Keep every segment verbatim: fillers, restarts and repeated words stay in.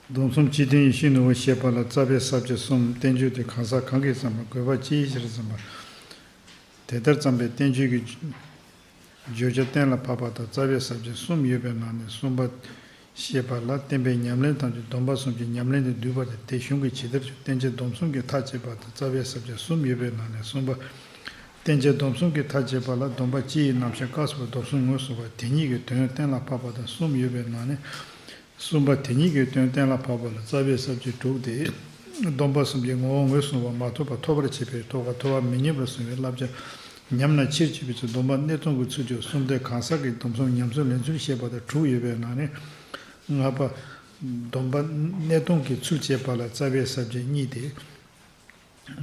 སྡོམ་གསུམ་སྤྱི་དོན་ཡེ་ཤེས་ནོར་བུ་ཞེས་པ་ལ་རྩ་བའི་ས་བཅད་གསུམ། བསྟན་བཅོས་དེ་གང་ཟག་གང་གིས་བརྩམས་པ། དགོས་པ་ཅི་ཡི་ཕྱིར་བརྩམས་པ། དེ་ལྟར་བརྩམས་པའི་བསྟན་བཅོས་ཀྱི་བརྗོད་བྱ་གཏན་ལ་ཕབ་པ་དང་རྩ་བའི་ས་བཅད་གསུམ་ཡོད་པའི་ནང་ནས་གསུམ་པ་ཞེས་པ་ལ་བསྟན་པའི་ཉམས་ལེན་ཐམས་ཅད་སྡོམ་པ་གསུམ་གྱི་ཉམས་ལེན་དུ་འདུས་པ་དང་། དེ་གཞུང་གི་ཇི་ལྟར་བསྟན་བྱའི་སྡོམ་གསུམ་གྱི་མཐའ་བཅད་པ་དང་རྩ་བའི་ས་བཅད་གསུམ་ཡོད་པའི་ནང་ནས་གསུམ་པ། བསྟན་བྱའི་སྡོམ་གསུམ་གྱི་མཐའ་བཅད་པ་ལ་སྡོམ་པ་སྤྱི་ཡི་རྣམ་གཞག་སྐབས་སུ་བབ་སྡོམ་གསུམ་ངོས་བཟུང་བ་དེ་ཉིད་ཀྱི་དོན་གཏན་ལ་ཕབ་པ་དང་གསུམ་ཡོད་པའི་ནང་ནས། གསུམ་པ་དེ་ཉིད་ཀྱི་དོན་གཏན་ལ་ཕབ་པ་ལ་རྩ་བའི་ས་བཅད་དྲུག་སྟེ། སྡོམ་པ་གསུམ་གྱི་ངོ་བོ་ངོས་བཟུང་བ་མ་ཐོབ་པར་ཐོབ་པར་བྱེད་པའི་ཐོབ་པ་ཐོབ་པ་མི་རྙེད་པར་གསུངས་པའི་བསླབ་བྱ་ཉམས་ན་ཕྱིར་བཅོས་པའི་ཚུལ། སྡོམ་པ་གནས་སྟངས་ཀྱི་ཚུལ་གྱིས་གསུམ་སྟེ། གང་ཟག་གི་སྡོམ་གསུམ་ཉམས་སུ་ལེན་ཚུལ་བཤད་པ་དང་དྲུག་ཡོད་པའི་ནང་ནས། ལྔ་པ། སྡོམ་པ་གནས་སྟངས་ཀྱི་ཚུལ་བྱེད་པ་ལ་རྩ་བའི་ས་བཅད་གཉིས་ཏེ།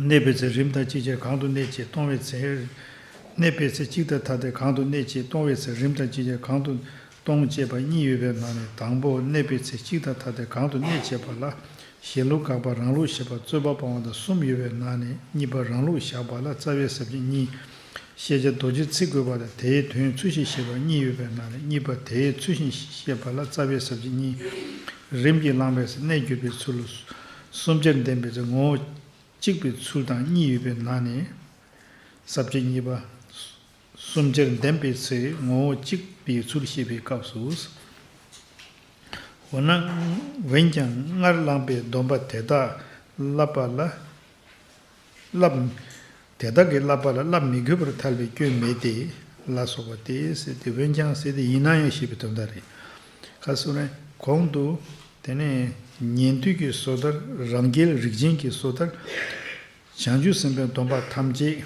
གནས་པའི་ཚེ་རིམ་དང་ཅིག་ཅར་གང་དུ་གནས་ཅེས་སྟོང་པའི་ཚེ། གནས་པའི་ཚེ་གཅིག་དང་ཐ་དད་གང་དུ་གནས་ཅེས་སྟོང་པའི་ཚེ་རིམ་དང་ཅིག་ཅར་གང་དུ་སྟོང་ཅེས་པ་གཉིས་ཡོད་པའི་ནང་ནས། དང་པོ། གནས་པའི་ཚེ་གཅིག་དང་ཐ་དད་གང་དུ་གནས་ཅེས་པ་ལ། གཞན་ལུགས་དགག་པ། རང་ལུགས་བཞག་པ། རྩོད་པ་སྤང་བ་དང་གསུམ་ཡོད་པའི་ནང་ནས། གཉིས་པ། རང་ལུགས་བཞག་པ་ལ་རྩ་བའི་ས་བཅད་གཉིས། ཤེས་བྱ་རྡོ་རྗེའི་ཚིག་དགོས་པ་དང་། དེའི་དོན་ཚུལ་བཞིན་བཤད་པ་གཉིས་ཡོད་པའི་ནང་ནས། གཉིས་པ། དེའི་ཚུལ་བཞིན་བཤད་པ་ལ་རྩ་བའི་ས་བཅད་གཉིས། རིམ་གྱིས་བླངས་པའི་གནས་གྱུར་པའི་ཚུལ། གསུམ་ཆར་ལྡན་པའི་ངོ་བོ་གཅིག་པའི་ཚུལ་དང་གཉིས་ཡོད་པའི་ནང་ནས། ས་བཅད་གཉིས་པ། གསུམ་ཆར་ལྡན་པའི་ཚེ་ངོ་བོ་གཅིག་པའི་ཚུལ་བཤད་པའི་སྐབས་སུ། འོ་ན། འོན་ཀྱང་སྔར་བླངས་པའི་སྡོམ་པ་དེ་དག་བསླབ་པ་ལ། བསླབ། དེ་དག་གིས་བསླབ་པ་ལ་བསླབ་མི་དགོས་པར་ཐལ་བའི་སྐྱོན་མེད་དེ། ལ་སོགས་པ་སྟེ་ཟེར་ཏེ། འོན་ཀྱང་ཟེར་ཏེ་ཡིན་ན་ཡང་ཞེས་པའི་དོན་དག་རེད། ཁ་སོ་རེ་གོང་དུ། དེ་ནས་ཉན་ཐོས་ཀྱི་སོ་ཐར། རང་རྒྱལ་རིགས་ཅན་གྱི་སོ་ཐར། བྱང་ཆུབ་སེམས་དཔའི་སྡོམ་པ་ཐམས་ཅད།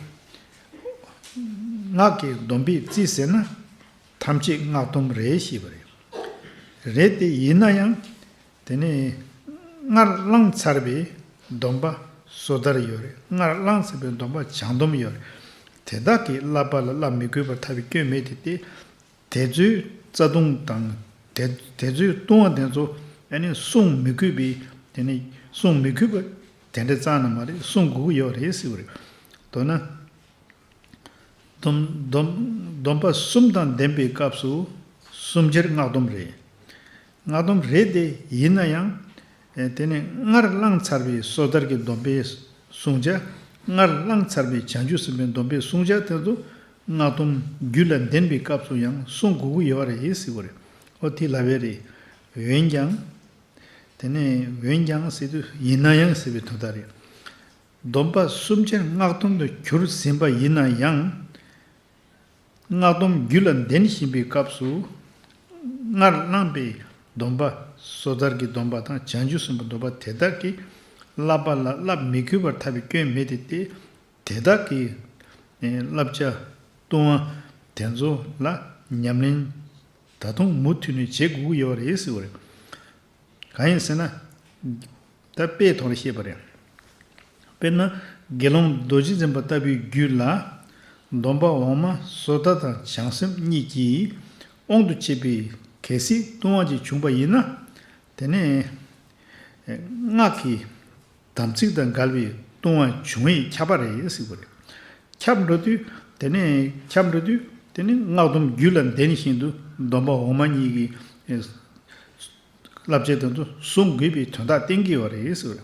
སྔགས་ཀྱི་སྡོམ་པས་རྩིས་ཟིན་ན། ཐམས་ཅད་སྔགས་སྡོམ་རེད་ཞེས་པ་རེད། རེད་དེ། ཡིན་ན་ཡང་། དེ་ནས་སྔར་བླངས་ཚར་བའི་སྡོམ་པ་སོ་ཐར་ཡོད་རེད། སྔར་བླངས་ཚར་བའི་སྡོམ་པ་བྱང་སྡོམ་ཡོད་རེད། དེ་དག་གིས་བསླབ་པ་ལ་བསླབ་མི་དགོས་པར་ཐལ་བའི་སྐྱོན་མེད་དེ། དེ་དེ་ཚོའི་རྩ་ལྟུང་དང་། དེ་དེ་ཚོའི་ལྟུང་བ་དེ་ཚོ་ཨ་ནི་བསྲུང་མི་དགོས་པའི། དེ་ནི་བསྲུང་མི་དགོས་པ་དེ་འདྲ་རྩ་ནས་མ་རེད། བསྲུང་དགོས་ཀྱི་ཡོད་རེད་ཟེར་བ་རེད། མདོར་ན། སྡོམ་སྡོམ་སྡོམ་པ་གསུམ་དང་ལྡན་པའི་སྐབས་སུ་གསུམ་ཆར་སྔགས་སྡོམ་རེད། སྔགས་སྡོམ་རེད་དེ། ཡིན་ན་ཡང་། ཨེ། དེ་ནི་སྔར་བླངས་ཚར་བའི་སོ་ཐར་གྱི་སྡོམ་པའི་བསྲུང་བྱ། སྔར་བླངས་ཚར་བའི་བྱང་ཆུབ་སེམས་དཔའི་སྡོམ་པའི་བསྲུང་བྱ་དེ་ཚོ་སྔགས་སྡོམ་རྒྱུད་ལ་ལྡན་པའི་སྐབས་སུ་ཡང་བསྲུང་དགོས་ཀྱི་ཡོད་རེད་ཟེར་བ་རེད། ཨོ་དེ་ལབ་པ་རེད། འོན་ཀྱང་། དེ་ནས་འོན་ཀྱང་ཟེར་དུས་ཡིན་ན་ཡང་ཟེར་བའི་དོན་དག་རེད། སྡོམ་པ་གསུམ་ཆར་སྔགས་སྡོམ་དུ་གྱུར་ཟིན་པ་ཡིན་ན་ཡང་། སྔགས་སྡོམ་རྒྱུད་ལ་ལྡན་བཞིན་པའི་སྐབས་སུ། སྔར་བླངས་པའི་སྡོམ་པ། སོ་ཐར་གྱི་སྡོམ་པ་དང་བྱང་ཆུབ་སེམས་དཔའི་སྡོམ་པ་དེ་དག་གིས་བསླབ་པ་ལ་བསླབ་མི་དགོས་པར་ཐལ་བའི་སྐྱོན་མེད་དེ། དེ་དེ་དག་གི་བསླབ་བྱ་ལྟུང་བ་དེ་ཚོ་ལ་ཉམས་ལེན་ད་དུང་མུ་མཐུད་ནས་བྱེད་དགོས་ཀྱི་ཡོད་རེད་ཟེར་བ་རེད། གང་ཡིན་ཟེར་ན། ད་དཔེའི་ཐོག་ནས་བཤད་པ་རེད། དཔེར་ན། དགེ་སློང་རྡོ་རྗེ་འཛིན་པ་ལྟ་བུའི་རྒྱུད་ལ། སྡོམ་པ་འོག་མ་སོ་ཐར་དང་བྱང་སེམས་གཉིས་ཀྱི་དབང་དུ་བྱས་པའི་གལ་སྲིད་ལྟུང་བ་ཅིག་བྱུང་བ་ཡིན་ན། དེ་ནས་སྔགས་ཀྱི་དམ་ཚིག་དང་འགལ་བའི་ལྟུང་བ་བྱུང་ཡས་ཁྱབ་པ་རེད་ཟེར་བ་རེད། ཁྱབ་འགྲོ་དུས། དེ་ནས་ཁྱབ་འགྲོ་དུས། དེ་ནས་སྔགས་སྡོམ་རྒྱུད་ལ་ལྡན་བཞིན་དུ་སྡོམ་པ་འོག་མ་གཉིས་ཀྱི་བསླབ་བྱ་དེ་ཚོ་བསྲུང་དགོས་པའི་དོན་དག་བསྟན་གྱི་ཡོད་རེད་ཟེར་བ་རེད།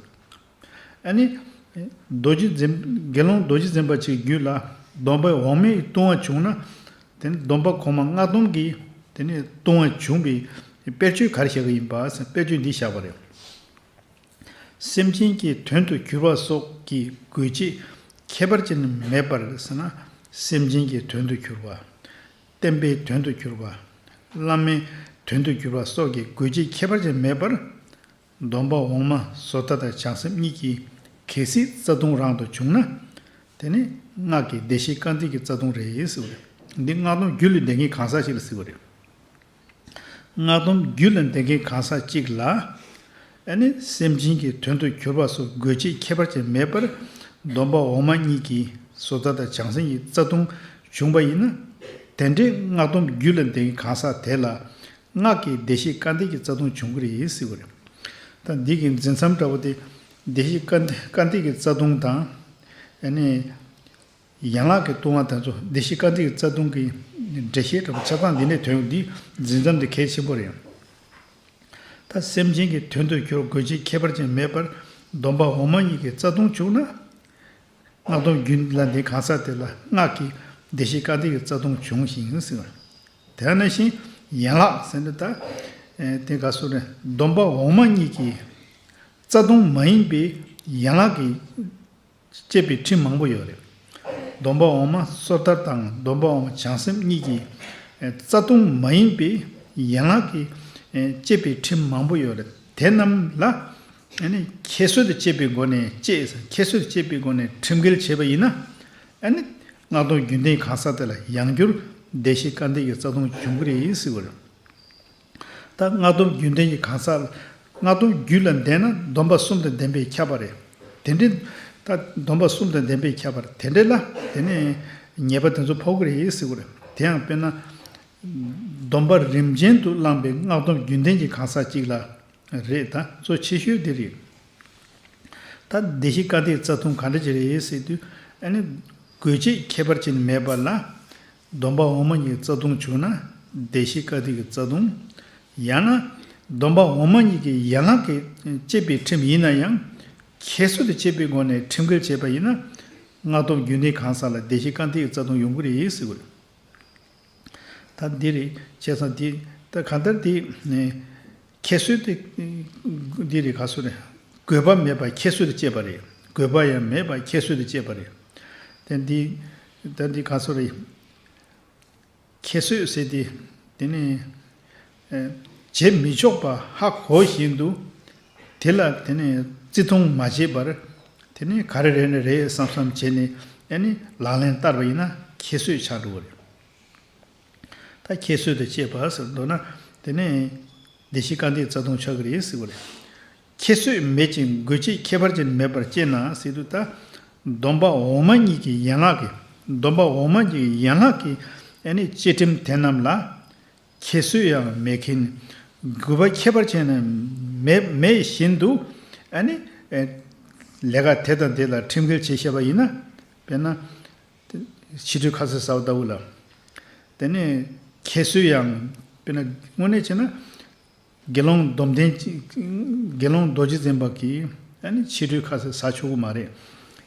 ཨ་ནི། རྡོ་རྗེ་འཛིན། དགེ་སློང་རྡོ་རྗེ་འཛིན་པ་ཅིག་རྒྱུད་ལ་སྡོམ་པའི་འོག་མའི་ལྟུང་བ་བྱུང་ན། དེ་ནི་སྡོམ་པ་གོང་མ་སྔགས་སྡོམ་གྱི་དེ་ནི་ལྟུང་བ་བྱུང་བའི་དཔེར་བརྗོད་ག་རེ་བཞག་གི་ཡིན་པ་ཟེར་དཔེར་བརྗོད་འདི་བཞག་པ་རེད། སེམས་ཅན་གྱི་དོན་དུ་གྱུར་པ་སོགས་ཀྱི་དགོས་ཆེད་ཁྱད་པར་ཅན་མེད་པར་ཟེར་ན། སེམས་ཅན་གྱི་དོན་དུ་གྱུར་པ། བསྟན་པའི་དོན་དུ་གྱུར་པ། བླ་མའི་དོན་དུ་གྱུར་པ་སོགས་ཀྱི་དགོས་ཆེད་ཁྱད་པར་ཅན་མེད་པར། སྡོམ་པ་འོག་མ་སོ་ཐར་དང་བྱང་སེམས་གཉིས་ཀྱི་གལ་སྲིད་རྩ་ལྟུང་རང་དུ་བྱུང་ན། དེ་ནི་སྔགས་ཀྱི་བདེ་གཤེགས་སྐལ་ལྡན་གྱི་རྩ་ལྟུང་རེད་ཟེར་བ་རེད། འདི་སྔགས་སྡོམ་རྒྱུད་ལ་ལྡན་མཁན་གང་ཟག་ཞིག་ལ་ཟེར་བ་རེད། སྔགས་སྡོམ་རྒྱུད་ལ་ལྡན་མཁན་གང་ཟག་གཅིག་ལ། ཨ་ནི་སེམས་ཅན་གྱི་དོན་དུ་གྱུར་པ་སོགས་དགོས་ཆེད་ཁྱད་པར་ཅན་མེད་པར། སྡོམ་པ་འོག་མ་གཉིས་ཀྱི་སོ་ཐར་དང་བྱང་སེམས་ཀྱི་རྩ་ལྟུང་བྱུང་བ་ཡིན་ན། དེ་འདྲའི་སྔགས་སྡོམ་རྒྱུད་ལ་ལྡན་མཁན་གང་ཟག་དེ་ལ། སྔགས་ཀྱི་བདེ་གཤེགས་སྐལ་ལྡན་གྱི་རྩ་ལྟུང་བྱུང་གི་རེད་ཟེར་བ་རེད། ད་འདི་གི་འཛིན་མཚམས་འདྲ་བོ་དེ། བདེ་གཤེགས་སྐལ་སྐལ་ལྡན་གྱི་རྩ་ལྟུང་དང་། ཨ་ནི། ཡན་ལག་གི་ལྟུང་བ་དེ་ཚོ་བདེ་གཤེགས་སྐལ་ལྡན་གྱི་རྩ་ལྟུང་གི་འགྲེལ་བཤད་འདྲ་བོ་ཆ་ཚང་འདི་ནས་ཐོན་ཡོང་དུས་འཛིན་མཚམས་འདི་གལ་ཆེན་པོ་རེད། ད་ ད་སེམས་ཅན་གྱི་དོན་དུ་གྱུར་དགོས་ཆེད་ཁྱད་པར་ཅན་མེད་པར་སྡོམ་པ་འོག་མ་གཉིས་ཀྱི་རྩ་ལྟུང་བྱུང་ན། སྔགས་སྡོམ་རྒྱུན་ལ་འདི་གང་ཟག་དེ་ལ་སྔགས་ཀྱི་བདེ་གཤེགས་སྐལ་ལྡན་གྱི་རྩ་ལྟུང་བྱུང་ཞིང་ཟེར་བ། དེ་ནང་བཞིན་ཡན་ལག་ཟེར་ན་ད་དེ་ག་སོ་རེ་སྡོམ་པ་འོག་མ་གཉིས་ཀྱི་རྩ་ལྟུང་མ་ཡིན་པའི་ཡན་ལག་གི་བཅད་པའི་ཁྲིམས་མང་པོ་ཡོད་རེད། སྡོམ་པ་འོག་མ་སོར་ཐར་དང་སྡོམ་པ་འོག་མ་བྱང་སེམས་གཉིས་ཀྱི་རྩ་ལྟུང་མ་ཡིན་པའི་ཡན་ལག་གི་བཅད་པའི་ཁྲིམས་མང་པོ་ཡོད་རེད། དེ་རྣམས་ལ་ཨ་ནི་ཁྱད་གསོད་དུ་བཅད་པའི་སྒོ་ནས་བཅད་ཁྱད་གསོད་དུ་བཅད་པའི་སྒོ་ནས་ཁྲིམས་འགལ་བྱས་པ་ཡིན་ན། ཨ་ནི་སྔགས་སྡོམ་རྒྱུན་ལྡན་གང་ཟག་དེ་ལ་ཡང་བསྐྱར་བདེ་གཤེགས་སྐལ་ལྡན་གྱི་རྩ་ལྟུང་འབྱུང་གི་རེད་ཟེར་བ་རེད། ད་སྔགས་སྡོམ་རྒྱུན་ལྡན་གྱི་གང་ཟག་ལ་སྔགས་སྡོམ་རྒྱུད་ལ་ལྡན་ན་སྡོམ་པ་གསུམ་དང་ལྡན་པས་ཁྱབ་པ་རེད། དེ་འདྲའི་ད་སྡོམ་པ་གསུམ་དང་ལྡན་པས་ཁྱབ་པ་རེད། དེ་འདྲ་ལ་དེ་ནས་ཉེས་པ་དེ་ཚོ་ཕོག་གི་རེད་ཟེར་བ་རེད། དེ་ཡང་དཔེར་ན། སྡོམ་པ་རིམ་ཅན་དུ་བླངས་པའི་སྔགས་སྡོམ་རྒྱུན་ལྡན་གྱི་གང་ཟག་ཅིག་ལ་རེད། ད་གཙོ་ཆེ་ཤོས་འདི་རེད། ད་བདེ་གཤེགས་སྐལ་ལྡན་རྩ་ལྟུང་ག་འདྲ་ཅིག་རེད་ཟེར་དུས། ཨ་ནི་དགོས་ཆེད་ཁྱད་པར་ཅན་མེད་པ་ལ། སྡོམ་པ་འོག་མ་གཉིས་ཀྱི་རྩ་ལྟུང་བྱུང་ན་བདེ་གཤེགས་སྐལ་ལྡན་གྱི་རྩ་ལྟུང་། ཡང་ན་སྡོམ་པ་འོག་མ་གཉིས་ཀྱི་ཡན་ལག་གི་བཅད་པའི་ཁྲིམས་ཡིན་ན་ཡང་ཁྱད་གསོད་དུ་བཅད་པའི་སྒོ་ནས་ཁྲིམས་འགལ་བྱས་པ་ཡིན་ན། སྔགས་སྡོམ་རྒྱུན་ལྡན་གང་ཟག་ལ་བདེ་གཤེགས་སྐལ་ལྡན་གྱི་རྩ་ལྟུང་ཡོང་གི་རེད་ཟེར་བ་རེད། ད་འདི་རེད། བྱས་ཙང་འདི་ད་གང་ལྟར་འདི་ནས་ཁྱད་གསོད་དེ་འདི་རེད། ག་སོ་རེད། དགོས་པ་མེད་པར་ཁྱད་གསོད་དུ་བཅད་པ་རེད། དགོས་པ་ཡང་མེད་པར་ཁྱད་གསོད་དུ་བཅད་པ་རེད། དེ་འདི་ད་འདི་ག་སོ་རེད། ཁྱད་གསོད་ཟེར་ཏེ་དེ་ནི་བྱེད་མི་ཆོག་པ་ཧ་གོ་བཞིན་དུ་དེ་ལ་དེ་ནི་བརྩི་མཐོང་མ་བྱས་པར་དེ་ནི་ག་རེ་རེད་ནི་རེད་བསམ་བསམ་བྱས་ནས་ཨ་ནི་ལག་ལེན་བསྟར་བ་ཡིན་ན་ཁྱད་གསོད་ཆགས་འགྲོ་བ་རེད། ད་ཁྱད་གསོད་དུ་བཅད་པ་ཟེར་མདོར་ན་དེ་ནི་བདེ་གཤེགས་སྐལ་ལྡན་རྩ་ལྟུང་ཆགས་ཀྱི་རེད་ཟེར་བ་རེད། ཁྱད་གསོད་མེད་ཅིང་དགོས་ཆེད་ཁྱད་པར་ཅན་མེད་པར་བཅད་ན་ཟེར་དུས་ད་སྡོམ་པ་འོག་མ་གཉིས་ཀྱི་ཡན་ལག་གི་སྡོམ་པ་འོག་མ་གཉིས་ཀྱི་ཡན་ལག་གི་ཨ་ནི་བཅད་ཁྲིམས་དེ་རྣམས་ལ་ཁྱད་གསོད་ཡང་མེད་མཁན་དགོས་པ་ཁྱད་པར་ཅན་མེད་མེད་བཞིན་དུ་ཨ་ནི་ལས་ཀ་དེ་དང་དེ་ལ་ཁྲིམས་འགལ་བྱས་བཞག་པ་ཡིན་ན། དཔེར་ན། ཕྱི་དྲོའི་ཁ་ཟས་ཟ་བ་ལྟ་བུ་ལ། དེ་ནས་ཁྱད་གསོད་ཡང་དཔེར་ན་དངོས་གནས་བྱས་ན། དགེ་སློང་སྡོམ་ལྡན་གྱི་དགེ་སློང་རྡོ་རྗེ་འཛིན་པ་གིས་ཨ་ནི་ཕྱི་དྲོའི་ཁ་ཟས་ཟ་ཆོག་གི་མ་རེད།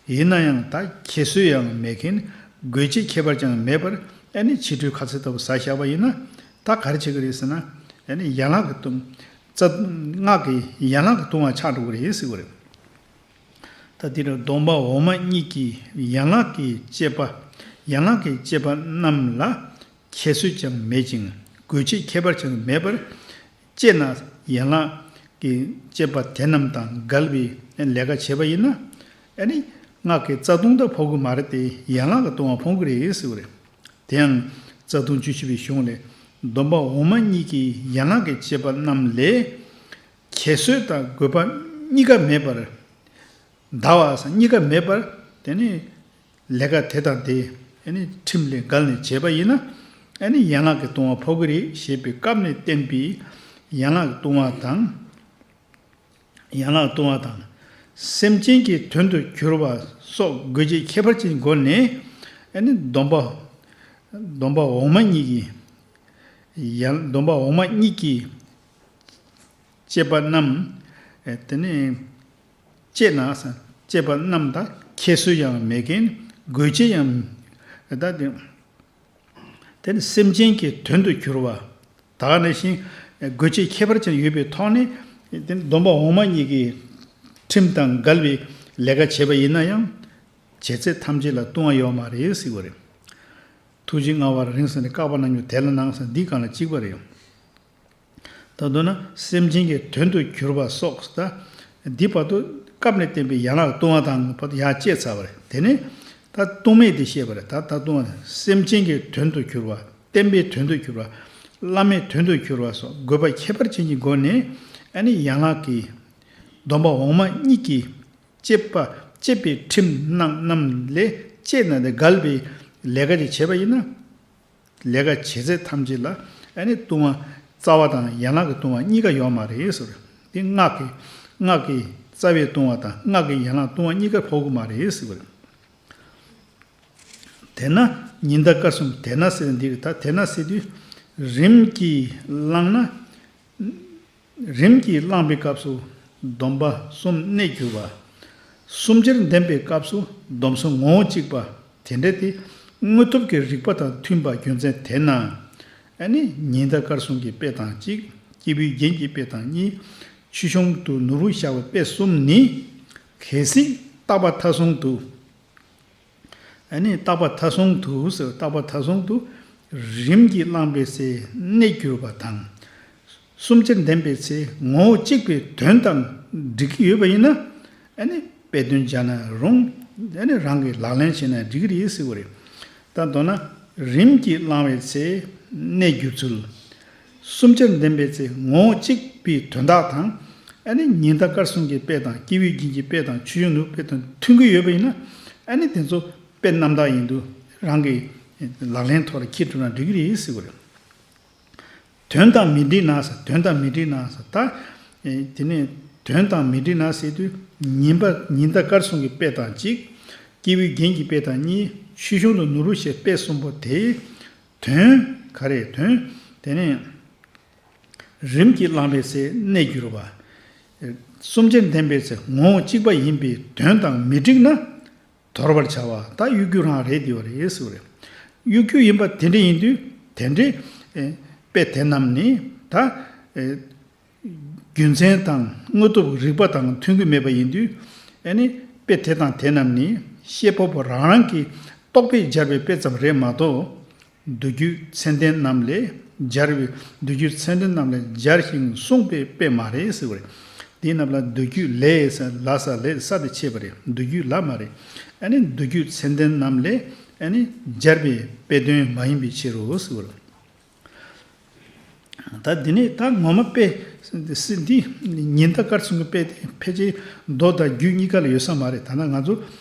ཡིན་ན་ཡང་ད་ཁྱད་གསོད་ཡང་མེད་མཁན་དགོས་ཆེད་ཁྱད་པར་ཅན་མེད་པར་ཨ་ནི་ཕྱི་དྲོའི་ཁ་ཟས་ལྟ་བུ་ཟ་བཞག་པ་ཡིན་ན་ད་ག་རེ་བྱེད་ཀྱི་རེད་ཟེར་ན། ཨ་ནི་ཡན་ལག་གི་ལྟུང་རྩ་སྔགས་ཀྱི་ཡན་ལག་གི་ལྟུང་བ་ཆགས་འགྲོ་གི་རེད་ཟེར་གྱི་རེད། ད་འདིར་སྡོམ་པ་འོག་མ་གཉིས་ཀྱི་ཡན་ལག་གི་བཅད་པ། ཡན་ལག་གི་བཅད་པ་རྣམས་ལ་ཁྱད་གསོད་ཀྱང་མེད་ཅིང་དགོས་ཆེད་ཁྱད་པར་ཀྱང་མེད་པར་བཅད་ན་ཡན་ལག་གི་བཅད་པ་དེ་རྣམས་དང་འགལ་བའི་ལས་ཀ་བྱས་པ་ཡིན་ན། ཨ་ནི་སྔགས་ཀྱི་རྩ་ལྟུང་དུ་ཕོག་གི་མ་རེད་དེ་ཡན་ལག་གི་ལྟུང་བ་ཕོག་གི་རེད་ཟེར་བ་རེད། དེ་ཡང་རྩ་ལྟུང་བཅུ་བཞི་པའི་གཞུང་ལས་སྡོམ་པ་འོག་མ་གཉིས་ཀྱི་ཡན་ལག་གི་བཅད་པ་རྣམས་ལས་ཁྱད་གསོད་དང་དགོས་པ་གཉིས་ཀ་མེད་པར། ཟླ་བ་སང་གཉིས་ཀ་མེད་པར་དེ་ནི་ལས་ཀ་དེ་དང་དེ་ཨ་ནི་ཁྲིམས་ལས་འགལ་ནས་བྱས་པ་ཡིན་ན་ཨ་ནི་ཡན་ལག་གི་ལྟུང་བ་ཕོག་གི་རེད་ཞེས་པའི་སྐབས་ནས་བསྟན་པའི་ཡན་ལག་གི་ལྟུང་བ་དང་། ཡན་ལག་གི་ལྟུང་བ་དང་། སེམས་ཅན་གྱི་དོན་དུ་གྱུར་པ་སོགས་དགོས་ཆེད་ཁྱད་པར་ཅན་སྒོ་ནས་ཨ་ནི་སྡོམ་པ། སྡོམ་པ་འོག་མ་གཉིས་ཀྱི། ཡན་སྡོམ་པ་འོག་མ་གཉིས་ཀྱི་བཅད་པ་རྣམས། ཨེ་དེ་ནི། བཅད་ན་བཅད་པ་རྣམས་དང་ཁྱད་གསོད་ཡང་མེད་མཁན་དགོས་ཆེད་ཡང་། ད་དེ་དེ་ནི་སེམས་ཅན་གྱི་དོན་དུ་གྱུར་པ། ད་ག་ནང་བཞིན་དགོས་ཆེད་ཁྱད་པར་ཅན་ཡོད་པའི་ཐོག་ནས་དེ་ནི་སྡོམ་པ་འོག་མ་གཉིས་ཀྱི་ཁྲིམས་དང་འགལ་བའི་ལས་ཀ་བྱས་པ་ཡིན་ན་ཡང་། བྱས་ཚད་ཐམས་ཅད་ལ་ལྟུང་བ་ཡོད་མ་རེད་ཟེར་བ་རེད། ཐུགས་རྗེ་མངའ་བ་རིང་བསྲེལ་ནས་བཀག་པ་གནང་མྱོང་དེ་ལ་ནང་བསམ་འདིའི་སྒང་ལ་གཅིག་པ་རེད། ད་མདོར་ན་སེམས་ཅན་གྱི་དོན་དུ་གྱུར་པ་སོགས་ད། འདི་བར་དུ་སྐབས་ནས་བསྟན་པའི་ཡན་ལག་ལྟུང་བ་དང་བར་དུ་ཡར་བཅད་ཚར་བ་རེད། དེ་ནས་ད་ལྟུང་མེད་དེ་བཤད་པ་རེད། ད་ད་ལྟུང་བ་དང་སེམས་ཅན་གྱི་དོན་དུ་གྱུར་པ། བསྟན་པའི་དོན་དུ་གྱུར་པ། བླ་མའི་དོན་དུ་གྱུར་པ་སོགས་དགོས་པ་ཁྱད་པར་ཅན་གྱི་སྒོ་ནས་ཨ་ནི་ཡན་ལག་གི་སྡོམ་པ་འོག་མ་གཉིས་ཀྱི་བཅད་པ་བཅད་པའི་ཁྲིམས་རྣམས་རྣམས་ལས་བཅད་ན་དེ་འགལ་བའི་ལས་ཀ་ཅིག་བྱས་པ་ཡིན་ན། ལས་ཀ་བྱེད་ཚད་ཐམས་ཅད་ལ་ཨ་ནི་ལྟུང་བ་རྩ་བ་དང་ཡན་ལག་གི་ལྟུང་བ་གཉིས་ཀ་ཡོད་མ་རེད་ཟེར། འདི་སྔགས་ཀྱི་སྔགས་ཀྱི་རྩ་བའི་ལྟུང་བ་དང་སྔགས་ཀྱི་ཡན་ལག་ལྟུང་བ་གཉིས་ཀ་ཕོག་གི་མ་རེད་ཟེར་བ་རེད། དེས་ན་ཉི་ཟླ་སྐར་གསུམ་དེས་ན་ཟེར་འདི་རེད། ད་དེས་ན་ཟེར་དུས་རིམ་གྱིས་བླངས་ན། རིམ་གྱིས་བླངས་པའི་སྐབས་སུ་སྡོམ་པ་གསུམ་གནས་གྱུར་པ། གསུམ་ཆར་ལྡན་པའི་སྐབས་སུ་སྡོམ་གསུམ་ངོ་བོ་གཅིག་པ། དེ་འདྲ་སྟེ་དངོས་སྟོབས་ཀྱི་རིགས་པ་དང་མཐུན་པ་རྒྱུ་མཚན་དེས་ན། ཨ་ནི་ཉི་ཟླ་སྐར་གསུམ་གྱི་དཔེ་དང་གཅིག་སྐྱེས་བུའི་རྒྱན་གྱི་དཔེ་དང་གཉིས། ཆོས་གཞུང་དུ་ནོར་བུ་ཤར་བའི་དཔེ་གསུམ་ནི། གལ་སྲིད་རྟག་པ་མཐའ་གསུམ་དུ། ཨ་ནི་རྟག་པ་མཐའ་གསུམ་དུ་ཟེར། རྟག་པ་མཐའ་གསུམ་དུ་རིམ་གྱིས་བླངས་པའི་ཚེ་གནས་གྱུར་པ་དང་། གསུམ་ཆར་ལྡན་པའི་ཚེ་ངོ་བོ་གཅིག་པའི་དོན་དང་འགྲིག་གི་ཡོད་པ་ཡིན་ན། ཨ་ནི་དཔེ་དོན་སྦྱར་ན་རུང་། ཨ་ནི་རང་གིས་ལག་ལེན་བྱས་ན་འགྲིག་གི་རེད་ཟེར་བ་རེད། ད་མདོར་ན་རིམ་གྱིས་བླངས་པའི་ཚེ་གནས་གྱུར་ཚུལ། གསུམ་ཆར་ལྡན་པའི་ཚེ་ངོ་བོ་གཅིག་པའི་དོན་དག་དང་། ཨ་ནི་ཉི་ཟླ་སྐར་གསུམ་གྱི་དཔེ་དང་སྐྱེས་བུའི་རྒྱན་གྱི་དཔེ་དང་ཆོས་གཞུང་ནོར་བུའི་དཔེ་དང་མཐུན་གྱི་ཡོད་པ་ཡིན་ན། ཨ་ནི་དེ་ཚོ་དཔེ་རྣམ་དག་ཡིན་དུས་རང་གིས་ལག་ལེན་ཐོག་ལ་འཁྱེར་ཐུབ་ན་འགྲིག་གི་རེད་ཟེར་བ་རེད། དོན་དང་མི་འགྲིག་ན་ཟེར། དོན་དང་མི་འགྲིག་ན་ཟེར། ད་དེ་ནས་དོན་དང་མི་འགྲིག་ན་ཟེར་དུས་ཉིན་པ་ཉི་ཟླ་སྐར་གསུམ་གྱི་དཔེ་དང་གཅིག་སྐྱེས་བུའི་རྒྱན་གྱི་དཔེ་དང་གཉིས། ཆོས་གཞུང་དུ་ནོར་བུ་ཞེས་དཔེ་གསུམ་པོ་དེའི་དོན་ག་རེ་དོན། དེ་ནས་རིམ་གྱིས་བླངས་པའི་ཚེ་གནས་གྱུར་པ། གསུམ་ཆར་ལྡན་པའི་ཚེ་ངོ་བོ་གཅིག་པ་ཡིན་པའི་དོན་དང་མི་འགྲིག་ན། དོར་བར་བྱ་བ། ད་གཡོ་སྒྱུ་རང་རེད་དེ་བ་རེད་ཟེར་བ་རེད། གཡོ་སྒྱུ་ཡིན་པ་དེ་འདྲ་ཡིན་དུས་དེ་འདྲའི་ཨེ་དཔེ་དེ་རྣམས་ནི་ད་ཨེ་རྒྱུ་མཚན་དང་དངོས་སྟོབས་རིགས་པ་དང་མཐུན་གྱི་མེད་པ་ཡིན་དུས། ཨ་ནི་དཔེ་དེ་དང་དེ་རྣམས་ནི་བཤད་པ་པོ་རང་རང་གི་རྟོག་པས་སྦྱར་བའི་དཔེ་ཙམ་རེད་མ་གཏོགས། མདོ་རྒྱུད་མཚན་ལྡན་རྣམས་ལས་སྦྱར་བའི། མདོ་རྒྱུད་མཚན་ལྡན་རྣམས་ལས་སྦྱར་ཞིང་གསུངས་པའི་དཔེ་མ་རེད་ཟེར་བ་རེད། དེའི་རྣམས་ལ་མདོ་རྒྱུད་ལས་ཟེར། ལ་ས་ལས་ས་དེ་ཕྱེ་བ་རེད། མདོ་རྒྱུད་ལ་མ་རེད། ཨ་ནི་མདོ་རྒྱུད་མཚན་ལྡན་རྣམས་ལས་ཨ་ནི་སྦྱར་བའི་དཔེ་དོན་མ་ཡིན་པའི་ཕྱིར་རོ་ཟེར་བ་རེད། ད་འདི་ནས་ད་ངོ་མ་དཔེ་འདི་ཉི་ཟླ་སྐར་གསུམ་གྱི་དཔེ་དེ་ཕལ་ཆེར་མདོ་དང་རྒྱུད་གཉིས་ཀ་ལ་ཡོད་ས་མ་རེད། ད་ནང་ང་ཚོ་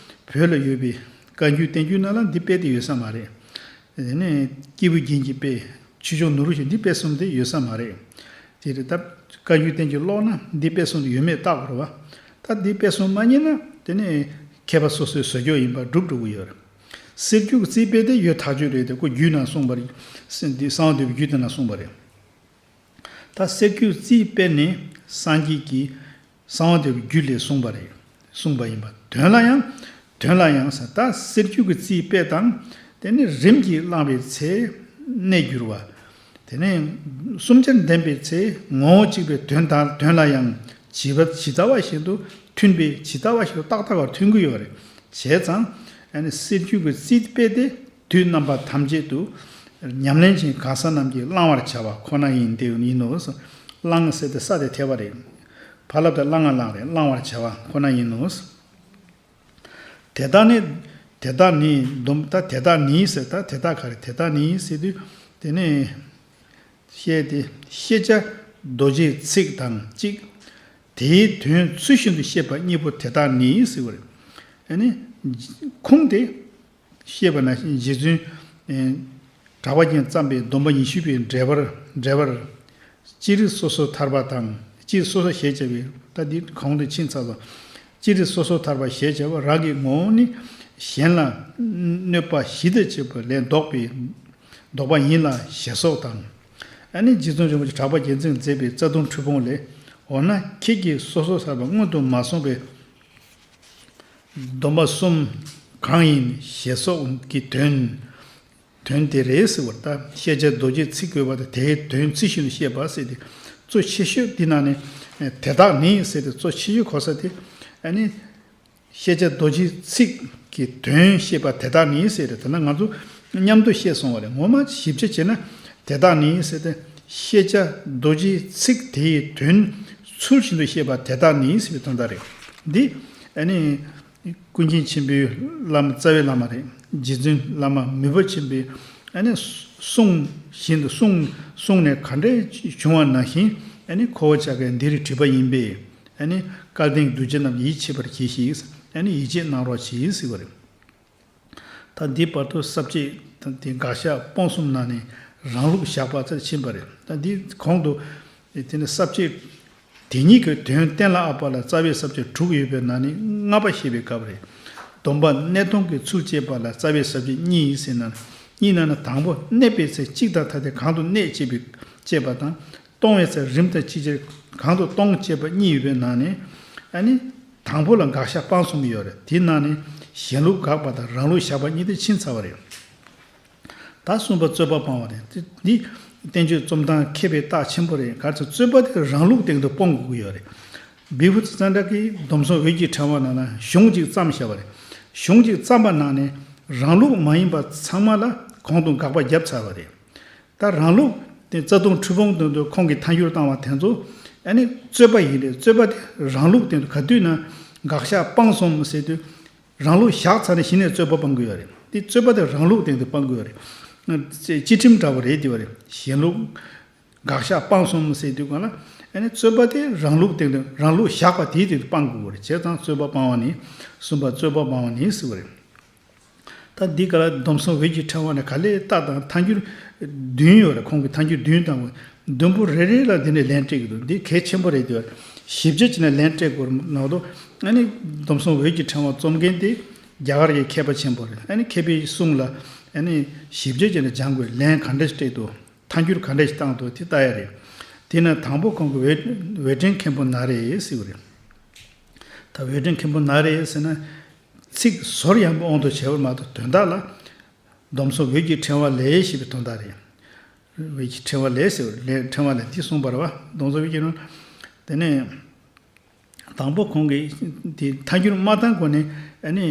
བོད་ལ་ཡོད་པའི་བཀའ་འགྱུར་བསྟན་འགྱུར་ནང་ལ་འདི་དཔེ་དེ་ཡོད་ས་མ་རེད། དེ་ནས་སྐྱེས་བུ་རྒྱན་གྱི་དཔེ། ཆོས་སྐྱོང་ནོར་བུ་ཞེས་འདི་དཔེ་གསུམ་དེ་ཡོད་ས་མ་རེད། དེ་རེད། ད་བཀའ་འགྱུར་བསྟན་འགྱུར་ཀློག་ན་འདི་དཔེ་གསུམ་དེ་ཡོད་མེད་བརྟག་དགོས་རེད་བ། ད་འདི་དཔེ་གསུམ་མ་རྙེད་ན་དེ་ནས་མཁས་པ་སོ་སོའི་བཟོ་བཅོས་ཡིན་པ་སྒྲུབ་འགྲོ་གི་ཡོད་རེད། གསེར་འགྱུར་གྱི་རྩིའི་དཔེ་དེ་ཡོད་ཐག་ཆོད་རེད་དེ། ཁོ་རྒྱུད་ནང་གསུངས་པ་རེད། འདི་གསང་བ་འདུས་པའི་རྒྱུད་དེ་ནང་གསུངས་པ་རེད། ད་གསེར་འགྱུར་རྩིའི་དཔེ་ནི་སངས་རྒྱས་ཀྱིས་གསང་བ་འདུས་པའི་རྒྱུད་ལས་གསུངས་པ་རེད། གསུངས་པ་ཡིན་པ། དོན་ལ་ཡང་། དོན་ལ་ཡང་ཟེར། ད་གསེར་འགྱུར་གྱི་རྩིའི་དཔེ་དང་དེ་ནི་རིམ་གྱིས་བླངས་པའི་ཚེ་གནས་གྱུར་པ། དེ་ནས་གསུམ་ཆར་ལྡན་པའི་ཚེ་ངོ་བོ་གཅིག་པའི་དོན་དང་། དོན་ལ་ཡང་ཇི་ལྟ་ཇི་ལྟ་བ་བཞིན་དུ་མཐུན་པས། ཇི་ལྟ་བ་བཞིན་དུ་ཏག་ཏག་པར་མཐུན་གྱི་ཡོད་རེད། བྱས་ཙང་ཨ་ནི་གསེར་འགྱུར་གྱི་རྩིའི་དཔེ་དེ། དུས་རྣམ་པ་ཐམས་ཅད་དུ། ཉམས་ལེན་ཅན་གང་ཟག་རྣམས་ཀྱིས་བླང་བར་བྱ་བ་ཁོ་ན་ཡིན་ཏེ་ཡིན་ནོ། བླང་ཟེར་ཏེ་ས་དེ་ཐེབས་པ་རེད། བ་ལབ་དེ་བླ་ང་བླང་རེད། བླང་བར་བྱ་བ་ཁོ་ན་ཡིན་ནོ། དེ་དག་ནི། དེ་དག་ནི་སྡོམ། ད་དེ་དག་ནི་ཟེར། ད་དེ་དག་ག་རེ། དེ་དག་ནི་ཟེར་དུས་དེ་ནི། བཤད་དེ། ཤེས་བྱ་རྡོ་རྗེའི་ཚིག་དང་གཅིག་དེའི་དོན་ཚུལ་བཞིན་དུ་བཤད་པ་གཉིས་པོ་དེ་དག་ནི་ཟེར་བ་རེད། ཨ་ནི་ཁུངས་དེ། བཤད་པ་ནང་བཞིན་རྗེ་བཙུན་གྲགས་པ་ཅན་བརྩམས་པའི་སྡོམ་པ་ཉི་ཤུ་པའི་འགྲེལ་པར། འགྲེལ་པར། ཅི་རིགས་སོ་སོར་ཐར་པ་དང་། ཅི་རིགས་སོ་སོར་ཞེས་བྱ་བའི། ད་འདི་གོང་དུ་ཕྱིན་ཚར་སོང་། ཅི་རིགས་སོ་སོར་ཐར་པ་ཞེས་བྱ་བ་རང་གི་ངོ་བོ་ནི་གཞན་ལ་གནོད་པ་ཞི་དང་བྱེད་པ་ལས་ལྡོག་པའི། ལྡོག་པ་ཡིན་ལ་ཞེས་སོགས་དང་། ཨ་ནི་རྗེ་བཙུན་རིན་པོ་ཆེ་གྲགས་པ་རྒྱལ་མཚན་མཛད་པའི་རྩ་ལྟུང་འཁྲུལ་སྤོང་ལས། འོ་ན་ཁྱེད་ཀྱིས་སོ་སོར་ཐར་པ་སྔོན་དུ་མ་སོང་བའི་སྡོམ་པ་གསུམ་གང་ཡིན་ཞེས་སོགས་ཀྱི་དོན། དོན་དེ་རེད་ཟེར་བ། ད་ཤེས་བྱ་རྡོ་རྗེའི་ཚིག་དགོས་པ་དང་། དེའི་དོན་ཚུལ་བཞིན་དུ་བཤད་པ་ཟེར་ཏེ། གཙོ་ཆེ་ཤོས་འདི་ནང་ནས་དེ་དག་ནི་ཟེར་ཏེ་གཙོ་ཆེ་ཤོས་གོ་ས་དེ། ཨ་ནི་ཤེས་བྱ་རྡོ་རྗེའི་ཚིག་གི་དོན་བཤད་པ་དེ་དག་ནི་ཟེར་ཏེ། དེ་ན་ང་ཚོ་མཉམ་དུ་བཤད་སོང་བ་རེད། ངོ་མ་ཞིབ་ཆ་བྱས་ན་དེ་དག་ནི་ཟེར་ཏེ། ཤེས་བྱ་རྡོ་རྗེའི་ཚིག་དེའི་དོན་ཚུལ་བཞིན་དུ་བཤད་པ་དེ་དག་ནི་ཟེར་བའི་དོན་དག་རེད། འདི་ཨ་ནི། ཀུན་མཁྱེན་ཆེན་པོའི་བླ་མ། རྩ་བའི་བླ་མ་རེད། རྗེ་བཙུན་བླ་མ་མོས་པ་ཆེན་པོས་ཨ་ནི་གསུངས་བཞིན་དུ། གསུངས། གསུངས་ནས་ག་འདྲས་བྱུང་བ་ནང་བཞིན་ཨ་ནི་ཁོ་བོ་ཅག་གིས་འདིར་བྲིས་པ་ཡིན་པས། ཨ་ནི་སྐལ་ལྡན་གདུལ་བྱ་རྣམས་ཡིད་ཆེས་པར་གྱིས་ཤིག་ཨ་ནི་ཡིད་ཆེས་གནང་རོགས་གྱིས་ཟེར་བ་རེད། ད་འདི་བར་དུ་ས་བཅད་དེ་དགག་བཞག་སྤོང་གསུམ་ནང་ནས་རང་ལུགས་བཞག་པ་ཚར་ཕྱིན་པ་རེད། ད་འདི་གོང་དུ་དེ་ནི་ས་བཅད་དེ་ཉིད་ཀྱི་དོན་གཏན་ལ་དབབ་པ་ལ་རྩ་བའི་ས་བཅད་དྲུག་ཡོད་པའི་ནང་ནས་ལྔ་པ་བཤད་པའི་སྐབས་རེད། སྡོམ་པ་གནས་སྟོང་གི་ཚུལ་བཅད་པ་ལ་རྩ་བའི་ས་བཅད་གཉིས་ཡིན་ཟེར་ན། གཉིས་ནང་ན་དང་པོ་གནས་པའི་ཚེ་གཅིག་དང་ཐ་དད་གང་དུ་གནས་བཅད་པའི་བཅད་པ་དང་། གཏོང་བའི་ཚེ་རིམ་དང་ཅི་བྱར་ གང་དུ་སྟོང་བཅས་པ་གཉིས་ཡོད་པའི་ནང་ནས་ཨ་ནི་དང་པོ་ལ་དགག་བཞག་སྤང་གསུམ་ཡོད་རེད། དེའི་ནང་ནས་གཞན་ལུགས་དགག་པ་དང་རང་ལུགས་བཞག་པ་གཉིས་དེ་ཕྱིན་ཚར་བ་རེད། ད་གསུམ་པ་རྩོད་པ་སྤང་བ་རེད། དེ་འདི་བསྟན་བཅོས་རྩོམ་སྟངས་མཁས་པའི་རྟགས་ཆེན་པོ་རེད། ག་རེ་ཟེར་རྩོད་པ་དེ་རང་ལུགས་སྟེང་དུ་སྤོང་དགོས་ཀྱི་ཡོད་རེད། བི་བྷུ་ཏི་ཙནྡྲ་གིས་སྡོམ་གསུམ་འོད་ཀྱི་ཕྲེང་བ་ནང་ལ་གཞུང་གཅིག་བརྩམས་བཞག་པ་རེད། གཞུང་གཅིག་བརྩམས་པ་ནང་ནས་རང་ལུགས་མ་ཡིན་པ་ཚང་མ་ལ་གོང་དུ་དགག་པ་བརྒྱབ་ཚར་བ་རེད། ད་རང་ལུགས་དེ་རྩ་ལྟུང་འཁྲུལ་སྤོང་དོན་དུ་ཁོང་གིས་ཐལ་འགྱུར་བཏང་བ་དེ་ཚོ་ཨ་ནི་རྩོད་པ་ཡིན་རེད། རྩོད་པ་དེ་རང་ལུགས་སྟེང་དུ་ག་དུས་ན་དགག་བཞག་སྤང་གསུམ་ཟེར་དུས། རང་ལུགས་བཞག་ཚར་ནས་གཞི་ནས་རྩོད་པ་སྤང་གི་ཡོད་རེད། དེ་རྩོད་པ་དེ་རང་ལུགས་སྟེང་དུ་སྤང་གི་ཡོད་རེད། སྤྱི་ཁྲིམས་འདྲ་བོ་རེད་དེ་བ་རེད། གཞན་ལུགས་དགག་བཞག་སྤང་གསུམ་ཟེར་དུས་གང་ལ་ཨ་ནི་རྩོད་པ་དེ་རང་ལུགས་སྟེང་དུ་རང་ལུགས་བཞག་པ་དེའི་སྟེང་དུ་སྤང་དགོས་པ་རེད། བྱས་ཙང་རྩོད་པ་སྤང་བ་ནི་གསུམ་པ་རྩོད་པ་སྤང་བ་ནི་ཟེར་བ་རེད། ད་འདི་ག་ལ་སྡོམ་གསུམ་འོད་ཀྱི་ཕྲེང་བ་ནས་ག་ལེར་རྟགས་དང་ཐལ་འགྱུར་བདུན་ཡོད་རེད། ཁོང་གིས་ཐལ་འགྱུར་བདུན་དང་བདུན་པོ་རེ་རེ་ལ་འདི་ནས་ལན་སྤྲད་ཀྱི་འདུག་འདི་གལ་ཆེན་པོ་རེད་དེ། ཞིབ་དཔྱད་བྱས་ནས་ལན་སྤྲད་དགོས་ན་དོ། ཨ་ནི་སྡོམ་གསུམ་འོད་ཀྱི་ཕྲེང་བ་རྩོམ་མཁན་དེ་རྒྱ་གར་གྱི་མཁས་པ་ཆེན་པོ་རེད། ཨ་ནི་མཁས་པའི་གསུང་ལ་ཨ་ནི་ཞིབ་དཔྱད་བྱས་ནས་སྦྱང་དགོས། ལན་ག་འདྲ་ཞིག་སྤྲད་འདུག་ཐལ་འགྱུར་ག་འདྲ་ཞིག་བཏང་འདུག་དེ་ལྟ་ཡ་རེད། དེས་ན་དང་པོ་ཁོང་གིས་འོད་འོད་ཕྲེང་མཁན་པོ་ན་རེ་ཟེར་བ་རེད། ད་འོད་ཕྲེང་མཁན་པོ་ན་རེ་ཟེར་ན། ཚིག་ཟུར་ཡང་པོ་དབང་དུ་བྱས་པ་མ་གཏོགས་དོན་དག་ལ། སྡོམ་གསུམ་འོད་ཀྱི་ཕྲེང་བ་ལས་ཞེས་པའི་དོན་དག་རེད། འོད་ཀྱི་ཕྲེང་བ་ལས་ཟེར་བ་ལས་ཕྲེང་བ་ལས་འདི་གསུངས་པ་རེད་བ། སྡོམ་གསུམ་འོད་ཀྱི་ནང་། དེ་ནས་དང་པོ་ཁོང་གིས་དེ་ཐལ་འགྱུར་མ་བཏང་གོང་ནས་ཨ་ནི་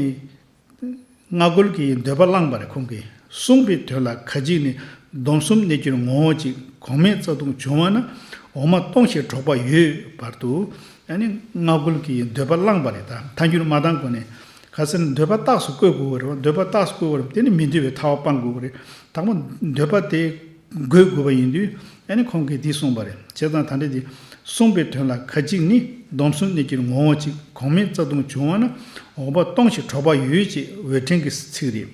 སྔ་རྒོལ་གྱི་འདོད་པ་བླངས་པ་རེད། ཁོང་གིས་གསུངས་པའི་དོན་ལ་ཁ་ཅིག་ནི་སྡོམ་གསུམ་གནས་གྱུར་ངོ་བོ་གཅིག་གོང་མའི་རྩ་ལྟུང་བྱུང་བ་ན་འོག་མ་སྟོང་ཞེས་གྲགས་པ་ཡོད་བར་དུ། ཨ་ནི་སྔ་རྒོལ་གྱི་འདོད་པ་བླངས་པ་རེད། ད་ཐལ་འགྱུར་མ་བཏང་གོང་ནས་ག་ཟེར་ན་འདོད་པ་རྟགས་སུ་བཀོད་དགོས་པ་རེད་བ། འདོད་པ་རྟགས་སུ་བཀོད་པ་རེད། དེ་ནི་མི་འདོད་པའི་ཐལ་བ་སྤང་དགོས་པ་རེད། དང་པོ་འདོད་པ་དེ་འགོད་དགོས་པ་ཡིན་དུས་ཨ་ནི་ཁོང་གིས་འདི་གསུངས་པ་རེད། བྱས་ཙང་ད་ལྟ་འདི་གསུངས་པའི་དོན་ལ་ཁ་ཅིག་ནི་སྡོམ་གསུམ་གནས་གྱུར་ངོ་བོ་གཅིག་གོང་མའི་རྩ་ལྟུང་བྱུང་བ་ན་འོག་མ་སྟོང་ཞེས་གྲགས་པ་ཡོད་ཅེས་འོད་ཕྲེང་གི་ཚིག་རེད།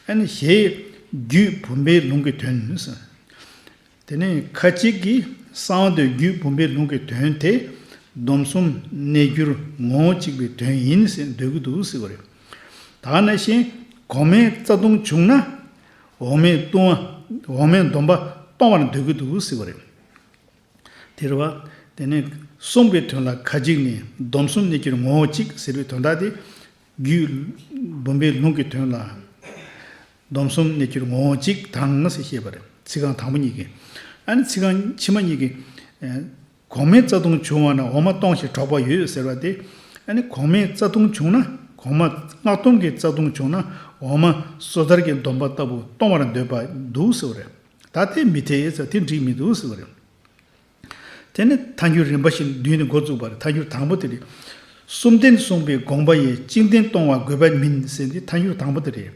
ཨ་ནི་ཞེས་རྒྱུད་བུམ་པའི་ལུང་གི་དོན་ཟེར། དེ་ནས་ཁ་ཅིག་གིས་གསང་བ་འདོད་རྒྱུད་བུམ་པའི་ལུང་གི་དོན་དེ་སྡོམ་གསུམ་གནས་གྱུར་ངོ་བོ་གཅིག་པའི་དོན་ཡིན་ཟེར་འདོད་ཀྱི་འདུག་ཟེར་བ་རེད། ད་ག་ནང་བཞིན་གོང་མའི་རྩ་ལྟུང་བྱུང་ན་འོག་མའི་ལྟུང་བ་འོག་མའི་སྡོམ་པ་སྟོང་བར་འདོད་ཀྱི་འདུག་ཟེར་བ་རེད། དེ་རེད་བ། དེ་ནས་གསུངས་པའི་དོན་ལ་ཁ་ཅིག་ནི་སྡོམ་གསུམ་གནས་གྱུར་ངོ་བོ་གཅིག་ཟེར་བའི་དོན་དག་དེ། རྒྱུད་བུམ་པའི་ལུང་གི་དོན་ལ། སྡོམ་གསུམ་གནས་གྱུར་ངོ་བོ་གཅིག་དང་ཟེར་བཤད་པ་རེད། ཚིག་རྐང་དང་པོ་གཉིས་ཀྱིས། ཨ་ནི་ཚིག་རྐང་ཕྱི་མ་གཉིས་ཀྱིས། ཨེ། གོང་མའི་རྩ་ལྟུང་བྱུང་བ་ན་འོག་མ་སྟོང་ཞེས་གྲགས་པ་ཡོད་ཟེར་བ་དེ། ཨ་ནི་གོང་མའི་རྩ་ལྟུང་བྱུང་ན་གོང་མ་སྔགས་སྡོམ་གྱི་རྩ་ལྟུང་བྱུང་ན་འོག་མ་སོ་ཐར་གྱི་སྡོམ་པ་ལྟ་བུ་སྟོང་བར་འདོད་པ་འདུག་ཟེར་བ་རེད། ད་དེ་མི་འཐད་ཟེར། དེ་འགྲིག་མི་འདུག་ཟེར་བ་རེད། དེ་ནི་ཐལ་འགྱུར་རིམ་པ་བཞིན་བསྡུས་ནས་འགོ་བཙུགས་པ་རེད། ཐལ་འགྱུར་དང་པོ་དེ་རེད། གསུམ་ལྡན་གསུངས་པའི་དགོངས་པ་ཡིས་བཅིངས་ལྡན་སྟོང་བ་དགོས་པ་མིན་ཟེར་འདི་ཐལ་འགྱུར་དང་པོ་དེ་རེད།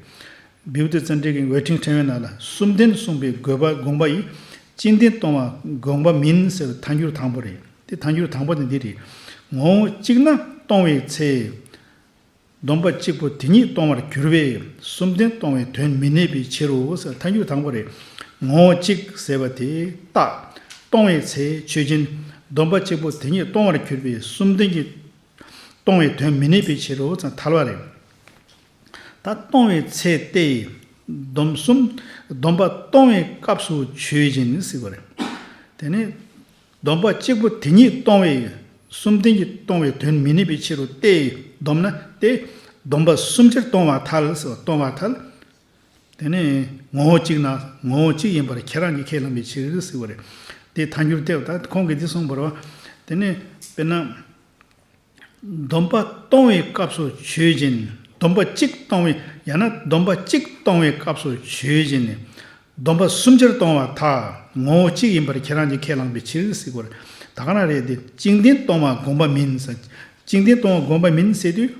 བིའུ་ཏི་ཙན་དྲི་གི་འོད་ཕྲེང་ཕྲེང་བའི་ནང་ལ་གསུམ་ལྡན་གསུངས་པའི་དགོས་པ་དགོངས་པ་ཡིས་བཅིངས་ལྡན་སྟོང་བ་དགོངས་པ་མིན་ཟེར་བའི་ཐལ་འགྱུར་དང་པོ་རེད། དེ་ཐལ་འགྱུར་དང་པོ་དེ་འདི་རེད། ངོ་བོ་གཅིག་ན་སྟོང་བའི་ཚེ། སྡོམ་པ་གཅིག་པོ་དེ་ཉིད་སྟོང་བར་གྱུར་པས་གསུམ་ལྡན་སྟོང་བའི་དོན་མི་གནས་པའི་ཕྱིར་རོ་ཟེར། ཐལ་འགྱུར་དང་པོ་རེད། ངོ་བོ་གཅིག་ཟེར་བ་དེ་རྟགས་སྟོང་བའི་ཚེ་ཆོས་ཅན། སྡོམ་པ་གཅིག་པོ་དེ་ཉིད་སྟོང་བར་གྱུར་པས་གསུམ་ལྡན་གྱི་སྟོང་བའི་དོན་མི་གནས་པའི་ཕྱིར་རོ་ཟེར་ཐལ་བ་རེད། ད་སྟོང་བའི་ཚེ་སྟེ། སྡོམ་གསུམ། སྡོམ་པ་སྟོང་བའི་སྐབས་སུ་ཆོས་ཅན་ཟེར་བ་རེད། དེ་ནས། སྡོམ་པ་གཅིག་པོ་དེ་ཉིད་སྟོང་བའི། གསུམ་ལྡན་གྱི་སྟོང་བའི་དོན་མི་གནས་པའི་ཕྱིར་རོ་སྟེ། སྡོམ་ན་སྟེ། སྡོམ་པ་གསུམ་ཆར་སྟོང་བར་ཐལ་ཟེར་བ་སྟོང་བར་ཐལ། དེ་ནས་ངོ་བོ་གཅིག་ན་ངོ་བོ་གཅིག་ཡིན་པར་ཁྱེད་རང་གིས་ཁས་བླངས་པའི་ཕྱིར་ཟེར་བ་རེད། དེ་ཐལ་འགྱུར་ཏེ་ད་ཁོང་གིས་འདི་གསུངས་པ་རེད་བ། དེ་ནས་དཔེར་ན། སྡོམ་པ་སྟོང་བའི་སྐབས་སུ་ཆོས་ཅན། སྡོམ་པ་གཅིག་སྟོང་བའི་ཡང་ན་སྡོམ་པ་གཅིག་སྟོང་བའི་སྐབས་སུ་ཆོས་ཅན། སྡོམ་པ་གསུམ་ཆར་སྟོང་བར་ཐལ། ངོ་བོ་གཅིག་ཡིན་པར་ཁྱེད་རང་གིས་ཁས་བླངས་པའི་ཕྱིར་ཟེར་དགོས་རེད། ད་ག་ན་རེད་དེ་བཅིངས་ལྡན་སྟོང་བ་དགོངས་པ་མིན་ཟེར། བཅིངས་ལྡན་སྟོང་བ་དགོངས་པ་མིན་ཟེར་དུས།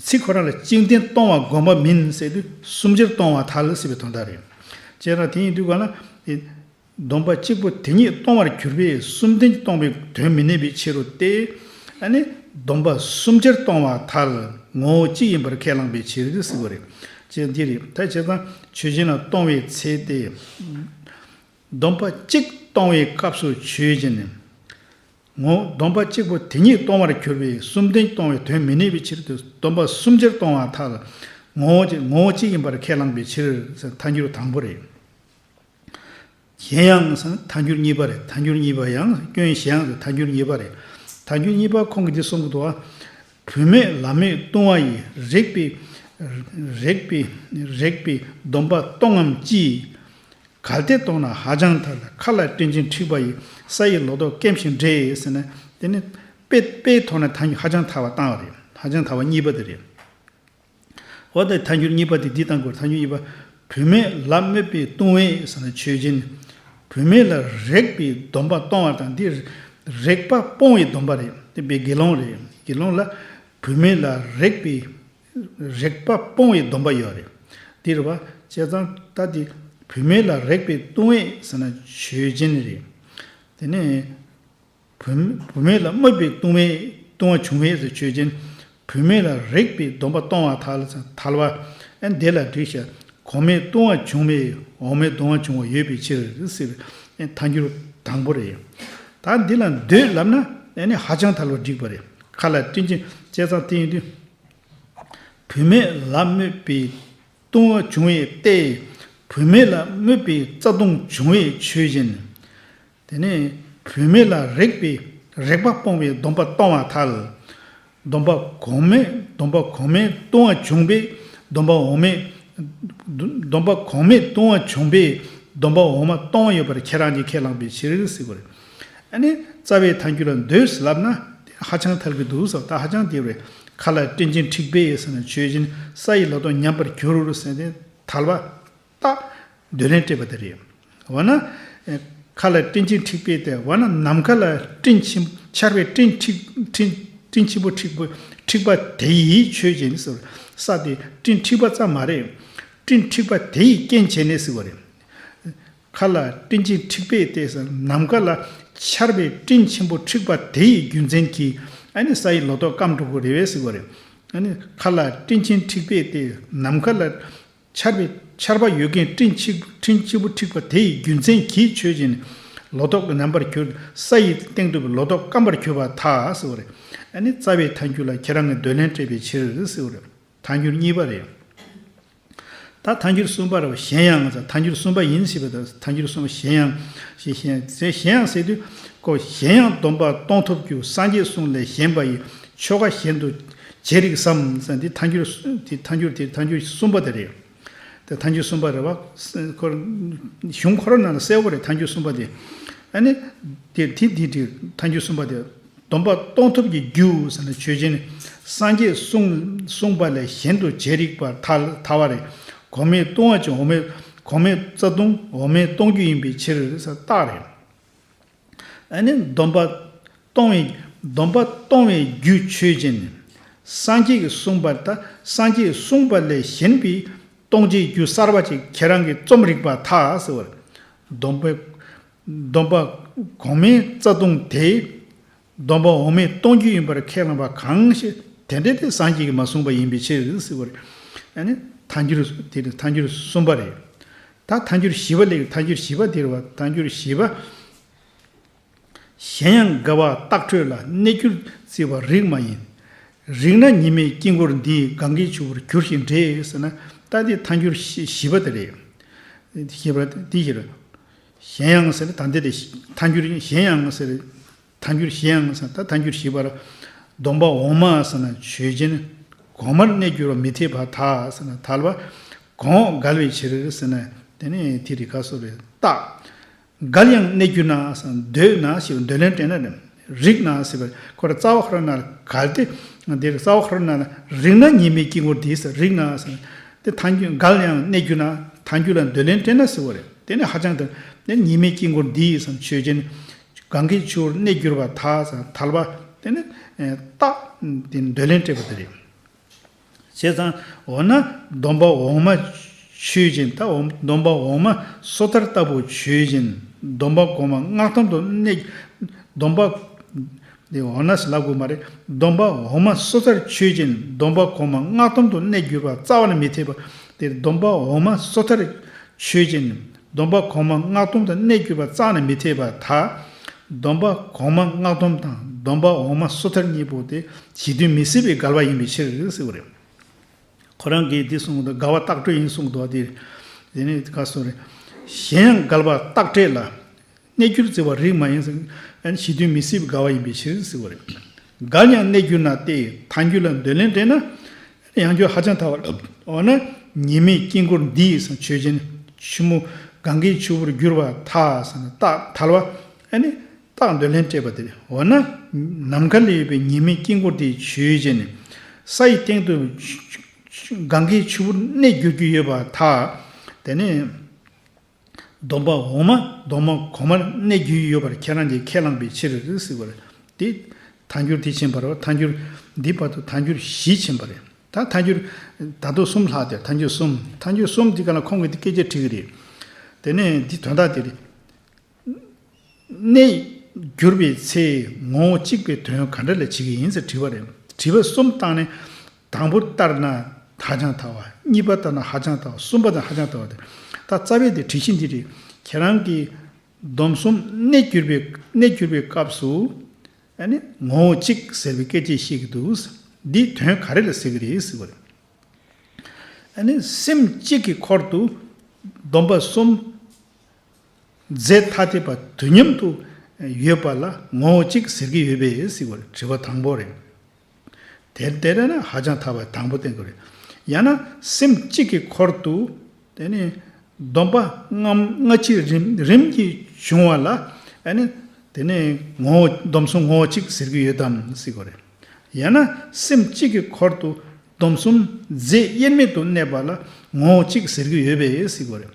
ཚིག་ཁོ་རང་ལ་བཅིངས་ལྡན་སྟོང་བ་དགོངས་པ་མིན་ཟེར་དུས་གསུམ་ཆར་སྟོང་བར་ཐལ་ཟེར་བའི་དོན་དག་རེད། བྱས་ཙང་དེ་ཡིན་དུས་ག་ལ། སྡོམ་པ་གཅིག་པོ་དེ་ཉིད་སྟོང་བར་གྱུར་པས་གསུམ་ལྡན་སྟོང་བའི་དོན་མི་གནས་པའི་ཕྱིར་རོ་སྟེ། ཨ་ནི་སྡོམ་པ་གསུམ་ཆར་སྟོང་བར་ཐལ། ངོ་བོ་གཅིག་ཡིན་པར་ཁས་བླངས་པའི་ཕྱིར་ཟེར་བ་རེད། ཅེས་འདི་རེད། ད་བྱས་ཙང་ཆོས་ཅན་ལ་སྟོང་བའི་ཚེ་སྟེ། སྡོམ་པ་གཅིག་སྟོང་བའི་སྐབས་སུ་ཆོས་ཅན། ངོ་སྡོམ་པ་གཅིག་པོ་དེ་ཉིད་སྟོང་བར་གྱུར་པས་གསུམ་ལྡན་སྟོང་བའི་དོན་མི་གནས་པའི་ཕྱིར་དུ་སྡོམ་པ་གསུམ་ཆར་སྟོང་བར་ཐལ། ངོ་བོ་གཅིག་ངོ་བོ་གཅིག་ཡིན་པར་ཁས་བླངས་པའི་ཕྱིར་ཟེར་ཐལ་འགྱུར་དང་པོ་རེད། གཞན་ཡང་ཟེར་ན་ཐལ་འགྱུར་གཉིས་པ་རེད། ཐལ་འགྱུར་གཉིས་པ་ཡང་སྐྱོན་གཞན་ཡང་ཟེར་ཐལ་འགྱུར་གཉིས་པ་རེད། ཐལ་འགྱུར་གཉིས་པ་ཁོང་གིས་འདི་གསུང་གི་འདུག་བ། བུད་མེད་ལ་མོས་ལྟུང་བ་ཡིས། རེག་པའི་རེག་པའི་རེག་པའི་སྡོམ་པ་གཏོང་ངམ་ཅི། གལ་ཏེ་གཏོང་ན་ཧ་ཅང་ཐལ། ཁ་ལ་སྤྲིན་ཆེན་འཁྲིགས་པ་ཡིས། ས་ཡི་ལོ་ཏོག་སྐེམ་ཞིང་འབྲས་ཟེར་ན། དེ་ནི་དཔེ་དཔེའི་ཐོག་ནས་ཐལ་འགྱུར་ཧ་ཅང་ཐལ་བ་བཏང་བ་རེད། ཧ་ཅང་ཐལ་བ་གཉིས་པ་དེ་རེད། འོ་ད་ཐལ་འགྱུར་གཉིས་པ་དེ་འདི་བཏང་དགོས། ཐལ་འགྱུར་གཉིས་པ། བུད་མེད་ལ་སྨོད་པའི་ལྟུང་བས་ཟེར་ན་ཆོས་ཅན། བུད་མེད་ལ་རེག་པའི་སྡོམ་པ་གཏོང་བ་དང་འདི་རེག་པ་སྤོང་བའི་སྡོམ་པ་རེད། དེ་དཔེ་དགེ་སློང་རེད། དགེ་སློང་ལ་བུད་མེད་ལ་རེག་པའི་རེག་པ་སྤོང་བའི་སྡོམ་པ་ཡོད་རེད། འདི་རེད་བ། བྱས་ཙང་ད་འདི་བུད་མེད་ལ་རེག་པའི་ལྟུང་བས་ཟེར་ན་ཆོས་ཅན་རེད། དེ་ནས། བུད་བུད་མེད་ལ་སྨོད་པའི་ལྟུང་བའི་ལྟུང་བ་བྱུང་བས་ཟེར་ཆོས་ཅན། བུད་མེད་ལ་རེག་པའི་སྡོམ་པ་གཏོང་བ་ཐལ་ཟེར་ཐལ་བ། ཨ་འདི་ལ་འགྲིག་ཤག་གོང་མའི་ལྟུང་བ་བྱུང་བས་འོག་མའི་སྡོམ་པ་བྱུང་བ་ཡོད་པའི་ཕྱིར་ཟེར། ཨ་ཐལ་འགྱུར་དང་པོ་རེད། ད་འདི་ལ་འདོད་ལབ་ན་ཨ་ནི་ཧ་ཅང་ཐལ་བ་འགྲིག་པ་རེད། ཁ་ལ་སྤྲིན་ཆེན་བྱས་ཙང་དེ་ཡིན་དུས། བུད་མེད་ལ་སྨོད་པའི་ལྟུང་བ་བྱུང་བས་ཏེ། བུད་མེད་ལ་སྨོད་པའི་རྩ་ལྟུང་བྱུང་བས་ཆོས་ཅན། དེ་ནས་བུད་མེད་ལ་རེག་པའི་རེག་པ་སྤོང་བའི་སྡོམ་པ་གཏོང་བ་ཐལ། སྡོམ་པ་གོང་མའི་སྡོམ་པ་གོང་མའི་ལྟུང་བ་བྱུང་བས་སྡོམ་པ་འོག་མའི་སྡོམ་པ་གོང་མའི་ལྟུང་བ་བྱུང་བས་སྡོམ་པ་འོག་མ་གཏོང་བ་ཡོད་པར་ཁྱེད་རང་གིས་ཁས་བླངས་པའི་ཕྱིར་ཟེར་དགོས་རེད། ཨ་ནི་རྩ་བའི་ཐལ་འགྱུར་ལ་འདོད་ལབ་ན་ཧ་ཅང་ཐལ་གྱི་འདུག་ཟེར། ད་ཧ་ཅང་དེ་རེད། ཁ་ལ་སྤྲིན་ཆེན་འཁྲིགས་པས་ཟེར་ན་ཆོས་ཅན། ས་ཡི་ལོ་ཏོག་ཉམས་པར་གྱུར་ཟེར་ཏེ་ཐལ་བ། རྟགས་འདོད་ལན་སྤྲད་པ་དེ་རེད། འོ་ན། ཁ་ལ་སྤྲིན་ཆེན་འཁྲིགས་པས་ཏེ། འོ་ན་ནམ་མཁའ་ལ་སྤྲིན་ཆེན་ཆར་པའི་སྤྲིན་འཁྲིགས་སྤྲིན་སྤྲིན་ཆེན་པོ་འཁྲིགས་པ་འཁྲིགས་པ་དེ་ཡིས་ཆོས་ཅན་ཟེར། ས་དེ་སྤྲིན་འཁྲིགས་པ་ཙམ་མ་རེད། སྤྲིན་འཁྲིགས་པ་དེ་ཡི་རྐྱེན་བྱས་ནས་ཟེར་བ་རེད། ཁ་ལ་སྤྲིན་ཆེན་འཁྲིགས་པས་ཏེ་ཟེར། ནམ་མཁའ་ལ་ཆར་པའི་སྤྲིན་ཆེན་པོ་འཁྲིགས་པ་དེ་ཡི་རྒྱུ་མཚན་གྱིས་ཨ་ནི་ས་ཡི་ལོ་ཏོག་སྐམ་འགྲོ་གི་རེད་པས་ཟེར་བ་རེད། ཨ་ནི་ཁ་ལ་སྤྲིན་ཆེན་འཁྲིགས་པས་ཏེ། ནམ་མཁའ་ལ་ཆར་པའི་ཆར་པ་ཡོད་མཁན་སྤྲིན་ཆེ་སྤྲིན་ཆེན་པོ་འཁྲིགས་པ་དེ་ཡི་རྒྱུ་མཚན་གྱིས་ཆོས་ཅན། ལོ་ཏོག་གི་ཉམས་པར་གྱུར། ས་ཡི་སྟེང་དུ་ལོ་ཏོག་སྐམ་པར་གྱུར་པར་ཐལ་ཟེར་བ་རེད། ཨ་ནི་རྩ་བའི་ཐལ་འགྱུར་ལ་ཁྱེད་རང་གིས་འདོད་ལན་སྤྲད་པའི་ཕྱིར་ཟེར་བ་རེད། ཐལ་འགྱུར་གཉིས་པ་རེད། ད་ཐལ་འགྱུར་གསུམ་པ་རེད་བ། གཞན་ཡང་ཟེར། ཐལ་འགྱུར་གསུམ་པ་ཡིན་ཞེས་པ་དང་ཐལ་འགྱུར་གསུམ་པ་གཞན་ཡང་ཞེས་གཞན་ཟེར། གཞན་ཡང་ཟེར་དུས་ཀོ། གཞན་ཡང་སྡོམ་པ་གཏོང་ཐུབ་རྒྱུ། སངས་རྒྱས་གསུངས་ལས་གཞན་པ་ཡི། ཆོས་འགའ་གཞན་དུ་བྱེད་རིགས་སམ་ཟེར། འདི་ཐལ་འགྱུར་འདི་ཐལ་འགྱུར་དེ་ཐལ་འགྱུར་གསུམ་པ་དེ་རེད། དེ་ཐལ་འགྱུར་གསུམ་པ་རེད་བ། ཁོ་གཞུང་ཁོ་རང་ནང་ལ་གསལ་པོ་རེད། ཐལ་འགྱུར་གསུམ་པ་དེ། ཨ་ནི། དེ་དེ་དེ་དེ་ཐལ་འགྱུར་གསུམ་པ་དེ། སྡོམ་པ་གཏོང་ཐབས་ཀྱི་རྒྱུ་ཟེར་ན་ཆོས་ཅན། སངས་རྒྱས་གསུངས་གསུངས་པ་ལས་གཞན་དུ་བྱེད་རིགས་པར་ཐལ་ཐལ་བ་རེད། གོང་མའི་ལྟུང་བ་ཅན་འོག་མའི་གོང་མའི་རྩ་ལྟུང་འོག་མའི་གཏོང་རྒྱུ་ཡིན་པའི་ཕྱིར་ཟེར་རྟགས་རེད། ཨ་ནི་སྡོམ་པ་གཏོང་བའི་སྡོམ་པ་གཏོང་བའི་རྒྱུ་ཆོས་ཅན། སངས་རྒྱས་ཀྱིས་གསུངས་པ་ད་སངས་རྒྱས་གསུངས་པ་ལས་གཞན་པའི་གཏོང་བྱའི་རྒྱུ་གསར་པ་ཅིག་ཁྱེད་རང་གིས་རྩོམ་རིགས་པར་ཐལ་ཟེར་བ་རེད། སྡོམ་པའི་སྡོམ་པ་གོང་མའི་རྩ་ལྟུང་དེ། སྡོམ་པ་འོག་མའི་གཏོང་རྒྱུ་ཡིན་པར་ཁས་བླངས་པ་གང་ཞིག་དེ་འདྲ་དེ་སངས་རྒྱས་ཀྱིས་མ་གསུངས་པ་ཡིན་པའི་ཕྱིར་ཟེར་བ་རེད། ཨ་ནི་ཐལ་འགྱུར་དེ་ཐལ་འགྱུར་གསུམ་པ་རེད། ད་ཐལ་འགྱུར་བཞི་པ་ལས་ཐལ་འགྱུར་བཞི་པ་དེ་རེད་བ། ཐལ་འགྱུར་བཞི་པ། གཞན་ཡང་འགལ་བ་རྟག་འཕྲོད་ལ། གནས་གྱུར་བརྩི་བ་རིགས་མ་ཡིན། རིགས་ན་ཉི་མའི་དཀྱིལ་འཁོར་འདི། གང་གི་ཆུ་བུར་གྱུར་ཞིང་འབྲས་ཟེར་ན། ད་དེ་ཐལ་འགྱུར་བཞི་བཞི་པ་དེ་རེད། བཞི་པ་དེ་བཞི་རེད། གཞན་ཡང་ཟེར་ད་འདི་རེད། ཐལ་འགྱུར་གཞན་ཡང་ཟེར། ཐལ་འགྱུར་གཞན་ཡང་ཟེར། ད་ཐལ་འགྱུར་བཞི་པར། སྡོམ་པ་འོག་མ་ཟེར་ན་ཆོས་ཅན། གོང་མར་གནས་གྱུར་པ་མི་འཐད་པར་ཐལ་ཟེར་ན་ཐལ་བ། གོང་འོག་འགལ་བའི་ཕྱིར་ཟེར་ན། དེ་ནི་དེ་རིགས་ཁ་གསོ་རེད་རྟགས། འགལ་ཡང་གནས་གྱུར་ན་ཟེར། འདོད་ན་ཞེས་པའི་འདོད་ལན་སྤྲད་ན་རེད། རིགས་ན་ཞེས་པ་ཁོ་ར་རྩ་བ་ཁོ་ར་ན་གལ་ཏེ། འདིར་རྩ་བ་ཁོ་ར་ན་རིགས་ན་ཉི་མའི་དཀྱིལ་འཁོར་འདི་ཟེར། རིགས་ན་ཟེར། དེ་ཐལ་འགྱུར་འགལ་ཡང་གནས་གྱུར་ན། ཐལ་འགྱུར་ལ་འདོད་ལན་སྤྲད་ན་ཟེར་བ་རེད། དེ་ནི་ཧ་ཅང་དེ་ནི་ཉི་མའི་དཀྱིལ་འཁོར་འདི་ཟེར་ཆོས་ཅན། གང་གི་ཆུ་བུར་གནས་གྱུར་པར་ཐལ་ཟེར་ཐལ་བ། དེ་ནི་རྟགས་དེ་འདོད་ལན་སྤྲད་པ་དེ་རེད། བྱས་ཙང་འོ་ན་སྡོམ་པ་འོག་མ་ཆོས་ཅན། ད་འོ་སྡོམ་པ་འོག་མ་སོ་ཐར་ལྟ་བུ་ཆོས་ཅན། སྡོམ་པ་གོང་མ་སྔགས་སྡོམ་དུ་གནས། སྡོམ་པ་འདི་འོ་ན་ཞེས་ལབ་དགོས་མ་རེད། སྡོམ་པ་འོག་མ་སོ་ཐར་ཆོས་ཅན། སྡོམ་པ་གོང་མ་སྔགས་སྡོམ་དུ་གནས་གྱུར་པ་རྩ་བ་ནས་མི་འཐད་པ། དེར་སྡོམ་པ་འོག་མ་སོ་ཐར་ཆོས་ཅན། སྡོམ་པ་གོང་མ་སྔགས་སྡོམ་དུ་གནས་གྱུར་པ་རྩ་བ་ནས་མི་འཐད་པར་ཐལ། སྡོམ་པ་གོང་མ་སྔགས་སྡོམ་དང་སྡོམ་པ་འོག་མ་སོ་ཐར་གཉིས་པོ་དེ་གཞི་མཐུན་མི་སྲིད་པའི་འགལ་བ་ཡིན་པའི་ཕྱིར་ཟེར་བ་རེད། ཁོ་རང་གིས་འདི་གསུངས་འདུག་འགལ་བ་རྟག་འཕྲོད་ཡིན་གསུངས་འདུག་དེ་དེ་ནི་ག་སོ་རེད། གཞན་ཡང་འགལ་བ་རྟག་བྲལ་ལ། གནས་གྱུར་བརྩི་བ་རིགས་མ་ཡིན་ཟེར། གཞི་མཐུན་མི་སྲིད་པའི་འགལ་བ་ཡིན་པའི་ཕྱིར་ཟེར་བ་རེད། འགལ་ཡང་གནས་གྱུར་ན་སྟེ་ཐལ་འགྱུར་ལ་འདོད་ལན་སྤྲད་ན། ཡང་སྐྱར་ཧ་ཅང་ཐལ་བ་ལ། འོ་ན་ཉེས་དམིགས་དཀྱིལ་འཁོར་འདིས་ཆོས་ཅན། ཆུ་མོ་གངྒཱའི་ཆུ་བུར་གྱུར་པར་ཐལ་ཟེར་ན་རྟགས་ཐལ་བ། ཨ་ནི་རྟགས་འདོད་ལན་སྤྲད་པ་དེ་རེད། འོ་ན་ནམ་མཁའ་ལ་ཡོད་པའི་ཉེས་དམིགས་དཀྱིལ་འཁོར་དེ་ཆོས་ཅན། ས་ཡི་སྟེང་དུ་གངྒཱའི་ཆུ་བུར་གནས་གྱུར་གྱི་ཡོད་པར་ཐལ། དེ་ནས། སྡོམ་པ་འོག་མ་སྡོམ་པ་གོང་མར་གནས་གྱུར་ཡོད་པར་ཁྱེད་རང་གིས་ཁས་བླངས་པའི་ཕྱིར་ཟེར་བ་རེད། དེ་ཐལ་འགྱུར་དེ་ཕྱིན་པ་རེད་བ། ཐལ་འགྱུར་འདི་བར་དུ་ཐལ་འགྱུར་བཞི་ཕྱིན་པ་རེད། ད་ཐལ་འགྱུར་ད་དུང་གསུམ་ལྷག་སྟེ་ཐལ་འགྱུར་གསུམ། ཐལ་འགྱུར་གསུམ་འདི་ག་ལ་ཁོང་གིས་འདི་སྐད་ཆ་དྲིས་ཀྱི་རེད། དེ་ནས་འདི་དོན་དག་དེ་རེད། གནས་གྱུར་པའི་ཚེ་ངོ་བོ་གཅིག་པའི་དོན་ག་འདྲ་ལ་བྱེད་ཀྱི་ཡིན་ཟེར་དྲིས་པ་རེད། དྲི་བ་གསུམ་བཏང་ནས། དང་པོ་ལྟར་ན་ཧ་ཅང་ཐལ་བ། གཉིས་པ་ལྟར་ན་ཧ་ཅང་ཐལ་བ། གསུམ་པ་དང་ཧ་ཅང་ཐལ་བ་དེ། ད་རྩ་བའི་དེ་དྲི་གཞི་འདི་རེད། ཁྱེད་རང་གིས་སྡོམ་གསུམ་གནས་གྱུར་པའི་གནས་གྱུར་པའི་སྐབས་སུ། ཨ་ནི་ངོ་བོ་གཅིག་ཟེར་བའི་སྐད་ཆ་བཤད་ཀྱི་འདུག། འདིའི་དོན་ག་རེ་ལ་ཟེར་གྱི་རེད་ཟེར་བ་རེད། ཨ་ནི་སེམས་གཅིག་གི་འཁོར་དུ་སྡོམ་པ་གསུམ་རྫས་ཐ་དད་པ་དུས་མཉམ་དུ་ཡོད་པ་ལ་ངོ་བོ་གཅིག་ཟེར་གྱི་ཡོད་པས་ཟེར་བ་རེད། དྲི་བ་དང་པོ་རེད། དེ་དེ་རེད་ན་ཧ་ཅང་ཐལ་བ་དང་པོ་བསྟན་དགོས་རེད། ཡང་ན་སེམས་གཅིག་གི་འཁོར་དུ་དེ་ནི་སྡོམ་པ་སྔ་སྔ་ཕྱི་རིམ་རིམ་གྱིས་བྱུང་བ་ལ་ཨ་ནི་དེ་ནི་ངོ་བོ་སྡོམ་གསུམ་ངོ་བོ་གཅིག་ཟེར་གྱི་ཡོད་དམ་ཟེར་དགོས་རེད། ཡང་ན་སེམས་གཅིག་གི་འཁོར་དུ་སྡོམ་གསུམ་རྫས་དབྱེར་མེད་དུ་གནས་པ་ལ་ངོ་བོ་གཅིག་ཟེར་གྱི་ཡོད་པས་ཟེར་དགོས་རེད།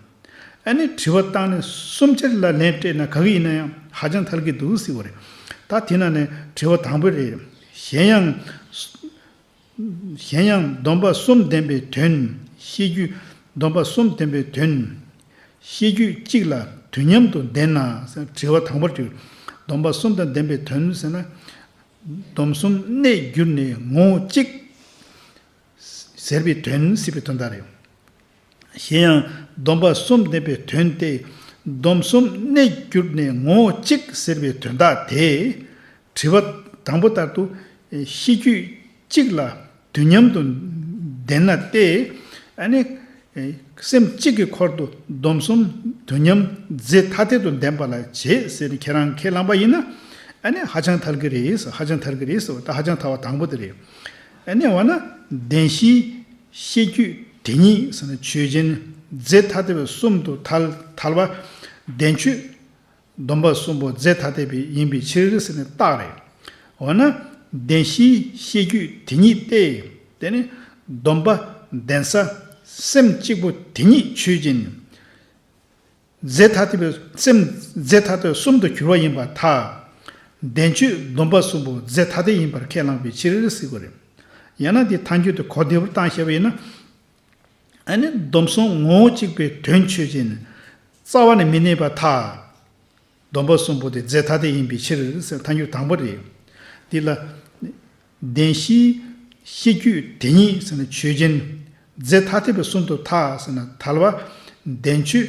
ཨ་ནི་དྲི་བ་བཏང་ནས་གསུམ་ཆར་ལ་ལན་སྤྲད་ན་ག་གི་ཡིན་ན་ཡང་ཧ་ཅང་ཐལ་གྱི་འདུག་ཟེར་བ་རེད། ད་དེ་ན་ནས་དྲི་བ་དང་པོ་རེད། གཞན་ཡང་། གཞན་ཡང་སྡོམ་པ་གསུམ་ལྡན་པའི་དོན་ཤེས་རྒྱུད། སྡོམ་པ་གསུམ་ལྡན་པའི་དོན་ཤེས་རྒྱུད་གཅིག་ལ་དུས་མཉམ་དུ་ལྡན་ན་ཟེར་དྲི་བ་དང་པོར་གྱུར། སྡོམ་པ་གསུམ་དང་ལྡན་པའི་དོན་ཟེར་ན། སྡོམ་གསུམ་གནས་གྱུར་ནས་ངོ་བོ་གཅིག་ཟེར་བའི་དོན་ཟེར་བའི་དོན་དག་རེད། གཞན་ཡང་སྡོམ་པ་གསུམ་ལྡན་པའི་དོན་ཏེ། སྡོམ་གསུམ་གནས་གྱུར་ནས་ངོ་བོ་གཅིག་ཟེར་བའི་དོན་དག་དེ། དྲི་བ་དང་པོ་ལྟར་དུ་ཤེས་རྒྱུད་གཅིག་ལ་དུས་མཉམ་དུ་ལྡན་ན་སྟེ། ཨ་ནི། སེམས་གཅིག་གི་འཁོར་དུ་སྡོམ་གསུམ་དུས་མཉམ་རྫས་ཐ་དད་དུ་ལྡན་པ་ལ་བྱེད་ཟེར་ནས་ཁྱེད་རང་ཁས་བླངས་པ་ཡིན་ན། ཨ་ནི་ཧ་ཅང་ཐལ་གྱི་རེད་ཟེར། ཧ་ཅང་ཐལ་གྱི་རེད་ཟེར་བ་ད་ཧ་ཅང་ཐལ་བ་དང་པོ་དེ་རེད། ཨ་ནི་འོ་ན་བདེན་བཞིའི་ཤེས་རྒྱུད་དེ་ཉིད་ཟེར་ན་ཆོས་ཅན། རྫས་ཐ་དད་པའི་གསུམ་དུ་ཐལ་ཐལ་བ། བདེན་ཆོས་སྡོམ་པ་གསུམ་པོ་རྫས་ཐ་དད་པའི་ཡིན་པའི་ཕྱིར་ཟེར་ནས་རྟགས་རེད། འོ་ན་བདེན་བཞིའི་ཤེས་རྒྱུད་དེ་ཉིད་ཏེ། དེ་ནི་སྡོམ་པ་ལྡན་ས་སེམས་གཅིག་པོ་དེ་ཉིད་ཆོས་ཅན། རྫས་ཐ་དད་པའི་སེམས་རྫས་ཐ་དད་གསུམ་དུ་གྱུར་པ་ཡིན་པར་ཐལ། བདེན་ཆོས་སྡོམ་པ་གསུམ་པོ་རྫས་ཐ་དད་ཡིན་པར་ཁས་བླངས་པའི་ཕྱིར་ཟེར་དགོས་རེད། ཡང་ན་འདི་ཐལ་འགྱུར་དེ་གོ་བདེ་པོར་བཏང་བཞག་པ་ཡིན་ན། ཨ་ནི་སྡོམ་གསུམ་ངོ་བོ་གཅིག་པའི་དོན་ཆོས་ཅན། རྩ་བ་ནས་མི་གནས་པར་ཐལ། སྡོམ་པ་གསུམ་པོ་དེ་རྫས་ཐ་དད་ཡིན་པའི་ཕྱིར་ཟེར་ཐལ་འགྱུར་དང་པོ་རེད། འདི་ལ། བདེན་བཞིའི་ཤེས་རྒྱུད་དེ་ཉིད་ཟེར་ན་ཆོས་ཅན། རྫས་ཐ་དད་པའི་གསུམ་དུ་ཐལ་ཟེར་ན་ཐལ་བ། བདེན་ཆོས་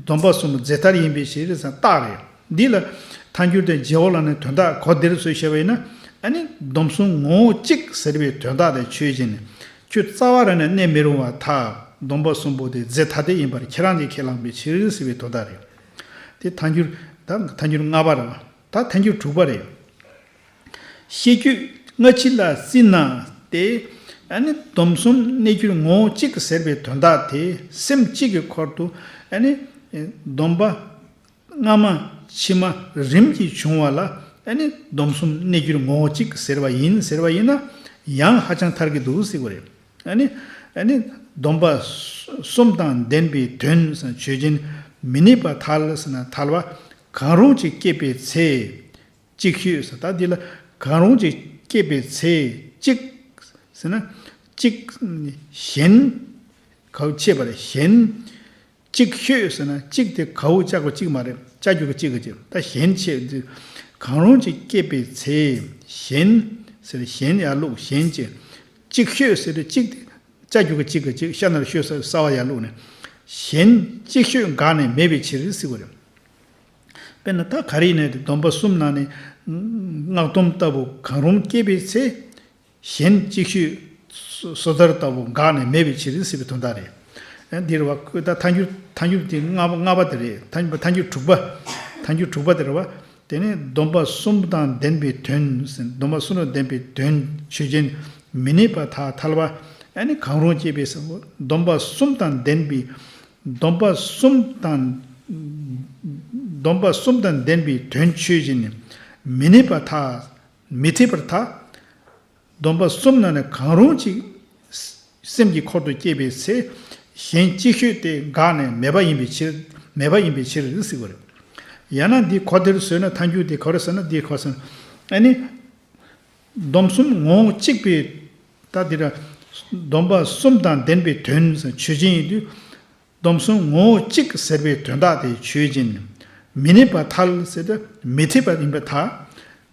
སྡོམ་པ་གསུམ་རྫས་ཐ་དད་ཡིན་པའི་ཕྱིར་ཟེར་ན་རྟགས་རེད། འདི་ལ་ཐལ་འགྱུར་དང་རྗེ་བོ་ལ་ནི་དོན་དག་གོ་བདེར་བཟོས་བཤད་པ་ཡིན་ན། ཨ་ནི་སྡོམ་གསུམ་ངོ་བོ་གཅིག་ཟེར་བའི་དོན་དག་དེ་ཆོས་ཅན། ཁྱོད་རྩ་བ་རང་ནས་གནས་མི་རུང་བར་ཐལ། སྡོམ་པ་གསུམ་པོ་དེ་རྫས་ཐ་དད་ཡིན་པར་ཁྱེད་རང་གིས་ཁས་བླངས་པའི་ཕྱིར་ཟེར་བའི་དོན་དག་རེད། དེ་ཐལ་འགྱུར། ད་ཐལ་འགྱུར་ལྔ་པ་རེད་བ། ད་ཐལ་འགྱུར་དྲུག་པ་རེད། ཤེས་རྒྱུད་སྔ་ཕྱི་ལ་བརྩིས་ན་སྟེ། ཨ་ནི་སྡོམ་གསུམ་གནས་གྱུར་ངོ་བོ་གཅིག་ཟེར་བའི་དོན་དག་དེ་སེམས་གཅིག་གི་འཁོར་དུ་ཨ་ནི་སྡོམ་པ་སྔ་མ་ཕྱི་མ་རིམ་གྱིས་བྱུང་བ་ལ་ཨ་ནི་སྡོམ་གསུམ་གནས་གྱུར་ངོ་བོ་གཅིག་ཟེར་བ་ཡིན་ཟེར་བ་ཡིན་ན་ཡང་ཧ་ཅང་ཐལ་གྱི་འདུག་ཟེར་བ་རེད། ཨ་ནི་ཨ་ནི་སྡོམ་པ་གསུམ་དང་ལྡན་པའི་དོན་ཆོས་ཅན། མི་གནས་པར་ཐལ་ཟེར་ན་ཐལ་བ། གང་རུང་གཅིག་སྐྱེས་པའི་ཚེ། གཅིག་ཤོས་ཟེར། ད་འདི་ལ་གང་རུང་གཅིག་སྐྱེས་པའི་ཚེ། གཅིག་ཟེར་ན་གཅིག་གཞན། ག་བོ་ཕྱེ་བ་རེད། གཞན། གཅིག་ཤོས་ཟེར་ན་གཅིག་དེ་ག་བོ་བཅའ་དགོས་གཅིག་མ་རེད། བཅའ་རྒྱུ་ག་གཅིག་ག་གཅིག་ད་གཞན་ཕྱེ་འདི། གང་རུང་གཅིག་སྐྱེས་པའི་ཚེ། གཞན་ཟེར་གཞན་ཡར་བླུགས་གཞན་གཅིག་གཅིག་ཤོས་ཟེར་དུས་གཅིག་དེ་བཅའ་རྒྱུ་ག་གཅིག་ག་གཅིག་ཤ་ནར་ཤོས་ས་ས་བ་ཡར་བླུགས་ནས། གཞན་གཅིག་ཤོས་འགགས་ནས་མེད་པའི་ཕྱིར་ཟེར་བ་རེད། དཔེར་ན་ད་ག་རེ་ཡིན་ནའི་དེ་སྡོམ་པ་གསུམ་ནང་ནས་སྔགས་སྡོམ་ལྟ་བུ་གང་རུང་སྐྱེས་པའི་ཚེ། གཞན་གཅིག་ཤོས་སོ་ཐར་ལྟ་བུ་འགགས་ནས་མེད་པའི་ཕྱིར་ཟེར་བའི་དོན་དག་རེད། ཨ་འདི་རེད་བ། ཁོས་ད་ཐལ་འགྱུར་ཐལ་འགྱུར་དེ་ལྔ་པ་ལྔ་པ་དེ་རེད། ཐལ་འགྱུར་ཐལ་འགྱུར་དྲུག་པ། ཐལ་འགྱུར་དྲུག་པ་དེ་རེད་བ། དེ་ནས་སྡོམ་པ་གསུམ་དང་ལྡན་པའི་དོན། སྡོམ་པ་གསུམ་དང་ལྡན་པའི་དོན་ཆོས་ཅན། མི་གནས་པར་ཐལ། ཐལ་བ་ཨ་ནི་གང་རུང་སྐྱེས་པའི་ས། སྡོམ་པ་གསུམ་དང་ལྡན་པའི། སྡོམ་པ་གསུམ་དང་། སྡོམ་པ་གསུམ་དང་ལྡན་པའི་དོན་ཆོས་ཅན། མི་གནས་པར་ཐལ། མི་འཐད་པར་ཐལ། སྡོམ་པ་གསུམ་ནང་ནས་གང་རུང་གཅིག་སེམས་ཀྱི་འཁོར་དུ་སྐྱེས་པའི་ཚེ། གཞན་ཅིག་ཤོས་དེ་འགགས་ནས་མེད་པ་ཡིན་པའི་ཕྱིར། མེད་པ་ཡིན་པའི་ཕྱིར་ཟེར་བ་རེད། ཡང་ན་འདི་གོ་དེར་བཟོས་ན། ཐལ་འགྱུར་དེ་ག་རེ་ཟེར་ན། འདི་ག་རེ་ཟེར་ན། ཨ་ནི། སྡོམ་གསུམ་ངོ་བོ་གཅིག་པའི། ད་འདི་ར། སྡོམ་པ་གསུམ་དང་ལྡན་པའི་དོན་ཟེར་ཆོས་ཅན་ཡིན་དུས། སྡོམ་གསུམ་ངོ་བོ་གཅིག་ཟེར་བའི་དོན་དག་དེ་ཆོས་ཅན། མི་གནས་པར་ཐལ་ཟེར་ཏེ་མི་འཐད་པ་ཡིན་པར་ཐལ།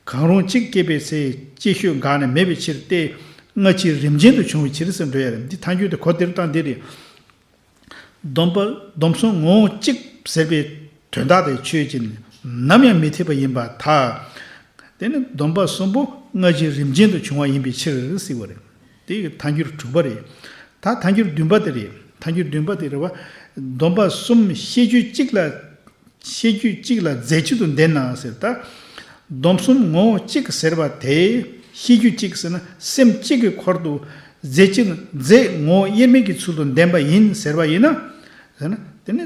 གང་རུང་གཅིག་སྐྱེས་པའི་ཚེ་ཅིག་ཤོས་འགགས་ནས་མེད་པའི་ཕྱིར་ཏེ། སྔ་ཕྱི་རིམ་ཅན་དུ་བྱུང་བའི་ཕྱིར་ཟེར་འགྲོ་ཡ་རེད། འདི་ཐལ་འགྱུར་དེ་གོ་དེར་བཏང་འདི་རེད། སྡོམ་པ་སྡོམ་གསུམ་ངོ་བོ་གཅིག་ཟེར་བའི་དོན་དག་དེ་ཆོས་ཅན། ནམ་ཡང་མི་འཐད་པ་ཡིན་པར་ཐལ། དེ་ནི་སྡོམ་པ་གསུམ་པོ་སྔ་ཕྱི་རིམ་ཅན་དུ་བྱུང་བ་ཡིན་པའི་ཕྱིར་ཟེར་བ་རེད། དེ་ཐལ་འགྱུར་དྲུག་པ་རེད། ད་ཐལ་འགྱུར་བདུན་པ་དེ་རེད། ཐལ་འགྱུར་བདུན་པ་དེ་རེད་བ། སྡོམ་པ་གསུམ་ཤེས་རྒྱུད་གཅིག་ལ། ཤེས་རྒྱུད་གཅིག་ལ་རྫས་གཅིག་ཏུ་ལྡན་ན་ཟེར། ད་སྡོམ་གསུམ་ངོ་བོ་གཅིག་ཟེར་བ་དེ། ཤེས་རྒྱུད་གཅིག་ཟེར་ན་སེམས་གཅིག་གི་འཁོར་དུ་རྫས་གཅིག་རྫས་ངོ་བོ་དབྱེར་མེད་ཀྱི་ཚུལ་དུ་ལྡན་པ་ཡིན་ཟེར་བ་ཡིན་ན། ཟེར་ན་དེ་ནི།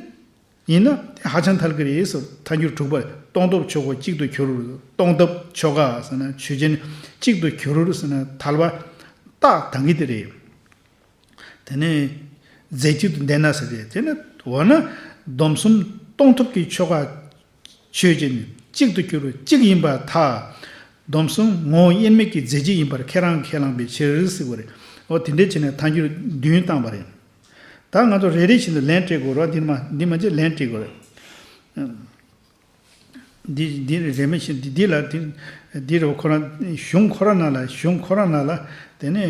ཡིན་ན་དེ་ཧ་ཅང་ཐལ་གྱི་རེད་ཟེར། ཐལ་འགྱུར་དྲུག་པ། སྟོང་སྟོབས་ཆོས་འཁོར་གཅིག་ཏུ་གྱུར། སྟོང་སྟོབས་ཆོས་འཁོར་ཟེར་ན་ཆོས་ཅན་གཅིག་ཏུ་གྱུར་ཟེར་ན་ཐལ་བ་རྟགས་དང་གི་དེ་རེད། དེ་ནས་རྫས་གཅིག་ཏུ་ལྡན་ན་ཟེར་ཏེ། དེ་ནི་འོ་ན་སྡོམ་གསུམ་སྟོང་སྟོབས་ཀྱི་ཆོས་འཁོར་ཆོས་ཅན་གཅིག་ཏུ་གྱུར་གཅིག་ཡིན་པར་ཐལ། སྡོམ་གསུམ་ངོ་བོ་དབྱེར་མེད་ཀྱི་རྫས་གཅིག་ཡིན་པར་ཁས་བླངས་ཁས་བླངས་པའི་ཕྱིར་ཟེར་བ་རེད། འོ་དེ་འདྲས་བྱས་ནས་ཐལ་འགྱུར་བདུན་བཏང་བ་རེད། ད་ང་ཚོ་རེ་རེ་བཞིན་དུ་ལན་སྤྲད་དགོས་རེད་བ། འདི་མ་འདི་མ་བྱས་ལན་སྤྲད་དགོས་རེད། འདི་འདི་རེ་མི་ཤེས། འདི་འདི་ལ་འདི་འདི་རེད་བ། ཁོ་རང་གཞུང་ཁོ་རང་ནང་ལ། གཞུང་ཁོ་རང་ནང་ལ། དེ་ནས་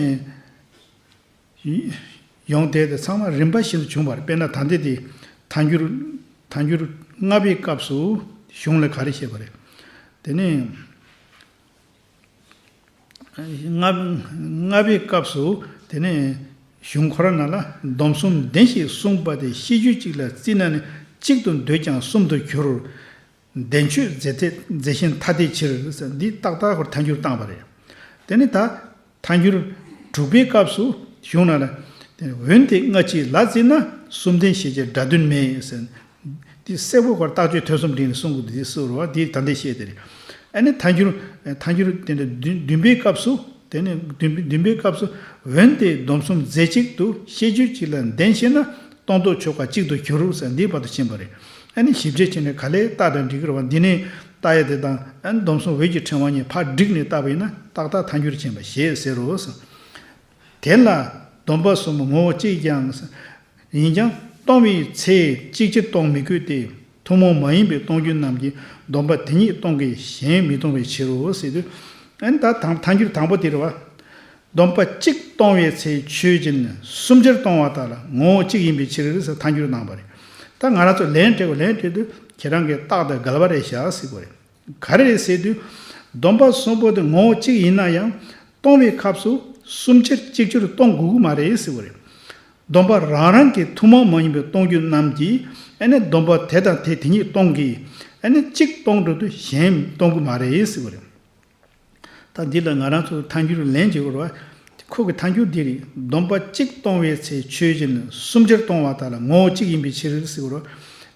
ཡོང་དེ་དེ་ཚང་མ་རིམ་པ་བཞིན་དུ་བྱུང་བ་རེད། དཔེར་ན་ད་འདི་དེ་ཐལ་འགྱུར། ཐལ་འགྱུར་ལྔ་པའི་སྐབས་སུ་གཞུང་ལ་ག་རེ་བཤད་པ་རེད། དེ་ནས། ལྔ་ལྔ་པའི་སྐབས་སུ་དེ་ནས་གཞུང་ཁོ་ར་ནང་ལ། སྡོམ་གསུམ་བདེན་ཞེས་གསུངས་པ་དེ། ཤེས་རྒྱུད་གཅིག་ལ་བརྩིས་ན་ནི། གཅིག་ཏུ་འདོད་ཀྱང་གསུམ་དུ་འགྱུར། བདེན་ཆོས་རྫས་ཐད་རྫས་གཞན་ཐ་དད་ཕྱིར། འདི་ཏག་ཏག་ཁོ་ཐལ་འགྱུར་བཏང་བ་རེད། དེ་ནི་ད་ཐལ་འགྱུར་དྲུག་པའི་སྐབས་སུ་གཞུང་ནང་ལ། འོན་ཏེ་སྔ་ཕྱི་ལ་བརྩིས་ན། གསུམ་ལྡན་ཞེས་བྱའི་སྒྲ་དོན་མེད་ཟེར། འདི་གསལ་པོ་ཁོ་རྟགས་ཆོས་ཐོས་བསམ་སྒྲིང་ནས་གསུང་དགོས་འདུག་ཟེར་བ་འདི་ད་ལྟའི་བཤད་དེ་རེད། ཨ་ནི་ཐལ་འགྱུར། ཐལ་འགྱུར་དེ་འདྲ་བདུན་བདུན་པའི་སྐབས་སུ། དེ་ནས་བདུན་པའི་བདུན་པའི་སྐབས་སུ། འོན་ཏེ་སྡོམ་གསུམ་རྫས་གཅིག་ཏུ་ཤེས་རྒྱུད་གཅིག་ལ་ལྡན་ཞེ་ན། སྟོང་སྟོབས་ཆོས་འཁོར་གཅིག་ཏུ་གྱུར་ཟེར། འདིའི་བར་དུ་ཕྱིན་པ་རེད། ཨ་ནི་ཞིབ་དཔྱད་བྱས་ནས་ག་ལེར་བརྟགས་དང་འགྲིག་གི་རེད་བ། འདི་ནས་བརྟགས་ཡ་དེ་དང་། ཨ་ནི་སྡོམ་གསུམ་འོད་ཀྱི་ཕྲེང་བ་གཉིས་ཕར་བསྒྲིགས་ནས་བརྟགས་པ་ཡིན་ན་ཏག་ཏག་ཐལ་འགྱུར་ཕྱིན་པ་ཞེས་ཟེར་རོ། དེ་ལ་སྡོམ་པ་གསུམ་ངོ་བོ་གཅིག་ཀྱང་། ཡིན་ཀྱང་སྟོང་བའི་ཚེ་གཅིག་ཕྱིར་སྟོང་མི་དགོས་ཏེ། ཐུན་མོང་མ་ཡིན་པའི་སྟོང་རྒྱུ་རྣམས་ཀྱིས་སྡོམ་པ་དེ་ཉིད་སྟོང་གི། གཞན་མི་སྟོང་བའི་ཕྱིར་རོ་ཟེར་དུས། ཨ་ནི་ད་དང་ཐལ་འགྱུར་དང་པོ་དེ་རེད་བ། སྡོམ་པ་གཅིག་སྟོང་བའི་ཚེ་ཆོས་ཅན། གསུམ་ཕྱིར་སྟོང་བ་དག་ལ་ངོ་བོ་གཅིག་ཡིན་པའི་ཕྱིར་ཟེར་ཐལ་འགྱུར་གནང་བ་རེད། ད་ང་རང་ཚོ་ལན་སྤྲད་དགོས། ལན་སྤྲད་དུས་ཁྱེད་རང་གིས་རྟགས་དང་འགལ་བ་རེད་བཞག་ཟེར་དགོས་རེད། ག་རེ་རེད་ཟེར་དུས། སྡོམ་པ་གསུམ་པོ་དེ་ངོ་བོ་གཅིག་ཡིན་ན་ཡང་། སྟོང་བའི་སྐབས་སུ་གསུམ་ཕྱིར་གཅིག་ཕྱིར་སྟོང་དགོས་ཀྱི་མ་རེད་ཟེར་བ་རེད། སྡོམ་པ་རང་རང་གི་ཐུན་མོང་མ་ཡིན་པའི་སྟོང་རྒྱུ་རྣམས་ཀྱིས། ཨ་ནི་སྡོམ་པ་དེ་དང་དེ་དེ་ཉིད་སྟོང་གི། ཨ་ནི་གཅིག་སྟོང་འགྲོ་དུས་གཞན་སྟོང་གི་མ་རེད་ཟེར་བ་རེད། ད་འདི་ལ་ང་རང་ཚོ་ཐལ་འགྱུར་ལན་བྱེད་དགོས་རེད་བ། ཁོ་གི་ཐལ་འགྱུར་འདི་རེད། སྡོམ་པ་གཅིག་སྟོང་བའི་ཚེ་ཆོས་ཅན། གསུམ་ཕྱིར་སྟོང་བ་དག་ལ་ངོ་བོ་གཅིག་ཡིན་པའི་ཕྱིར་ཟེར་བ་རེད།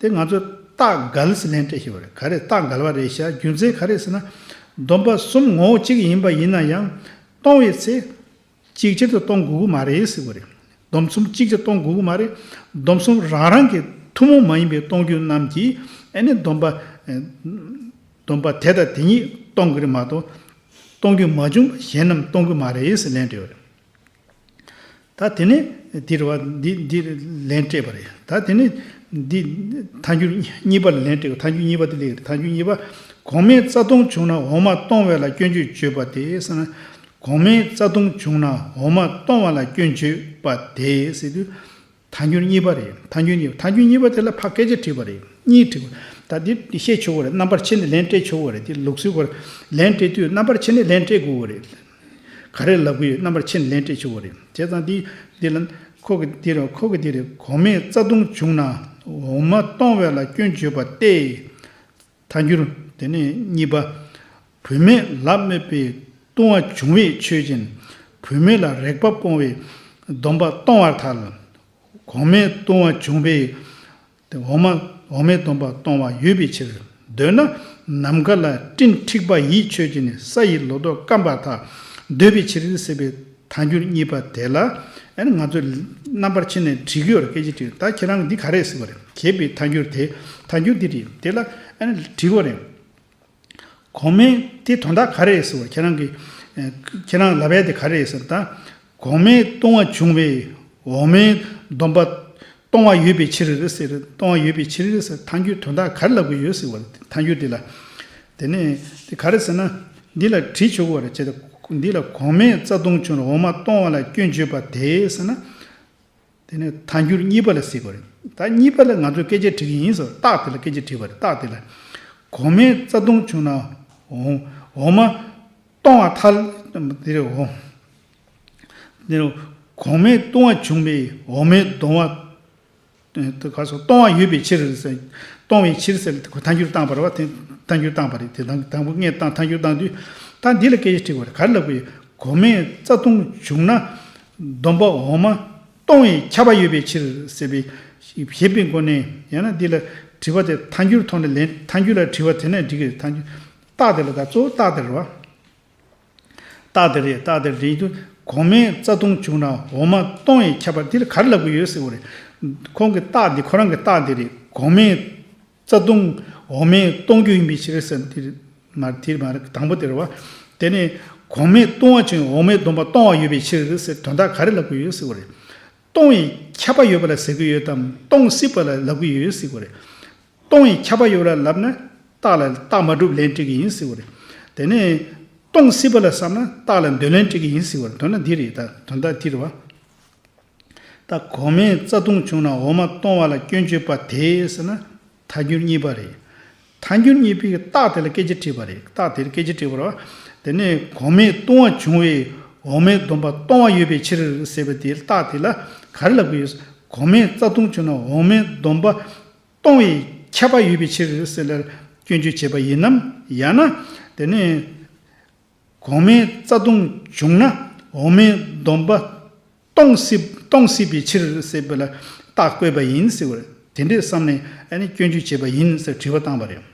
དེ་ང་ཚོ་རྟགས་འགལ་ཟེར་ལན་སྤྲད་ཤེས་པ་རེད། ག་རེ་རྟགས་འགལ་བ་རེད་ཤག་རྒྱུ་མཚན་ག་རེ་ཟེར་ན། སྡོམ་པ་གསུམ་ངོ་བོ་གཅིག་ཡིན་པ་ཡིན་ན་ཡང་། སྟོང་བའི་ཚེ་གཅིག་ཕྱིར་དུ་སྟོང་དགོས་ཀྱི་མ་རེད་ཟེར་བ་རེད། སྡོམ་གསུམ་གཅིག་ཕྱིར་སྟོང་དགོས་ཀྱི་མ་རེད། སྡོམ་གསུམ་རང་རང་གི་ཐུན་མོང་མ་ཡིན་པའི་སྟོང་རྒྱུ་རྣམས་ཀྱིས། ཨ་ནི་སྡོམ་པ། སྡོམ་པ་དེ་དང་དེ་ཉིད་སྟོང་གི་རེད་མ་གཏོགས། སྟོང་རྒྱུ་མ་བྱུང་བ་གཞན་རྣམས་སྟོང་གི་མ་རེད་ཟེར་ལན་སྤྲད་པ་རེད། ད་དེ་ནས་འདིར་བ་འདི་འདིར་ལན་སྤྲད་པ་རེད། ད་དེ་ནས་འདི་ཐལ་འགྱུར་གཉིས་པ་ལ་ལན་སྤྲད། ཐལ་འགྱུར་གཉིས་པ་དེ་ལས་ཐལ་འགྱུར་གཉིས་པ། གོང་མའི་རྩ་ལྟུང་བྱུང་ན་འོག་མ་སྟོང་བས་ལ་སྐྱོན་བརྗོད་བརྗོད་པ་དེ་ཟེར་ན། གོང་མའི་རྩ་ལྟུང་བྱུང་ན་འོག་མ་སྟོང་བ་ལ་སྐྱོན་བརྗོད་པ་དེ་ཟེར་དུས། ཐལ་འགྱུར་གཉིས་པ་རེད། ཐལ་འགྱུར་གཉིས་པ། ཐལ་འགྱུར་གཉིས་པ་དེ་ལ་ཕར་སྐད་ཆ་དྲིས་པ་རེད། གཉིས་དྲིས་པ། ད་འདི་བཤད་ཆོག་གི་རེད། རྣམ་པར་ཕྱེ་ནས་ལན་སྤྲད་ཆོག་གི་རེད། དེ་ལུགས་སྲོལ་གོ་རེད། ལན་སྤྲད་དུས་རྣམ་པར་ཕྱེ་ནས་ལན་སྤྲད་དགོས་གི་རེད། ག་རེ་ལབ་གི་ཡོད་རྣམ་པར་ཕྱེ་ནས་ལན་སྤྲད་ཆོག་གི་རེད། བྱས་ཙང་འདི་འདི་ལ་ ཁོ་གི་འདི་རེད། ཁོ་གི་འདི་རེད། གོང་མའི་རྩ་ལྟུང་བྱུང་ན་འོག་མ་གཏོང་བ་ལ་སྐྱོན་བརྗོད་པ་སྟེ། ཐལ་འགྱུར་དེ་ནས་གཉིས་པ། བུད་མེད་ལ་སྨོད་པའི་ལྟུང་བ་བྱུང་བའི་ཆོས་ཅན། བུད་མེད་ལ་རེག་པ་སྤོང་བའི་སྡོམ་པ་གཏོང་བར་ཐལ། གོང་མའི་ལྟུང་བ་བྱུང་བས། དེ་འོག་མ་འོག་མའི་སྡོམ་པ་གཏོང་བ་ཡོད་པའི་ཕྱིར། འདོད་ན་ནམ་མཁའ་ལ་སྤྲིན་འཁྲིགས་པ་ཡི་ཆོས་ཅན། ས་ཡི་ལོ་ཏོག་སྐམ་པར་ཐལ། འདོད་པའི་ཕྱིར་ཟེར་བའི་ཐལ་འགྱུར་གཉིས་པ་དེ་ལ། ཨ་ནི་ང་ཚོས་རྣམ་པར་ཕྱེ་ནས་བྲིས་ཀྱི་ཡོད་རེད། སྐད་ཆ་དྲིས། ད་ཁྱེད་རང་འདི་ག་རེ་ཟེར་བ་རེད། གྱེས་པའི་ཐལ་འགྱུར་དེ། ཐལ་འགྱུར་འདི་རེད། དེ་ལ་ཨ་ནི་བྲིས་དགོས་རེད། གོང་མའི་དེ་དོན་དག་ག་རེ་ཟེར་བ། ཁྱེད་རང་གི་ཁྱེད་རང་ལབ་ཡ་དེ་ག་རེ་ཟེར། ད་གོང་མའི་ལྟུང་བ་བྱུང་བས་འོག་མའི་སྡོམ་པ་གཏོང་བ་ཡོད་པའི་ཕྱིར་ཟེར། གཏོང་བ་ཡོད་པའི་ཕྱིར་ཟེར། ཐལ་འགྱུར་དོན་དག་ག་རེ་ལབ་ཀྱི་ཡོད་ཟེར་བ། ཐལ་འགྱུར་འདི་ལ། དེ་ནས་དེ་ག་རེ་ཟེར་ན། འདི་ལ་བྲིས་ཆོག་གི་རེད། བྱས་ཙང་འདི་ལ་གོང་མའི་རྩ་ལྟུང་བྱུང་ན་འོག་མ་གཏོང་བ་ལ་སྐྱོན་བརྗོད་པ་དེ་ཟེར་ན། དེ་ནས་ཐལ་འགྱུར་གཉིས་པ་ལ་ཟེར་དགོས་རེད། ད་གཉིས་པ་ལ་ང་ཚོས་སྐད་ཆ་དྲི་གི་ཡིན་ཟེར། རྟགས་དེ་ལ་སྐད་ཆ་དྲིས་པ་རེད། རྟགས་དེ་ལ། གོང་མའི་རྩ་ལྟུང་བྱུང་ན་འོ་འོག་མ་གཏོང་བར་ཐལ། དེ་རེད། འོ་དེ་རེད། གོང་མའི་ལྟུང་བ་བྱུང་བས་འོག་མའི་སྡོམ་པ་དེ་ག་སོ་གཏོང་བ་ཡོད་པའི་ཕྱིར་ཟེར། གཏོང་བའི་ཕྱིར་ཟེར་ལ་ཐལ་འགྱུར་བཏང་བ་རེད་བ། དེ་ཐལ་འགྱུར་བཏང་བ་རེད། དེ་དང་དང་པོ་ངས་བཏང་། ཐལ་འགྱུར་བཏང་དུས། ད་འདི་ལ་སྐད་ཆ་དྲི་དགོས་རེད། ག་རེ་ལབ་དགོས་ཡོད། གོང་མའི་རྩ་ལྟུང་བྱུང་ན་སྡོམ་པ་འོག་མ་གཏོང་བའི་ཁྱབ་པ་ཡོད་པའི་ཕྱིར་ཟེར་བའི་ཞེས་པའི་སྒོ་ནས། ཡང་ན་འདི་ལ་དྲི་བ་དེ་ཐལ་འགྱུར་ཐོག་ནས་ལན། ཐལ་འགྱུར་ལ་དྲི་བ་དེ་ནས་འགྲིག་གི་རེད། ཐལ་འགྱུར། རྟགས་དེ་ལ། ད་གཙོ་བོ་རྟགས་དེ་རེད་བ། རྟགས་དེ་རེད། རྟགས་དེ་རེད་དུས་གོང་མའི་རྩ་ལྟུང་བྱུང་ན་འོག་མ་གཏོང་བའི་ཁྱབ་པ་འདི་ལ་ག་རེ་ལབ་ཀྱི་ཡོད་ཟེར་བ་རེད། ཁོང་གི་རྟགས་འདི་ཁོ་རང་གི་རྟགས་འདི་རེད། གོང་མའི་རྩ་ལྟུང་འོག་མས་གཏོང་རྒྱུ་ཡིན་པའི་ཕྱིར་ཟེར། འདི་མ་རེད། དེ་མ་རེད། དང་པོ་དེ་རེད་བ། དེ་ནས་གོང་མའི་ལྟུང་བ་བྱུང་འོག་མའི་སྡོམ་པ་གཏོང་བ་ཡོད་པའི་ཕྱིར་ཟེར། དོན་དག་ག་རེ་ལབ་ཀྱི་ཡོད་ཟེར་བ་རེད། གཏོང་བའི་ཁྱབ་པ་ཡོད་པ་ལ་ཟེར་གྱི་ཡོད་དམ། གཏོང་སྲིད་པ་ལ་ལབ་ཀྱི་ཡོད་ཟེར་བ་རེད། གཏོང་བའི་ཁྱབ་པ་ཡོད་པ་ལ་ལབ་ན་རྟགས་ལ་རྟགས་མ་གྲུབ་ལན་སྤྲད་ཀྱི་ཡིན་ཟེར་བ་རེད། དེ་ནས་གཏོང་སྲིད་པ་ལ་བསམ་ན་རྟགས་ལ་འདོད་ལན་སྤྲད་ཀྱི་ཡིན་ཟེར་བ་རེད། དོན་ན་འདི་རེད། ད་དོན་དག་འདི་རེད་བ། ད་གོང་མའི་རྩ་ལྟུང་བྱུང་ན་འོག་མ་གཏོང་བ་ལ་སྐྱོན་བརྗོད་པ་དེ་ཟེར་ན་ཐལ་འགྱུར་གཉིས་པ་རེད། ཐལ་འགྱུར་གཉིས་པའི་རྟགས་དེ་ལ་སྐད་ཆ་དྲིས་པ་རེད། རྟགས་དེར་སྐད་ཆ་དྲིས་པ་རེད་བ། དེ་ནས་གོང་མའི་ལྟུང་བ་བྱུང་བས་འོག་མའི་སྡོམ་པ་གཏོང་བ་ཡོད་པའི་ཕྱིར་ཟེར་བ་དེའི་རྟགས་དེ་ལ་ག་རེ་ལབ་ཀྱི་ཡོད། གོང་མའི་རྩ་ལྟུང་བྱུང་ན་འོག་མའི་སྡོམ་པ་གཏོང་བའི་ཁྱབ་པ་ཡོད་པའི་ཕྱིར་ཟེར་ལ་སྐྱོན་བརྗོད་བྱས་པ་ཡིན་ནམ། ཡང་ན་དེ་ནས་གོང་མའི་རྩ་ལྟུང་བྱུང་ན་འོག་མའི་སྡོམ་པ་གཏོང་སྲིད་གཏོང་སྲིད་པའི་ཕྱིར་ཟེར་བ་ལ་རྟགས་བཀོད་པ་ཡིན་ཟེར་བ་རེད། དེ་འདྲའི་བསམ་ནས་ཨ་ནི་སྐྱོན་བརྗོད་བྱས་པ་ཡིན་ཟེར་དྲི་བ་བཏང་བ་རེད།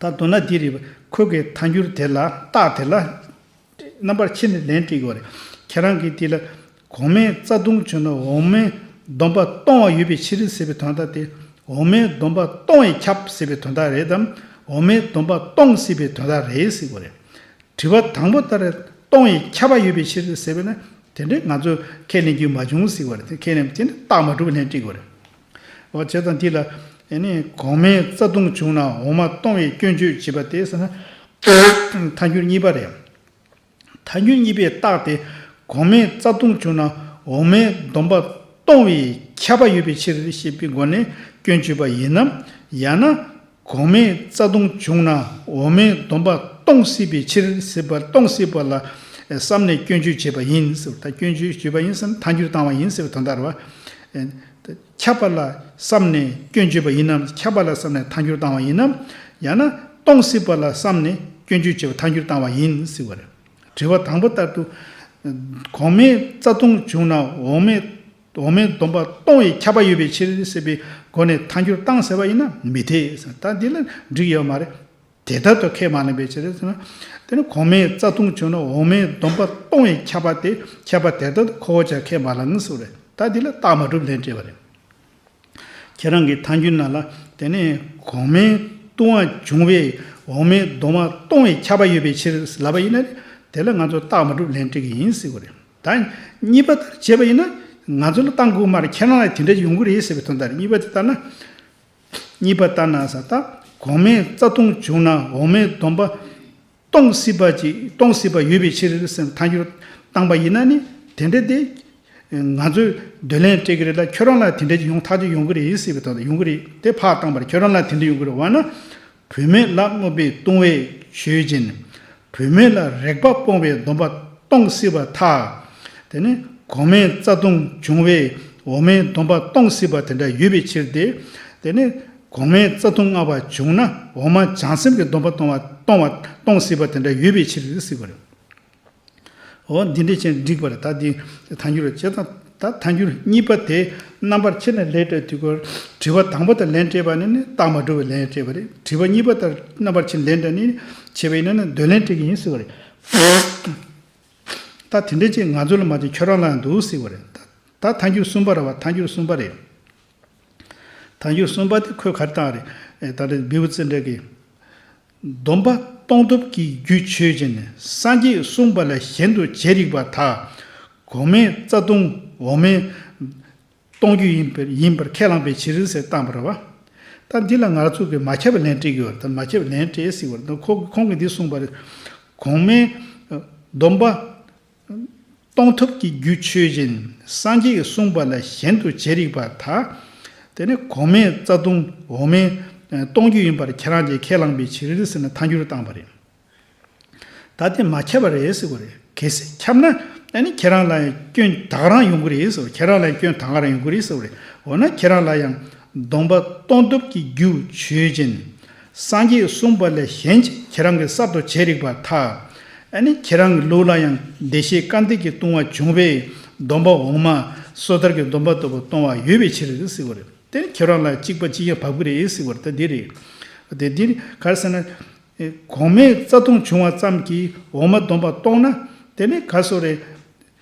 ད་མདོར་ན་འདི་རེད། ཁོ་གི་ཐལ་འགྱུར་དེ་ལ། རྟགས་དེ་ལ་རྣམ་པར་ཕྱེ་ནས་ལན་སྤྲད་དགོས་རེད། ཁྱེད་རང་གིས་དེ་ལ་གོང་མའི་རྩ་ལྟུང་བྱུང་ན་འོག་མའི་སྡོམ་པ་གཏོང་བ་ཡོད་པའི་ཕྱིར་ཟེར་བའི་དོན་དག་དེ། འོག་མའི་སྡོམ་པ་གཏོང་བའི་ཁྱབ་ཟེར་བའི་དོན་དག་རེད་དམ། འོག་མའི་སྡོམ་པ་གཏོང་སྲིད་པའི་དོན་དག་རེད་ཟེར་དགོས་རེད། དྲི་བ་དང་པོ་ལྟར་གཏོང་བའི་ཁྱབ་པ་ཡོད་པའི་ཕྱིར་ཟེར་བས་ན། དེ་འདྲའི་ང་ཚོས་ཁས་ལེན་རྒྱུ་མ་བྱུང་ཟེར་བ་རེད། དེ་ཁས་ལེན་དེ་ནི་རྟགས་མ་གྲུབ་ལན་སྤྲད་དགོས་རེད། འོ་བྱས་ཙང་འདི་ལ་ཨེ་ནི་གོང་མའི་རྩ་ལྟུང་བྱུང་ན་འོག་མ་གཏོང་བའི་སྐྱོན་བརྗོད་བྱེད་པ་དེ་ཟེར་ན། ཐལ་འགྱུར་གཉིས་པ་རེད། ཐལ་འགྱུར་གཉིས་པའི་རྟགས་དེ། གོང་མའི་རྩ་ལྟུང་བྱུང་ན་འོག་མའི་སྡོམ་པ་གཏོང་བའི་ཁྱབ་པ་ཡོད་པའི་ཕྱིར་ཞེས་པའི་སྒོ་ནས་སྐྱོན་བརྗོད་པ་ཡིན་ནམ། ཡང་ན། གོང་མའི་རྩ་ལྟུང་བྱུང་ན་འོག་མའི་སྡོམ་པ་གཏོང་སྲིད་པའི་ཕྱིར་ཟེར་བ། གཏོང་སྲིད་པ་ལ་བསམ་ནས་སྐྱོན་བརྗོད་བྱས་པ་ཡིན་ཟེར། ད་སྐྱོན་བརྗོད་བྱས་པ་ཡིན་ཟེར་ན་ཐལ་འགྱུར་བཏང་བ་ཡིན་ཟེར་བའི་དོན་དག་རེད་བ། ཁྱབ་པ་ལ་བསམ་ནས་སྐྱོན་བརྗོད་པ་ཡིན་ནམ། ཁྱབ་པ་ལ་བསམ་ནས་ཐལ་འགྱུར་བཏང་བ་ཡིན་ནམ། ཡང་ན་གཏོང་སྲིད་པ་ལ་བསམ་ནས་སྐྱོན་བརྗོད་བྱས་པ་ཐལ་འགྱུར་བཏང་བ་ཡིན་ཟེར་བ་རེད། དྲི་བ་དང་པོ་ལྟར་དུ། གོང་མའི་རྩ་ལྟུང་བྱུང་ན་འོག་མའི་འོག་མའི་སྡོམ་པ་གཏོང་བའི་ཁྱབ་པ་ཡོད་པའི་ཕྱིར་ཟེར་བའི་སྒོ་ནས་ཐལ་འགྱུར་བཏང་ཟེར་བ་ཡིན་ན་མི་འཐད་ཟེར། ད་འདི་ལ་འགྲིག་ཡོད་མ་རེད། དེ་ལྟར་དུ་ཁས་མ་ལེན་པའི་ཕྱིར་ཟེར་ན། དེ་ནི་གོང་མའི་རྩ་ལྟུང་བྱུང་ན་འོག་མའི་སྡོམ་པ་གཏོང་བའི་ཁྱབ་པ་དེ། ཁྱབ་པ་དེ་ལྟར་དུ་ཁོ་བོ་ཅག་ཁས་མ་ལེན་ཟེར་བ་རེད། ད་འདི་ལ་རྟགས་མ་གྲུབ་ལན་སྤྲད་པ་རེད། ཁྱེད་རང་གི་ཐལ་འགྱུར་ནང་ལ་དེ་ནས་གོང་མའི་ལྟུང་བ་བྱུང་བས་འོག་མའི་སྡོམ་པ་གཏོང་བའི་ཁྱབ་པ་ཡོད་པའི་ཕྱིར་ལབ་པ་ཡིན་ན། དེ་ལ་ང་ཚོ་རྟགས་མ་གྲུབ་ལན་སྤྲད་ཀྱི་ཡིན་ཟེར་བ་རེད། ད་གཉིས་པ་ལྟར་བྱས་པ་ཡིན་ན་ང་ཚོ་ལ་བཏང་དགོས་མ་རེད། ཁྱེད་རང་ལ་དེ་འདྲ་ཡོང་གི་རེད་ཟེར་བའི་དོན་དག་རེད། གཉིས་པ་དེ་ལྟར་ན། གཉིས་པ་ལྟར་ན་ཟེར། ད་གོང་མའི་རྩ་ལྟུང་བྱུང་ན་འོག་མའི་སྡོམ་པ་གཏོང་སྲིད་པ་ཅིག་གཏོང་སྲིད་པ་ཡོད་པའི་ཕྱིར་ཟེར་ཐལ་འགྱུར་བཏང་པ་ཡིན་ན་ནི། དེ་འདྲ་དེ་ང་ཚོས་འདོད་ལན་སྤྲད་ཀྱི་རེད་ལ། ཁྱོད་རང་ལ་དེ་འདྲ་ཅིག་ཡོང་ཐག་ཆོད་ཡོང་གི་རེད་ཟེར་བའི་དོན་དུ་ཡོང་གི་རེད། དེ་ཕར་བཏང་པ་རེད། ཁྱོད་རང་ལ་དེ་འདྲ་ཡོང་གི་རེད་བ་ན། བུད་མེད་ལ་སྨོད་པའི་ལྟུང་བའི་ཆོས་ཅན། བུད་མེད་ལ་རེག་པ་སྤོང་བའི་སྡོམ་པ་གཏོང་སྲིད་པར་ཐལ། དེ་ནི་ གོང་མའི་རྩ་ལྟུང་བྱུང་བས་འོག་མའི་སྡོམ་པ་གཏོང་སྲིད་པ་དེ་འདྲ་ཡོད་པའི་ཕྱིར་ཏེ། དེ་ནི་གོང་མའི་རྩ་ལྟུང་བསྔགས་པ་བྱུང་ན་འོག་མ་བྱང་སེམས་ཀྱི་སྡོམ་པ་གཏོང་བ་གཏོང་བ་གཏོང་སྲིད་པ་དེ་འདྲ་ཡོད་པའི་ཕྱིར་ཟེར་གྱི་རེད། འོ་འདི་འདྲས་བྱས་འགྲིག་པ་རེད། ད་འདི་ཐལ་འགྱུར་བྱས་ཙང་ད་ཐལ་འགྱུར་གཉིས་པ་དེ་རྣམ་པར་ཕྱེ་ནས་ལན་སྤྲད་དུས་སྐོར་དྲི་བ་དང་པོ་དང་ལན་སྤྲད་པ་ནི་ནི་རྟགས་མ་གྲུབ་པའི་ལན་སྤྲད་པ་རེད། དྲི་བ་གཉིས་པ་དང་རྣམ་པར་ཕྱེ་ལན་སྤྲད་ནི་བྱས་པ་ཡིན་ན་ནི་འདོད་ལན་སྤྲད་ཀྱི་ཡིན་ཟེར་བ་རེད། ད་དེ་འདྲས་ཅིག་ང་ཚོ་ལ་མ་བྱས་ཁྱོད་རང་ལ་ཡང་འདུག་ཟེར་བ་རེད། ད་ད་ཐལ་འགྱུར་གསུམ་པ་རེད་བ། ཐལ་འགྱུར་གསུམ་པ་རེད། ཐལ་འགྱུར་གསུམ་པ་དེ་ཁོས་ག་རེ་བཏང་རེད། ཨེ་ད་རེས་བི་བུ་ཙི་འདྲ་གི་སྡོམ་པ་གཏོང་ཐབས་ཀྱི་རྒྱུ་ཆོས་ཅན། སངས་རྒྱས་གསུངས་པ་ལས་གཞན་དུ་བྱེད་རིགས་པར་ཐལ། གོང་མའི་རྩ་ལྟུང་འོག་མའི་གཏོང་རྒྱུ་ཡིན་པར་ཡིན་པར་ཁས་བླངས་པའི་ཕྱིར་ཟེར་བཏང་པ་རེད་བ། ད་འདི་ལ་ང་ཚོ་གིས་མ་ཁྱབ་པའི་ལན་སྤྲད་ཀྱི་ཡོད་རེད། ད་མ་ཁྱབ་པའི་ལན་སྤྲད་ཟེར་བ་རེད། ད་ཁོ་ཁོང་གིས་འདི་གསུངས་པ་རེད། གོང་མའི་སྡོམ་པ་གཏོང་ཐབས་ཀྱི་རྒྱུ་ཆོས་ཅན། སངས་རྒྱས་ཀྱིས་གསུངས་པ་ལས་གཞན་དུ་བྱེད་རིགས་པར་ཐལ། དེ་ནི་གོང་མའི་རྩ་ལྟུང་འོག་མའི་གཏོང་རྒྱུ་ཡིན་པར་ཁྱེད་རང་གིས་ཁས་བླངས་པའི་ཕྱིར་ཟེར་ནས་ཐལ་འགྱུར་བཏང་པ་རེད། ད་དེ་མ་ཁྱབ་པ་རེད་ཟེར་བ་རེད། གལ་སྲིད་ཁྱབ་ན་ཨ་ནི་ཁྱེད་རང་ལ་ཡང་སྐྱོན་ད་ག་རང་ཡོང་གི་རེད་ཟེར་བ། ཁྱེད་རང་ལ་ཡང་སྐྱོན་ད་ག་རང་ཡོང་གི་རེད་ཟེར་བ་རེད། འོ་ན་ཁྱེད་རང་ལ་ཡང་སྡོམ་པ་གཏོང་ཐབས་ཀྱི་རྒྱུ་ཆོས་ཅན། སངས་རྒྱས་གསུངས་པ་ལས་གཞན་ཅིག་ཁྱེད་རང་གིས་གསར་དུ་བྱེད་རིགས་པར་ཐལ། ཨ་ནི་ཁྱེད་རང་གི་ལུགས་ལ་ཡང་བདེ་གཤེགས་སྐལ་ལྡན་གྱི་ལྟུང་བ་བྱུང་བས་སྡོམ་པ་འོག་མ་སོ་ཐར་གྱི་སྡོམ་པ་ལྟ་བུ་གཏོང་བ་ཡོད་པའི་ཕྱིར་ཟེར་བ་རེད། དེ་ནི་ཁྱེད་རང་ལ་གཅིག་པ་གཅིག་རྐྱང་བབས་ཀྱི་རེད་ཟེར་བ་རེད། ད་འདི་རེད། དེ་འདི་ག་རེ་ཟེར་ན། གོང་མའི་རྩ་ལྟུང་བྱུང་བ་ཙམ་གྱིས་འོག་མ་སྡོམ་པ་གཏོང་ན་དེ་ནི་ག་སོ་རེད།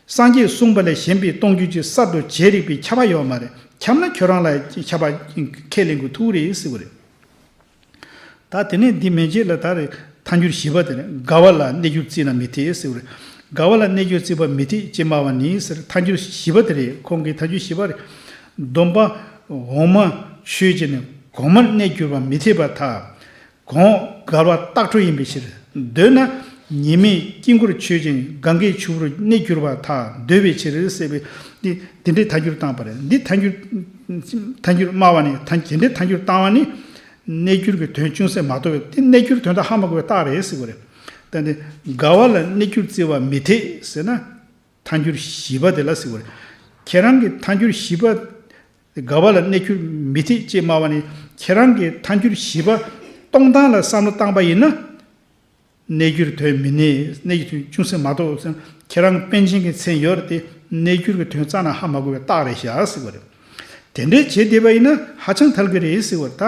སངས་རྒྱས་གསུངས་པ་ལས་གཞན་པའི་གཏོང་རྒྱུ་ཅིག་གསར་དུ་བྱེད་རིགས་པའི་ཁྱབ་པ་ཡོད་མ་རེད། ཁྱབ་ན་ཁྱོད་རང་ལ་ཁྱབ་པ་ཁས་ལེན་དགོས་ཐུག་རེད་ཟེར་བ་རེད། ད་དེ་ནས་འདི་མན་ཆད་ལ་ད་རེས་ཐལ་འགྱུར་བཞི་པ་དེ་ནི་དགའ་བ་ལ་གནས་གྱུར་བརྩིས་ན་མི་འཐད་ཟེར་བ་རེད། དགའ་བ་ལ་གནས་གྱུར་བརྩིས་པ་མི་འཐད་ཅེས་སྨྲ་བ་ནི་ཟེར། ཐལ་འགྱུར་བཞི་པ་དེ་རེད། ཁོང་གིས་ཐལ་འགྱུར་བཞི་པ་རེད། སྡོམ་པ་འོག་མ་ཆོས་ཅན། གོང་མར་གནས་གྱུར་པ་མི་འཐད་པར་ཐལ། གོང་འགལ་བ་རྟགས་གྲོལ་ཡིན་པའི་ཕྱིར། འདོད་ན་ཉི་མའི་དཀྱིལ་འཁོར་ཆོས་ཅན། གངྒཱའི་ཆུ་བུར་གནས་གྱུར་པར་ཐལ། འདོད་པའི་ཕྱིར་ཟེར་བའི་འདི་འདི་འདྲའི་ཐལ་འགྱུར་བཏང་པ་རེད། འདི་ཐལ་འགྱུར་ཐལ་འགྱུར་སྨྲ་བ་ནི་ཐལ་འདི་འདྲའི་ཐལ་འགྱུར་བཏང་བ་ནི་གནས་གྱུར་གྱི་དོན་ཅུང་ཟད་མ་རྟོགས་པས། དེ་གནས་གྱུར་དོན་དག་ཧ་མ་གོ་བའི་རྟགས་རེད་ཟེར་བ་རེད། ད་འདི་དགའ་བ་ལ་གནས་གྱུར་བརྩི་བ་མི་འཐད་ཟེར་ན་ཐལ་འགྱུར་བཞི་པ་དེ་ལ་ཟེར་བ་རེད། ཁྱེད་རང་གི་ཐལ་འགྱུར་བཞི་པ། དགའ་བ་ལ་གནས་གྱུར་མི་འཐད་ཅེས་སྨྲ་བ་ནི་ཁྱེད་རང་གི་ཐལ་འགྱུར་བཞི་པ་སྟོང་སྟངས་ལ་བསམ་བློ་བཏང་པ་ཡིན་ན། གནས་གྱུར་དོན་མི་གནས། གནས་གྱུར་དོན་ཅུང་ཟད་མ་རྟོགས་ཟེར། ཁྱེད་རང་པཎ་ཆེན་གྱི་མཚན་ཡོད་རེད་དེ། གནས་གྱུར་གྱི་དོན་རྩ་ནས་ཧ་མ་གོ་བའི་རྟགས་རེད་ཤག་ཟེར་བ་རེད། དེ་འདྲའི་བྱེད་བསྡད་པ་ཡིན་ན་ཧ་ཅང་ཐལ་གྱི་རེད་ཟེར་བ་རེད། ད་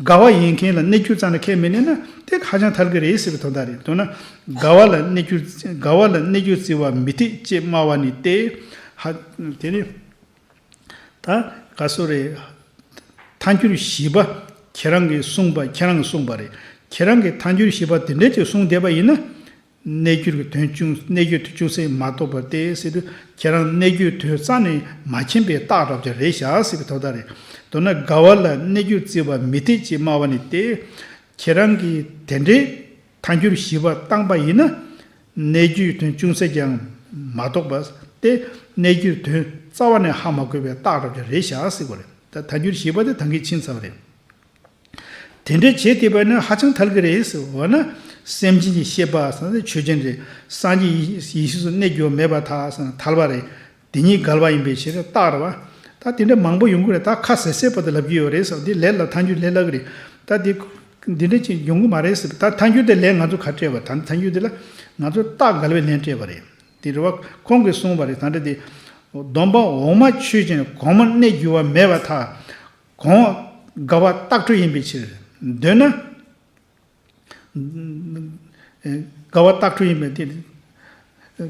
དགའ་བ་ཡིན་མཁན་ལ་གནས་གྱུར་རྩ་ནས་ཁས་མི་ལེན་ན་དེ་ཧ་ཅང་ཐལ་གྱི་རེད་ཟེར་བའི་དོན་དག་རེད། མདོར་ན་དགའ་བ་ལ་གནས་གྱུར་དགའ་བ་ལ་གནས་གྱུར་བརྩི་བ་མི་འཐད་ཅེས་སྨྲ་བ་ནི་སྟེ། ཧ་དེ་ནི། ད་ག་སོ་རེད། ཐལ་འགྱུར་བཞི་པ་ཁྱེད་རང་གིས་གསུངས་པ་ཁྱེད་རང་གིས་གསུངས་པ་རེད། ཁྱེད་རང་གིས་ཐལ་འགྱུར་བཞི་པ་དེ་འདྲས་ཅིག་གསུངས་བསྡད་པ་ཡིན་ན། གནས་གྱུར་གྱི་དོན་ཅུང་གནས་གྱུར་དོན་ཅུང་ཟད་མ་རྟོགས་པ་སྟེ་ཟེར་དུས་ཁྱེད་རང་གནས་གྱུར་དོན་རྩ་ནས་མ་མཁྱེན་པའི་རྟགས་འདྲ་པོ་ཅིག་རེད་ཤག་ཟེར་བའི་དོན་དག་རེད། མདོར་ན་དགའ་བ་ལ་གནས་གྱུར་བརྩི་བ་མི་འཐད་ཅེས་སྨྲ་བ་ནི་སྟེ། ཁྱེད་རང་གིས་དེ་འདྲའི་ཐལ་འགྱུར་བཞི་པ་བཏང་པ་ཡིན་ན། གནས་གྱུར་དོན་ཅུང་ཟད་ཀྱང་མ་རྟོགས་པ་སྟེ། གནས་གྱུར་དོན་རྩ་བ་ནས་ཧ་མ་གོ་བའི་རྟགས་འདྲ་པོ་ཅིག་རེད་ཤག་ཟེར་བ་རེད། ད་ཐལ་འགྱུར་བཞི་པ་དེ་ད་གིན་ཕྱིན་ཚར་བ་རེད། དེ་འདྲའི་བྱེད་བསྡད་པ་ནི་ཧ་ཅང་ཐལ་གྱི་རེད་ཟེར་བ་ན། སེམས་ཅན་གྱི་ཤེས་པ་ཟེར་ན་ཆོས་ཅན་རེད། སངས་རྒྱས་ཡེ་ཤེས་སུ་གནས་གྱུར་མེད་པར་ཐལ་ཟེར་ན་ཐལ་བ་རེད། དེ་གཉིས་འགལ་བ་ཡིན་པའི་ཕྱིར་རྟགས་རེད་བ། ད་དེ་འདྲ་མང་པོ་ཡོང་གི་རེད། ད་ཁ་ཟེར་ཟེར་བ་དེ་ལབ་ཀྱི་ཡོད་རེད་ཟེར་བ་དེ་ལས་ལ་ཐལ་འགྱུར་ལས་སླ་གི་རེད། ད་དེ་འདི་འདྲ་ཅིག་ཡོང་གི་མ་རེད་ཟེར། ད་ཐལ་འགྱུར་དེ་ལས་ང་ཚོ་ག་སྤྲད་པ། ད་ཐལ་འགྱུར་དེ་ལ་ང་ཚོ་རྟགས་འགལ་བའི་ལན་སྤྲད་པ་རེད། དེ་རེད་བ། ཁོང་གིས་གསུངས་པ་རེད། ད་འདྲ་དེ་སྡོམ་པ་འོག་མ་ཆོས་ཅན། གོང་མར་གནས་གྱུར་པ་མེད་པར་ཐལ། གོང་འགལ་བ་རྟགས་གྲོལ་ཡིན་པའི་ཕྱིར། འདོད་ན། འགལ་བ་རྟགས་གྲོལ་ཡིན་པའི་དེ།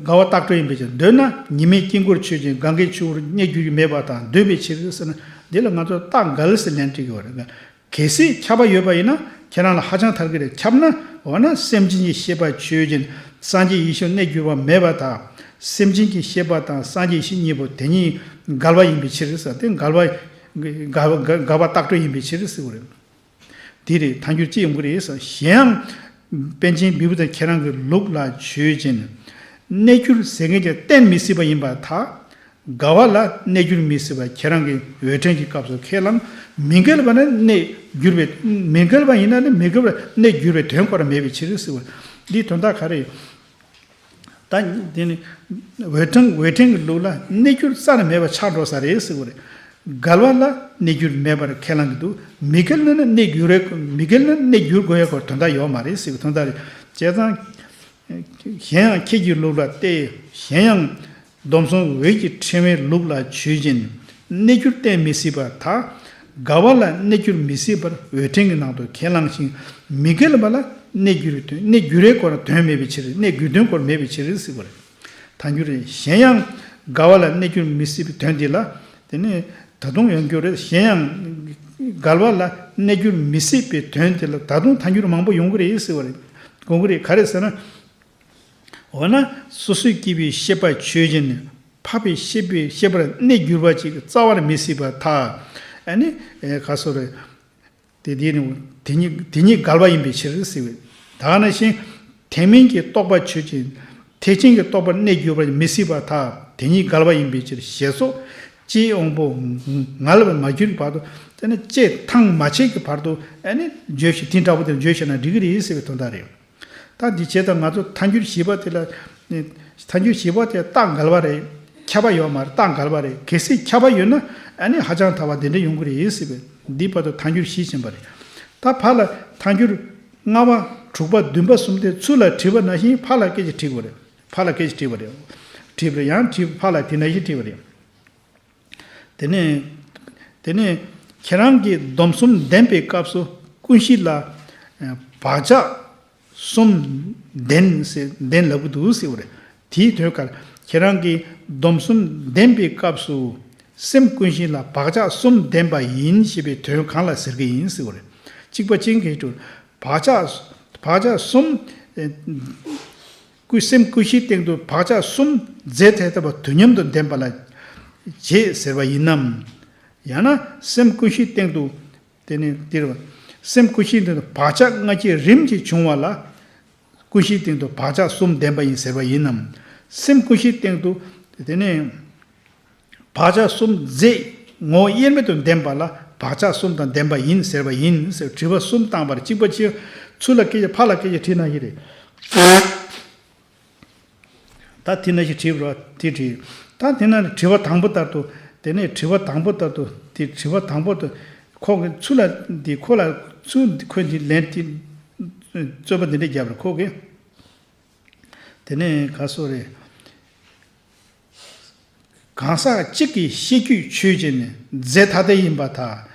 འགལ་བ་རྟགས་གྲོལ་ཡིན་པའི་ཕྱིར། འདོད་ན་ཉི་མའི་དཀྱིལ་འཁོར་ཆོས་ཅན། གངྒཱའི་ཆུ་བུར་གནས་གྱུར་མེད་པར་ཐལ། འདོད་པའི་ཕྱིར་ཟེར་ན་འདི་ལ་ང་ཚོ་རྟགས་འགལ་ཟེར་ལན་སྤྲད་ཀྱི་ཡོད་རེད། གལ་སྲིད་ཁྱབ་པ་ཡོད་པ་ཡིན་ན་ཁྱེད་རང་ལ་ཧ་ཅང་ཐལ་གྱི་རེད། ཁྱབ་ན་འོ་ན་སེམས་ཅན་གྱི་ཤེས་པ་ཆོས་ཅན། སངས་རྒྱས་ཡེ་ཤེས་གནས་གྱུར་པ་མེད་པར་ཐལ། སེམས་ཅན་གྱི་ཤེས་པ་དང་སངས་རྒྱས་ཡེ་ཤེས་གཉིས་པོ་དེ་གཉིས་འགལ་བ་ཡིན་པའི་ཕྱིར་ཟེར་ཏེ། འགལ་བ་འགལ་བ་འགལ་བ་རྟགས་གྲོལ་ཡིན་པའི་ཕྱིར་ཟེར་བ་རེད། དེ་རེད། ཐལ་འགྱུར་ཅི་ཡོང་གི་རེད་ཟེར། གཞན་ཡང་པཎ་ཆེན་བི་བུ་ཙ་ཁྱེད་རང་གི་ལུགས་ལ་ཆོས་ཅན། གནས་གྱུར་ཟེར་མཁན་གྱི་གཏན་མི་སྲིད་པ་ཡིན་པར་ཐལ། འགལ་བ་ལ་གནས་གྱུར་མི་སྲིད་པ་ཁྱེད་རང་གི་འོད་ཕྲེང་གི་སྐབས་སུ་ཁས་བླངས། མི་འགལ་བ་ན་གནས་གྱུར་པའི་མི་འགལ་བ་ཡིན་ན་ནི་མི་འགལ་བ་གནས་གྱུར་པའི་དོན་ཁོ་རང་མེད་པའི་ཕྱིར་ཟེར་བ། འདིའི་དོན་དག་ག་རེ། ད་དེ་ནི་འོད་ཕྲེང་འོད་ཕྲེང་གི་ལུགས་ལ་གནས་འགྱུར་རྩ་ནས་མེད་པ་ཆགས་འགྲོ་ས་རེད་ཟེར་གྱི་རེད། འགལ་བ་ལ་གནས་འགྱུར་མེད་པར་ཁས་བླངས་ཀྱི་འདུག་མི་འགལ་ན་ནི་གནས་འགྱུར་རེད། མི་འགལ་ན་གནས་འགྱུར་དགོས་ཡ་སྐོར་དོན་དག་ཡོད་མ་རེད་ཟེར་གྱི་དོན་དག་རེད། བྱས་ཙང་། གཞན་ཡང་ཁྱེད་ཀྱི་ལུགས་ལ་སྟེ། གཞན་ཡང་། སྡོམ་གསུམ་འོད་ཀྱི་ཕྲེང་བའི་ལུགས་ལ་ཆོས་ཅན། གནས་འགྱུར་བསྟན་མི་སྲིད་པར་ཐལ། འགལ་བ་ལ་གནས་འགྱུར་མི་སྲིད་པར་འོད་ཕྲེང་གི་ནང་དུ་ཁས་བླངས་ཤིང་། མི་འགལ་བ་ལ་གནས་འགྱུར་དོན་གནས་འགྱུར་བའི་སྐོར་དོན་མེད་པའི་ཕྱིར། གནས་འགྱུར་དོན་སྐོར་མེད་པའི་ཕྱིར་ཟེར་བ་རེད། ཐལ་འགྱུར་རེད། གཞན་ཡང་། འགལ་བ་ལ་གནས་འགྱུར་མི་སྲིད་པའི་དོན་འདི་ལ། དེ་ནི་ད་དུང་ཡང་འགྱུར་རེད། གཞན་ཡང་། འགལ་བ་ལ་གནས་འགྱུར་མི་སྲིད་པའི་དོན་དེ་ལ་ད་དུང་ཐལ་འགྱུར་མང་པོ་ཡོང་གི་རེད་ཟེར་བ་རེད། དགོངས་ཀྱི་རེད། ག་རེ་ཟེར་ན། འོ་ན་སོ་སོའི་སྐྱེས་བུའི་ཤེས་པ་ཆོས་ཅན། འཕགས་པའི་ཤེས་པའི་ཤེས་པར་གནས་གྱུར་པ་ཅིག་རྩ་བར་མི་སྲིད་པར་ཐལ། ཨ་ནི་ག་སོ་རེད། དེ་དེ་ནི་དེ་ཉིད་དེ་ཉིད་འགལ་བ་ཡིན་པའི་ཕྱིར་ཟེར་བས། ད་ག་ནང་བཞིན་ཐེག་དམན་གྱི་རྟོག་པ་ཆོས་ཅན། ཐེག་ཆེན་གྱི་རྟོག་པར་གནས་གྱུར་པར་མི་སྲིད་པར་ཐལ། དེ་ཉིད་འགལ་བ་ཡིན་པའི་ཕྱིར་ཞེས་སོགས་ལྕེའི་དབང་པོ་ངལ་བར་མ་གྱུར་གྱི་བར་དུ། དེ་ནི་ལྕེ་ཐང་མ་ཆད་ཀྱི་བར་དུ་ཨ་ནི་བརྗོད་ཤིག་དེ་འདྲ་པོ་དེར་བརྗོད་བྱས་ན་འགྲིག་གི་རེད་ཟེར་བའི་དོན་དག་རེད། ད་འདི་བྱས་ཙང་ང་ཚོ་ཐལ་འགྱུར་བཞི་པ་དེ་ལ། ཐལ་འགྱུར་བཞི་པ་དེ་རྟགས་འགལ་བ་རེད། ཁྱབ་པ་ཡོད་མ་རེད། རྟགས་འགལ་བ་རེད། གལ་སྲིད་ཁྱབ་པ་ཡོད་ན་ཨ་ནི་ཧ་ཅང་ཐལ་བ་དེ་འདྲ་ཡོང་གི་རེད་ཟེར་བས། འདི་བར་དུ་ཐལ་འགྱུར་བཞི་ཕྱིན་པ་རེད། ད་ཕར་ལ་ཐལ་འགྱུར་ལྔ་པ་དྲུག་པ་བདུན་པ་གསུམ་དེ་ཚུར་ལ་བྲིས་པ་ནང་བཞིན་ཕར་ལ་སྐད་ཆ་བྲིས་དགོས་རེད། ཕར་ལ་སྐད་ཆ་བྲིས་པ་རེད། བྲིས་པ་རེད། ཡང་བྲིས་ཕར་ལ་དེ་ནང་བཞིན་བྲིས་པ་རེད། དེ་ནས། དེ་ནས་ཁྱེད་རང་གིས་སྡོམ་གསུམ་ལྡན་པའི་སྐབས་སུ་ཀུན་གཞི་ལ་ཨ་བག་ཆགས་གསུམ་ལྡན་ཟེར་ལྡན་ལབ་ཀྱི་འདུག་ཟེར་བ་རེད། དེའི་དོན་ག་རེ། ཁྱེད་རང་གིས་སྡོམ་གསུམ་ལྡན་པའི་སྐབས་སུ་སེམས་ཀུན་གཞི་ལ་བག་ཆགས་གསུམ་ལྡན་པ་ཡིན་ཞེས་པའི་དོན་གང་ལ་ཟེར་གྱི་ཡིན་ཟེར་བ་རེད། གཅིག་པ་ཅན་གྱི་དྲུག་བག་ཆགས་བག་ཆགས་གསུམ། ཨེ། ཀུན་སེམས་ཀུན་གཞིའི་སྟེང་དུ་བག་ཆགས་གསུམ་རྫས་ཐ་དད་པ་དུས་མཉམ་དུ་ལྡན་པ་ལ་བྱེད་ཟེར་བ་ཡིན་ནམ། ཡང་ན་སེམས་ཀུན་གཞིའི་སྟེང་དུ། དེ་ནི་འདིར་བ། སེམས་ཀུན་གཞིའི་སྟེང་དུ་བག་ཆགས་སྔ་ཕྱི་རིམ་གྱིས་བྱུང་བ་ལ། ཀུན་གཞིའི་སྟེང་དུ་བག་ཆགས་གསུམ་ལྡན་པ་ཡིན་ཟེར་བ་ཡིན་ནམ། སེམས་ཀུན་གཞིའི་སྟེང་དུ། དེ་ནི། བག་ཆགས་གསུམ་རྫས་ངོ་བོ་དབྱེར་མེད་དུ་ལྡན་པ་ལ་བག་ཆགས་གསུམ་དང་ལྡན་པ་ཡིན་ཟེར་བ་ཡིན་ཟེར་དྲི་བ་གསུམ་བཏང་བར་གཅིག་པ་གཅིག་ཚུར་ལ་སྐད་ཆ་ཕར་ལ་སྐད་ཆ་དྲིས་ན་ཡིན་རེད། ད་དེ་ན་ཞིག་དྲིས་པ་དེ་དྲིས། ད་དེ་ན་དྲི་བ་དང་པོ་ལྟར་དུ། དེ་ནས་དྲི་བ་དང་པོ་ལྟར་དུ་དེ་དྲི་བ་དང་པོ་དུ། ཁོ་གི་ཚུར་ལ་འདི་ཁོ་ལ་ཚུར་ཁོས་འདི་ལན་དེ་རྩོད་པ་འདི་འདྲ་བརྒྱབ་རེད་ཁོ་གི། དེ་ནས་ག་སོ་རེད། གང་ཟག་གཅིག་གི་ཤེས་རྒྱུད་ཆོས་ཅན་ནི་རྫས་ཐ་དད་ཡིན་པར་ཐལ།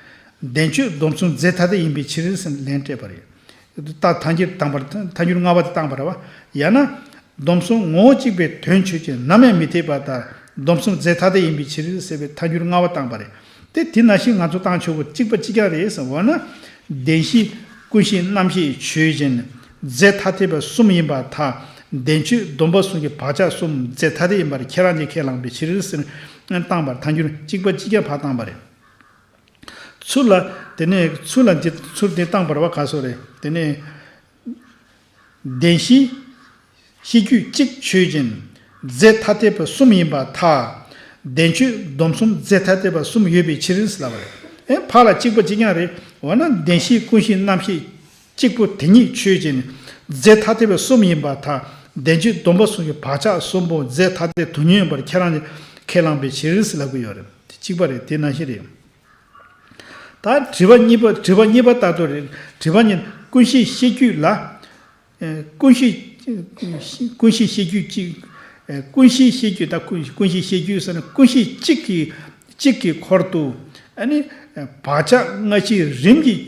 བདེན་བཅོས་སྡོམ་གསུམ་རྫས་ཐ་དད་ཡིན་པའི་ཕྱིར་ཟེར་ལན་སྤྲད་པ་རེད། ད་ཐལ་འགྱུར་དང་པར་ཐལ་འགྱུར་ལྔ་པ་དེ་བཏང་པ་རེད་བ། ཡང་ན། སྡོམ་གསུམ་ངོ་བོ་གཅིག་པའི་དོན་ཆོས་ཅན་ནམ་ཡང་མི་འཐད་པར་ཐལ། སྡོམ་གསུམ་རྫས་ཐ་དད་ཡིན་པའི་ཕྱིར་ཟེར་བའི་ཐལ་འགྱུར་ལྔ་པ་བཏང་པ་རེད། དེ་དེ་ནང་བཞིན་ང་ཚོ་བཏང་ཆོག་གི་གཅིག་པ་གཅིག་རྐྱང་རེད་ཟེར་བ་ན། བདེན་བཞི་ཀུན་གཞི་རྣམ་ཤེས་ཆོས་ཅན། རྫས་ཐ་དད་པ་གསུམ་ཡིན་པར་ཐལ། བདེན་བཅོས་སྡོམ་པ་གསུམ་གྱི་བག་ཆགས་གསུམ་རྫས་ཐ་དད་ཡིན་པར་ཁྱེད་རང་གིས་ཁས་བླངས་པའི་ཕྱིར་ཟེར་བཏང་པར་ཐལ་འགྱུར་གཅིག་པ་གཅིག་རྐྱང་ཕར་བཏང་པ་རེད། ཚུར་ལ། དེ་ནས་ཚུར་ལ་འདི་ཚུར་འདི་བཏང་པར་བ་ག་སོ་རེད། དེ་ནས། བདེན་བཞི། ཤེས་རྒྱུད་གཅིག་ཆོས་ཅན། རྫས་ཐ་དད་པ་གསུམ་ཡིན་པར་ཐལ། བདེན་བཅོས་སྡོམ་གསུམ་རྫས་ཐ་དད་པ་གསུམ་ཡོད་པའི་ཕྱིར་ལབ་པ་རེད། ཨེ་ཕར་ལ་གཅིག་པ་གཅིག་རྐྱང་རེད། འོ་ན་བདེན་བཞི་ཀུན་གཞི་རྣམ་ཤེས་གཅིག་པུ་དེ་ཉིད་ཆོས་ཅན། རྫས་ཐ་དད་པ་གསུམ་ཡིན་པར་ཐལ། བདེན་བཅོས་སྡོམ་པ་གསུམ་གྱི་བག་ཆགས་གསུམ་པོ་རྫས་ཐ་དད་དུས་མཉམ་ཡིན་པར་ཁྱེད་རང་གིས་ཁས་བླངས་པའི་ཕྱིར་ལབ་ཀྱི་ཡོད་རེད། གཅིག་པ་རེད། དེ་ནང་བཞིན་རེད། ད་དྲི་བ་གཉིས་པ་དྲི་བ་གཉིས་པ་ལྟར་དུ་རེད། དྲི་བ་གཉིས། ཀུན་གཞི་ཤེས་རྒྱུད་ལ། ཨེ་ཀུན་གཞི། ཀུན་གཞི་ཤེས་རྒྱུད་གཅིག་ཨེ་ཀུན་གཞི་ཤེས་རྒྱུད་ད་ཀུན་ཀུན་གཞི་ཤེས་རྒྱུད་ཟེར་ན་ཀུན་གཞི་གཅིག་གི་གཅིག་གི་འཁོར་དུ་ཨ་ནི་བག་ཆགས་སྔ་ཕྱི་རིམ་གྱིས་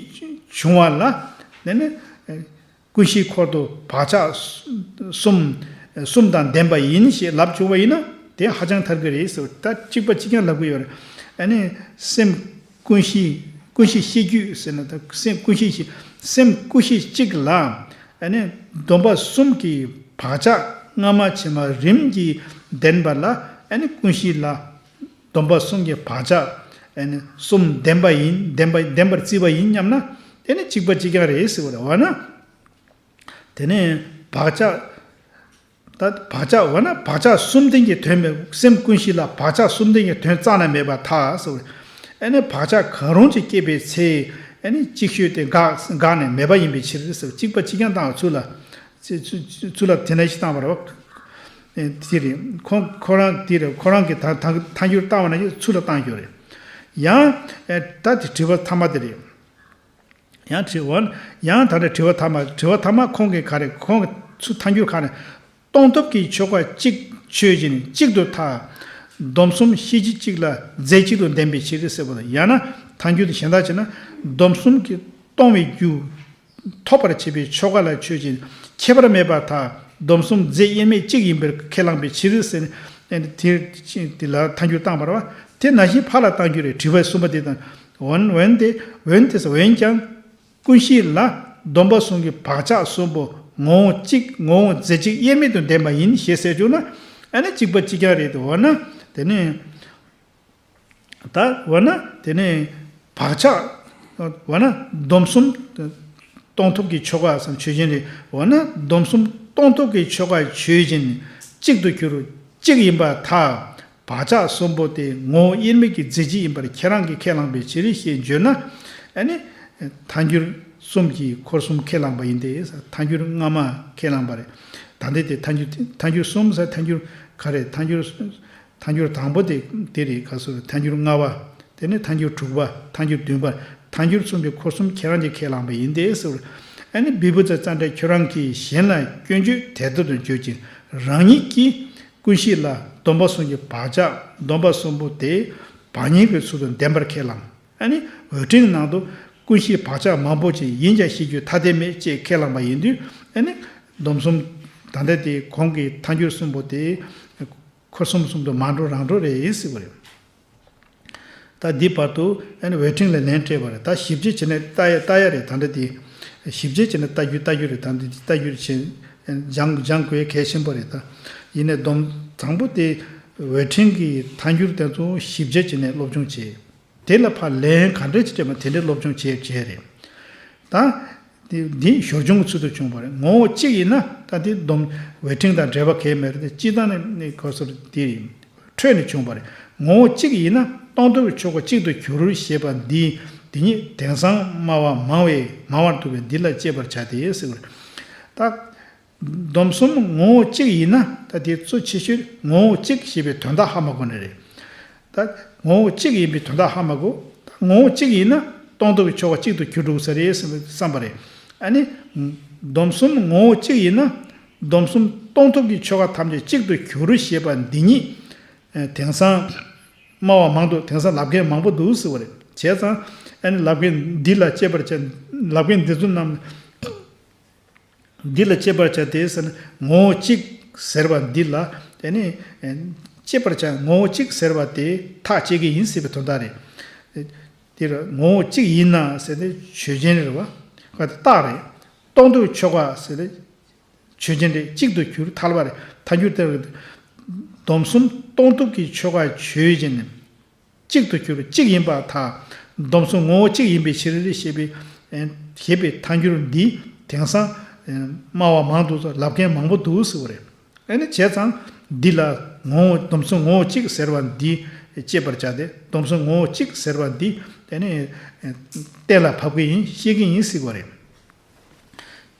བྱུང་བ་ལ་ཨ་ནི། ཀུན་གཞིའི་འཁོར་དུ་བག་ཆགས་གསུམ་གསུམ་དང་ལྡན་པ་ཡིན་ཞེས་ལབ་བྱུང་བ་ཡིན་ན་དེ་ཧ་ཅང་ཐལ་གྱི་རེད་ཟེར་བ་ད་གཅིག་པ་གཅིག་རྐྱང་ལབ་ཀྱི་ཡོད་རེད། ཨ་ནི་སེམས་ཀུན་གཞི་ཀུན་གཞི་ཤེས་རྒྱུད་ཟེར་ན་ད་སེམས་ཀུན་གཞི་ཞེས་སེམས་ཀུན་གཞི་གཅིག་ལ་ཨ་ནི་སྡོམ་པ་གསུམ་གྱི་བག་ཆགས་སྔ་མ་ཕྱི་མ་རིམ་གྱིས་ལྡན་པ་ལ་ཨ་ནི་ཀུན་གཞི་ལ་སྡོམ་པ་གསུམ་གྱི་བག་ཆགས་ཨ་ནི་གསུམ་ལྡན་པ་ཡིན་ལྡན་པ་ལྡན་པར་བརྩིས་པ་ཡིན་སྙམ་ན་དེ་ནི་གཅིག་པ་གཅིག་རྐྱང་རེད་ཟེར་བ་རེད་བ་ན། དེ་ནས་བག་ཆགས། ད་བག་ཆགས་འོ་ན་བག་ཆགས་གསུམ་ལྡན་གྱི་དོན་མེད་སེམས་ཀུན་གཞི་ལ་བག་ཆགས་གསུམ་ལྡན་གྱི་དོན་རྩ་ནས་མེད་པར་ཐལ་ཟེར། ཨ་ནི་བག་ཆགས་གང་རུང་ཅིག་སྐྱེས་པའི་ཚེ་ཨ་ནི་ཅིག་ཤོས་དེ་འགག་འགག་ནས་མེད་པ་ཡིན་པའི་ཕྱིར་ཟེར་གཅིག་པ་གཅིག་རྐྱང་བཏང་བ་ཚུར་ལ། ཚུ་ཚུ་ཚུར་ལ་དེ་ནས་ཤི་བཏང་བ་རེད། དེ་རེད། ཁོང་ཁོ་རང་དེ་རེད། ཁོ་རང་གིས་ཐ་ཐ་ཐལ་འགྱུར་བཏང་བ་ན་ཚུར་ལ་བཏང་རྒྱུ་རེད། ཡང་ད་དེ་དྲི་བ་ཐ་མ་དེ་རེད། ཡང་དྲི་བ་ཡང་ད་ལྟ་དྲི་བ་ཐ་མ། དྲི་བ་ཐ་མ་ཁོང་གིས་ག་རེ། ཁོང་གིས་ཚུར་ཐལ་འགྱུར་ག་རེ། སྟོང་ཐབས་ཀྱི་ཆོས་འགའ་གཅིག་ཆོས་ཅན་གཅིག་ཏུ་ཐལ། སྡོམ་གསུམ་ཤེས་བྱེད་གཅིག་ལ་རྫས་གཅིག་ཏུ་ལྡན་པའི་ཕྱིར་ཟེར་བ་དང་། ཡང་ན་ཐལ་འགྱུར་དེ་གཞན་དག་བྱས་ན། སྡོམ་གསུམ་གྱིས་སྟོང་བའི་རྒྱུ་ཐོབ་པར་བྱེད་པའི་ཆོས་འགའ་ལ་ཆོས་ཅན་ཁྱད་པར་མེད་པར་ཐལ། སྡོམ་གསུམ་རྫས་དབྱེར་མེད་གཅིག་ཡིན་པར་ཁས་བླངས་པའི་ཕྱིར་ཟེར་ནས་དེ་དེ་ལ་ཐལ་འགྱུར་བཏང་བ་རེད་པ། དེ་ནང་བཞིན་ཕར་ལ་བཏང་རྒྱུ་རེད། དྲི་བ་གསུམ་པ་དེ་དང་། འོན་འོན་ཏེ་འོན་ཏེ་འོན་ཀྱང་། ཀུན་གཞི་ལ་སྡོམ་པ་གསུམ་གྱི་བག་ཆགས་གསུམ་པོ་ངོ་བོ་གཅིག་ངོ་བོ་རྫས་གཅིག་དབྱེར་མེད་དུ་ལྡན་པ་ཡིན་ཞེས་ཟེར་བྱུང་ན། ཨ་ནི་གཅིག་པ་གཅིག་རྐྱང་རེད་དོ། འོ་ན་དེ་ནི་ད་འོ་ན་དེ་ནི་བག་ཆགས། འོ་ན་སྡོམ་གསུམ་སྟོང་ཐབས་ཀྱི་ཆོས་འགའ་སམ་ཆོས་ཅན་རེད། འོ་ན་སྡོམ་གསུམ་སྟོང་ཐབས་ཀྱི་ཆོས་འགའ་ཆོས་ཅན་གཅིག་ཏུ་གྱུར་གཅིག་ཡིན་པར་ཐལ། བག་ཆགས་གསུམ་པོ་དེ་ངོ་བོ་དབྱེར་མེད་ཀྱི་རྫས་གཅིག་ཡིན་པར་ཁྱེད་རང་གིས་ཁས་བླངས་པའི་ཕྱིར་ཞེས་བརྗོད་ན། ཨ་ནི་ཐལ་འགྱུར་གསུམ་གྱིས་འཁོར་གསུམ་ཁས་བླངས་པ་ཡིན་ཏེ། ཐལ་འགྱུར་སྔ་མ་ཁས་བླངས་པ་རེད། ད་ལྟའི་དེ་ཐལ་འགྱུར་ཐལ་འགྱུར་གསུམ་ཟེར། ཐལ་འགྱུར་ག་རེ། ཐལ་འགྱུར་ཐལ་འགྱུར་དང་པོ་དེ་དེ་རེད། ག་སོ་རེད། ཐལ་འགྱུར་ལྔ་པ། དེ་ནས་ཐལ་འགྱུར་དྲུག་པ། ཐལ་འགྱུར་བདུན་པ། ཐལ་འགྱུར་གསུམ་གྱིས་འཁོར་གསུམ་ཁྱེད་རང་གིས་ཁས་བླངས་པ་ཡིན་ཏེ་ཟེར། ཨ་ནི་བི་བུ་ཙ་ཙ་འདྲ་ཁྱོད་རང་གིས་གཞན་ལ་སྐྱོན་བརྗོད་དེ་ལྟར་དུ་བརྗོད་ཅིང་རང་ཉིད་ཀྱིས་ཀུན་གཞི་ལ་སྡོམ་པ་གསུམ་གྱི་བག་ཆགས་སྡོམ་པ་གསུམ་པོ་དེ་བག་ཉལ་གྱི་ཚུལ་དུ་ལྡན་པར་ཁས་བླངས། ཨ་ནི་འོད་ཕྲེང་ནང་དུ་ཀུན་གཞིའི་བག་ཆགས་མང་པོ་ཅིག་ཡིན་ཀྱང་ཤེས་རྒྱུ་ཐ་དད་མེད་ཅེས་ཁས་བླངས་པ་ཡིན་དུས། ཨ་ནི་སྡོམ་གསུམ་ད་ལྟ་དེ་གོང་གི་ཐལ་འགྱུར་གསུམ་པོ་དེ་འཁོར་གསུམ་གསུམ་དུ་མ་འགྲོ་རང་འགྲོ་རེད་ཟེར་བ་རེད། ད་འདི་བར་དུ་ཨ་ནི་འོད་ཕྲེང་ལ་ལན་སྤྲད་པ་རེད། ད་ཞིབ་དཔྱད་བྱས་ནས་ལྟ་ཡ་ལྟ་ཡ་རེད། ད་འདི་དེ་ཞིབ་དཔྱད་བྱས་ནས་ལྟ་རྒྱུ་ལྟ་རྒྱུ་རེད། ད་འདི་ལྟ་རྒྱུ་རེད། བྱས་སྦྱང་སྦྱང་དགོས་གལ་ཆེན་པོ་རེད། ད་ཡིན་ནའི་སྡོམ་དང་པོ་དེ་འོད་ཕྲེང་གི་ཐལ་འགྱུར་དེ་ཚོ་ཞིབ་དཔྱད་བྱས་ནས་སློབ་སྦྱོང་བྱས། དེ་ལ་ཕར་ལན་ག་འདྲ་ཅིག་སྤྲད་པ་དེ་འདྲའི་སློབ་སྦྱོང་བྱས་བྱས་རེད། ད་འདི་འདི་ཞོར་སྦྱོང་གི་ཚུལ་དུ་བྱུང་བ་རེད། ངོ་བོ་གཅིག་ཡིན་ན་ད་འདི་སྡོམ་འོད་ཕྲེང་དང་འབྲེལ་བ་གང་ཡང་མེད་རེད། དེ་སྤྱིར་བཏང་ནས་ནི་གོ་སོར་དེ་འཕྲོས་ནས་བྱུང་བ་རེད། ངོ་བོ་གཅིག་ཡིན་ན་སྟོང་ཐབས་ཀྱི་ཆོས་འགའ་གཅིག་ཏུ་གྱུར་ཞེས་པ་འདི་འདི་ཉིད་དེང་སང་སྨྲ་བ་མང་བས་མང་བར་འདུག་པས་འདི་ལ་དཔྱད་པར་བྱ་སྟེ་ཟེར་བ་རེད། ད་སྡོམ་གསུམ་ངོ་བོ་གཅིག་ཡིན་ན། ད་དེ་གཙོ་ཆེ་ཤོས་ངོ་བོ་གཅིག་ཞེས་པའི་དོན་དག་ཧ་མ་གོ་ནི་རེད། ད་ངོ་བོ་གཅིག་ཡིན་པའི་དོན་དག་ཧ་མ་གོ། ད་ངོ་བོ་གཅིག་ཡིན་ན་སྟོང་ཐབས་ཀྱི་ཆོས་འགའ་གཅིག་ཏུ་གྱུར་འགྲོ་ས་རེད་བསམ་པ་རེད། ཨ་ནི་སྡོམ་གསུམ་ངོ་བོ་གཅིག་ཡིན་ན་སྡོམ་གསུམ་སྟོང་ཐབས་ཀྱི་ཆོས་འགའ་ཐམས་ཅད་གཅིག་ཏུ་གྱུར་ཞེས་པ་འདི་ཉིད་དེང་སང་སྨྲ་བ་མང་དུ། དེང་སང་ལབ་མཁན་མང་པོ་འདུག་ཟེར་བ་རེད། བྱས་ཙང་ཨ་ནི་ལབ་མཁན་འདི་ལ་དཔྱད་པར་བྱ། ལབ་མཁན་འདི་ཚོ་རྣམས་འདི་ལ་དཔྱད་པར་བྱ་སྟེ་ཟེར་ན། ངོ་བོ་གཅིག་ཟེར་བ་འདི་ལ་དེ་ནི་དཔྱད་པར་བྱ། ངོ་བོ་གཅིག་ཟེར་བ་དེ་ཐག་བཅད་ཀྱི་ཡིན་ཟེར་བའི་དོན་དག་རེད། དེ་ར་ངོ་བོ་གཅིག་ཡིན་ན་ཟེར་ཏེ་ཆོས་ཅན་རེད་བ། ཁ་དེ་རྟགས་རེད། སྟོང་ཐབས་ཆོས་འགའ་ཟེར་ཏེ་ཆོས་ཅན་རེད། གཅིག་ཏུ་གྱུར་ཐལ་བ་རེད། ཐལ་འགྱུར་དེ་རེད། སྡོམ་གསུམ་སྟོང་ཐབས་ཀྱི་ཆོས་འགའ་ཆོས་ཅན་ནི་གཅིག་ཏུ་གྱུར་གཅིག་ཡིན་པར་ཐལ། སྡོམ་གསུམ་ངོ་བོ་གཅིག་ཡིན་པའི་ཕྱིར་ཞེས་པའི་ཞེས་པའི་ཐལ་འགྱུར་འདི་དེང་སང་སྨྲ་བ་མང་དུ་ལབ་མཁན་མང་པོ་འདུག་ཟེར་བ་རེད། ཨ་ནི་བྱས་ཙང་འདི་ལ་ངོ་བོ་སྡོམ་གསུམ་ངོ་བོ་གཅིག་ཟེར་བ་འདི་དཔྱད་པར་བྱ་སྟེ། སྡོམ་གསུམ་ངོ་བོ་གཅིག་ཟེར་བ་འདི་ཨ་ནི་གཏན་ལ་ཕབ་ཀྱི་ཡིན། བཤད་ཀྱི་ཡིན་ཟེར་བ་རེད།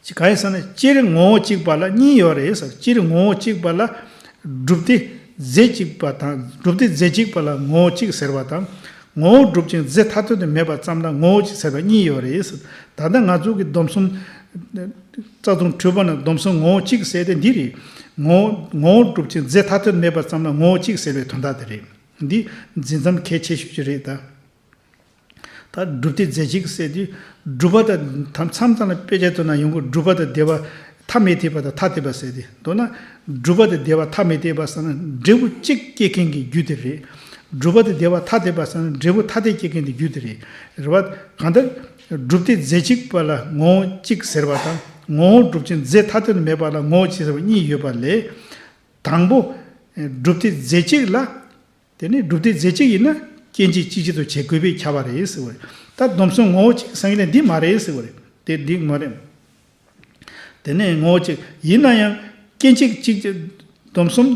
གང་ཡིན་ཟེར་ན། སྤྱིར་ངོ་བོ་གཅིག་པ་ལ་གཉིས་ཡོད་རེད་ཟེར། སྤྱིར་ངོ་བོ་གཅིག་པ་ལ་སྒྲུབ་སྡེ་རྫས་གཅིག་པ་དང་། སྒྲུབ་སྡེ་རྫས་གཅིག་པ་ལ་ངོ་བོ་གཅིག་ཟེར་བ་དང་། ངོ་བོ་སྒྲུབ་ཅིང་རྫས་ཐ་དད་དུ་མེད་པ་ཙམ་ལ་ངོ་བོ་གཅིག་ཟེར་བ་གཉིས་ཡོད་རེད་ཟེར། ད་ལྟ་ང་ཚོ་གི་སྡོམ་གསུམ་རྩ་ལྟུང་འཁྲུལ་པ་ན་སྡོམ་གསུམ་ངོ་བོ་གཅིག་ཟེར་དེ་འདི་རེད། ངོ་ངོ་བོ་སྒྲུབ་ཅིང་རྫས་ཐ་དད་དུ་མེད་པ་ཙམ་ལ་ངོ་བོ་གཅིག་ཟེར་བའི་དོན་དག་དེ་རེད། འདི་འཛིན་མཚམས་གལ་ཆེ་ཤོས་ཅིག་རེད་ད། ད་སྒྲུབ་སྡེ་རྫས་གཅིག་ཟེར་དུས། སྒྲུབ་པ་དང་མཚམས་མཚམས་ལ་དཔེ་ཆ་ཐོག་ན་ཡོང་གི། སྒྲུབ་པ་དང་འབྲེལ་བ་ཐ་མི་དད་པ་དང་ཐ་དད་པ་ཟེར་ཏེ། མདོར་ན་སྒྲུབ་པ་དང་འབྲེལ་བ་ཐ་མི་དད་པ་ཟེར་ན་འབྲས་བུ་གཅིག་སྐྱེ་མཁན་གྱི་རྒྱུ་དེ་རེད། སྒྲུབ་པ་དང་འབྲེལ་བ་ཐ་དད་པ་ཟེར་ན་འབྲས་བུ་ཐ་དད་སྐྱེ་མཁན་གྱི་རྒྱུ་དེ་རེད། རེད་བ། གང་ལྟར་སྒྲུབ་སྡེ་རྫས་གཅིག་པ་ལ་ངོ་བོ་གཅིག་ཟེར་བ་དང་། ངོ་བོ་སྒྲུབ་ཅིང་རྫས་ཐ་དད་དུ་མེད་པ་ལ་ངོ་བོ་གཅིག་ཟེར་བ་གཉིས་ཡོད་པ་ལས། དང་པོ་སྒྲུབ་སྡེ་རྫས་གཅིག་ལ། དེ་ནི་སྒྲུབ་སྡེ་རྫས་གཅིག་ཡིན་ན་སྐྱེ་མཆེད་གཅིག་ཅན་དུ་བྱེད་དགོས་པས་ཁྱབ་པ་རེད་ཟེར་བ་རེད། ད་སྡོམ་གསུམ་ངོ་བོ་གཅིག་ཟེར་མཁན་ལ་འདི་མ་རེད་ཟེར་བ་རེད། དེ་འདི་མ་རེད། དེ་ནས་ངོ་བོ་གཅིག་ཡིན་ན་ཡང་སྐྱེ་མཆེད་གཅིག་ཅན། སྡོམ་གསུམ་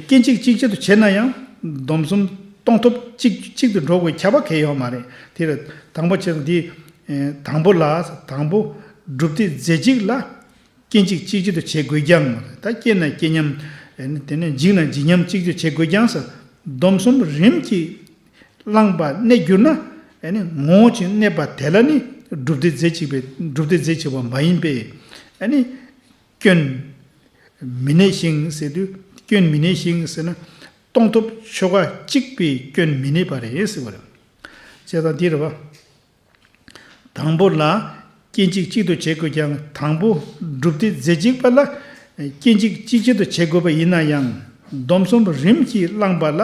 སྐྱེ་མཆེད་གཅིག་ཅན་དུ་བྱེད་ན་ཡང་སྡོམ་གསུམ་སྟོང་ཐབས་གཅིག་གཅིག་ཏུ་འགྲོ་དགོས་ཁྱབ་པ་གང་ཡང་ཡོད་མ་རེད། དེ་ལ་དང་པོ་བྱས་ན་འདི་དང་པོ་ལ། དང་པོ་སྒྲུབ་སྡེ་རྫས་གཅིག་ལ། སྐྱེ་མཆེད་གཅིག་ཅན་དུ་བྱེད་དགོས་ཀྱང་། ད་སྐྱེ་ན་སྐྱེ་མཉམ་ ཨ་ནི་དེ་ནས་འཇིག་ན་འཇིག་མཉམ་གཅིག་ཏུ་བྱེད་དགོས་ཀྱང་ཟེར། སྡོམ་གསུམ་རིམ་གྱིས་བླངས་པ་གནས་གྱུར་ན། ཨ་ནི་ངོ་བོ་གཅིག་གནས་པ་དེ་ལ་ནི་སྒྲུབ་སྡེ་རྫས་གཅིག་པའི་སྒྲུབ་སྡེ་རྫས་གཅིག་པ་མ་ཡིན་པས། ཨ་ནི་སྐྱོན་མི་གནས་ཤིང་ཟེར་དུས། སྐྱོན་མི་གནས་ཤིང་ཟེར་ན། སྟོང་ཐོབ་ཆོ་ག་གཅིག་པའི་སྐྱོན་མི་གནས་པ་རེད་ཟེར་བ་རེད། བྱས་ཙང་འདི་རེད་བ། དང་པོ་ལ་སྐྱེ་འཇིག་གཅིག་ཏུ་བྱེད་དགོས་ཀྱང་། དང་པོ་སྒྲུབ་སྡེ་རྫས་གཅིག་པ་ལ་སྐྱེ་འཇིག་གཅིག་གཅིག་ཏུ་བྱེད་དགོས་པ་ཡིན་ན་ཡང་། སྡོམ་གསུམ་རིམ་གྱིས་བླངས་པ་ལ་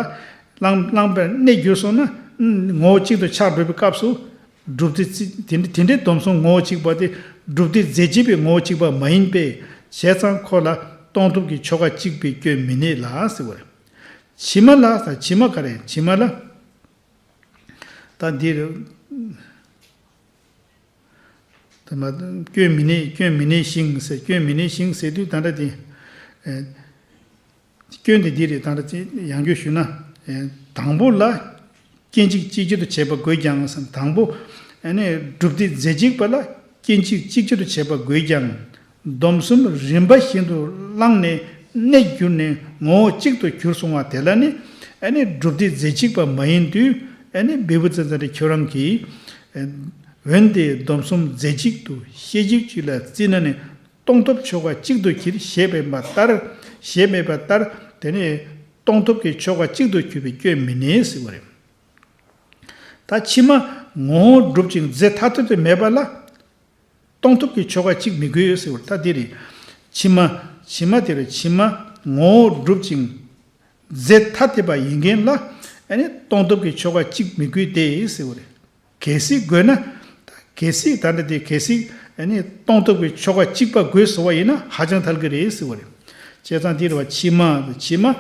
བླངས་བླངས་པར་གནས་གྱུར་སོང་ན། ངོ་བོ་གཅིག་ཏུ་ཆགས་འགྲོ་བའི་སྐབས་སུ། སྒྲུབ་སྡེ་རྫས་དེ་འདྲའི་དེ་འདྲའི་སྡོམ་གསུམ་ངོ་བོ་གཅིག་པ་དེ་སྒྲུབ་སྡེ་རྫས་གཅིག་པའི་ངོ་བོ་གཅིག་པ་མ་ཡིན་པས། བྱས་ཙང་ཁོ་ལ་སྟོང་ཐོབ་ཀྱི་ཆོ་ག་གཅིག་པའི་སྐྱོན་མི་གནས་ལ་ཟེར་བ་རེད། ཕྱི་མ་ལ་ཕྱི་མ་ག་རེ། ཕྱི་མ་ལ། ད་འདིར། ད་མ། སྐྱོན་མི་གནས། སྐྱོན་མི་གནས་ཤིང་ཟེར། སྐྱོན་མི་གནས་ཤིང་ཟེར་དུས་ད་ལྟ་དེ། ཨེ། སྐྱོན་དེ་འདི་རེད། ད་ལྟ་དེ་ཡང་བསྐྱར་ཞུས་ན། ཨེ། དང་པོ་ལ་སྐྱེ་འཇིག་གཅིག་གཅིག་ཏུ་བྱེད་པ་དགོས་ཀྱང་ཟེར། དང་པོ་ཨ་ནི་སྒྲུབ་སྡེ་རྫས་གཅིག་པ་ལ་སྐྱེ་འཇིག་གཅིག་གཅིག་ཏུ་བྱེད་པ་དགོས་ཀྱང་། སྡོམ་གསུམ་རིམ་པ་བཞིན་དུ་བླངས་ནས་གནས་གྱུར་ནས་ངོ་བོ་གཅིག་ཏུ་གྱུར་སོང་བ་དེ་ལ་ནི། ཨ་ནི་སྒྲུབ་སྡེ་རྫས་གཅིག་པ་མ་ཡིན་དུས། ཨ་ནི་བེ་བུ་ཙན་ཙན་རེ་ཁྱོད་རང་གིས། ཨ། འོན་ཏེ་སྡོམ་གསུམ་རྫས་གཅིག་ཏུ་ཤེས་བྱེད་ཅིག་ལ་བརྩིས་ན་ནི། སྟོང་ཐོབ་ཆོ་ག་གཅིག་ཏུ་གྱུར་ཞེས་མེད་པ་ལྟར། ཞེས་མེད་པ་ལྟར། དེ་ནི་སྟོང་ཐོབ་ཀྱི་ཆོ་ག་གཅིག་ཏུ་གྱུར་པའི་སྐྱོན་མི་གནས་ཟེར་བ་རེད། ད་ཕྱི་མ་ངོ་བོ་སྒྲུབ་ཅིང་རྫས་ཐ་དད་དུ་མེད་པ་ལ། སྟོང་ཐོབ་ཀྱི་ཆོ་ག་གཅིག་མི་དགོས་ཟེར་བ་ད་འདི་རེད། ཕྱི་མ། ཕྱི་མ་དེ་རེད། ཕྱི་མ་ངོ་བོ་སྒྲུབ་ཅིང་རྫས་ཐ་དད་པ་ཡིན་མཁན་ལ། ཨ་ནི་སྟོང་ཐོབ་ཀྱི་ཆོ་ག་གཅིག་མི་དགོས་ཏེ་ཟེར་བ་རེད། གལ་སྲིད་དགོས་ན། གལ་སྲིད་ད་ལྟ་དེ་གལ་སྲིད་ཨ་ནི་སྟོང་ཐོབ་ཀྱི་ཆོ་ག་གཅིག་པ་དགོས་ཟེར་བ་ཡིན་ན་ཧ་ཅང་ཐལ་གྱི་རེད་ཟེར་བ་རེད། བྱས་ཙང་འདི་རེད་བ། ཕྱི་མ། ཕྱི་མ།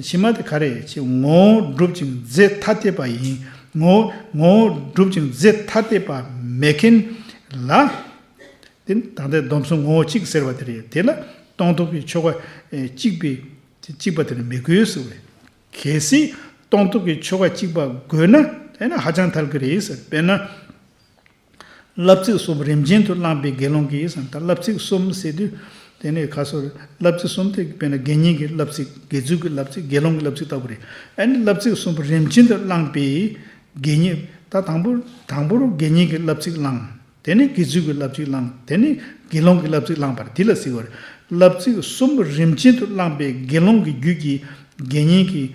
ཕྱི་མ་དེ་ག་རེ། ཅེས་ངོ་བོ་སྒྲུབ་ཅིང་རྫས་ཐ་དད་པ་ཡིན། ངོ་བོ། ངོ་བོ་སྒྲུབ་ཅིང་རྫས་ཐ་དད་པ་མེད་མཁན་ལ། དེ་ད་ལྟའི་སྡོམ་གསུམ་ངོ་བོ་གཅིག་ཟེར་བ་དེ་རེད། དེ་ལ་སྟོང་ཐོབ་ཀྱི་ཆོ་ག་གཅིག་པའི། གཅིག་པ་དེ་ནི་མི་དགོས་ཟེར་བ་རེད། གལ་སྲིད་སྟོང་ཐོབ་ཀྱི་ཆོ་ག་གཅིག་པ་དགོས་ན། དེ་ནི་ཧ་ཅང་ཐལ་གྱི་རེད་ཟེར། དཔེར་ན། བསླབ་ཚིགས་གསུམ་རིམ་ཅན་དུ་བླངས་པའི་དགེ་སློང་གིས་ཟེར། ད་བསླབ་ཚིགས་གསུམ་ཟེར་དུས། དེ་ནི་ཁ་སོར་བསླབ་ཚིགས་གསུམ་དེ་དཔེར་ན་དགེ་བསྙེན་གྱི་བསླབ་ཚིགས། དགེ་ཚུལ་གྱི་བསླབ་ཚིགས། དགེ་སློང་གི་བསླབ་ཚིགས་ལྟ་བུ་རེད། ཨ་ནི་བསླབ་ཚིགས་གསུམ་རིམ་ཅན་དུ་བླངས་པའི་དགེ་བསྙེན། ད་དང་པོ། དང་པོ་རུ་དགེ་བསྙེན་གྱི་བསླབ་ཚིགས་བླངས། དེ་ནས་དགེ་ཚུལ་གྱི་བསླབ་ཚིགས་བླངས། དེ་ནས་དགེ་སློང་གི་བསླབ་ཚིགས་བླངས་པར་འདི་ལ་ཟེར་བ་རེད། བསླབ་ཚིགས་གསུམ་རིམ་ཅན་དུ་བླངས་པའི་དགེ་སློང་གི་རྒྱུད་ཀྱི་དགེ་བསྙེན་གྱི།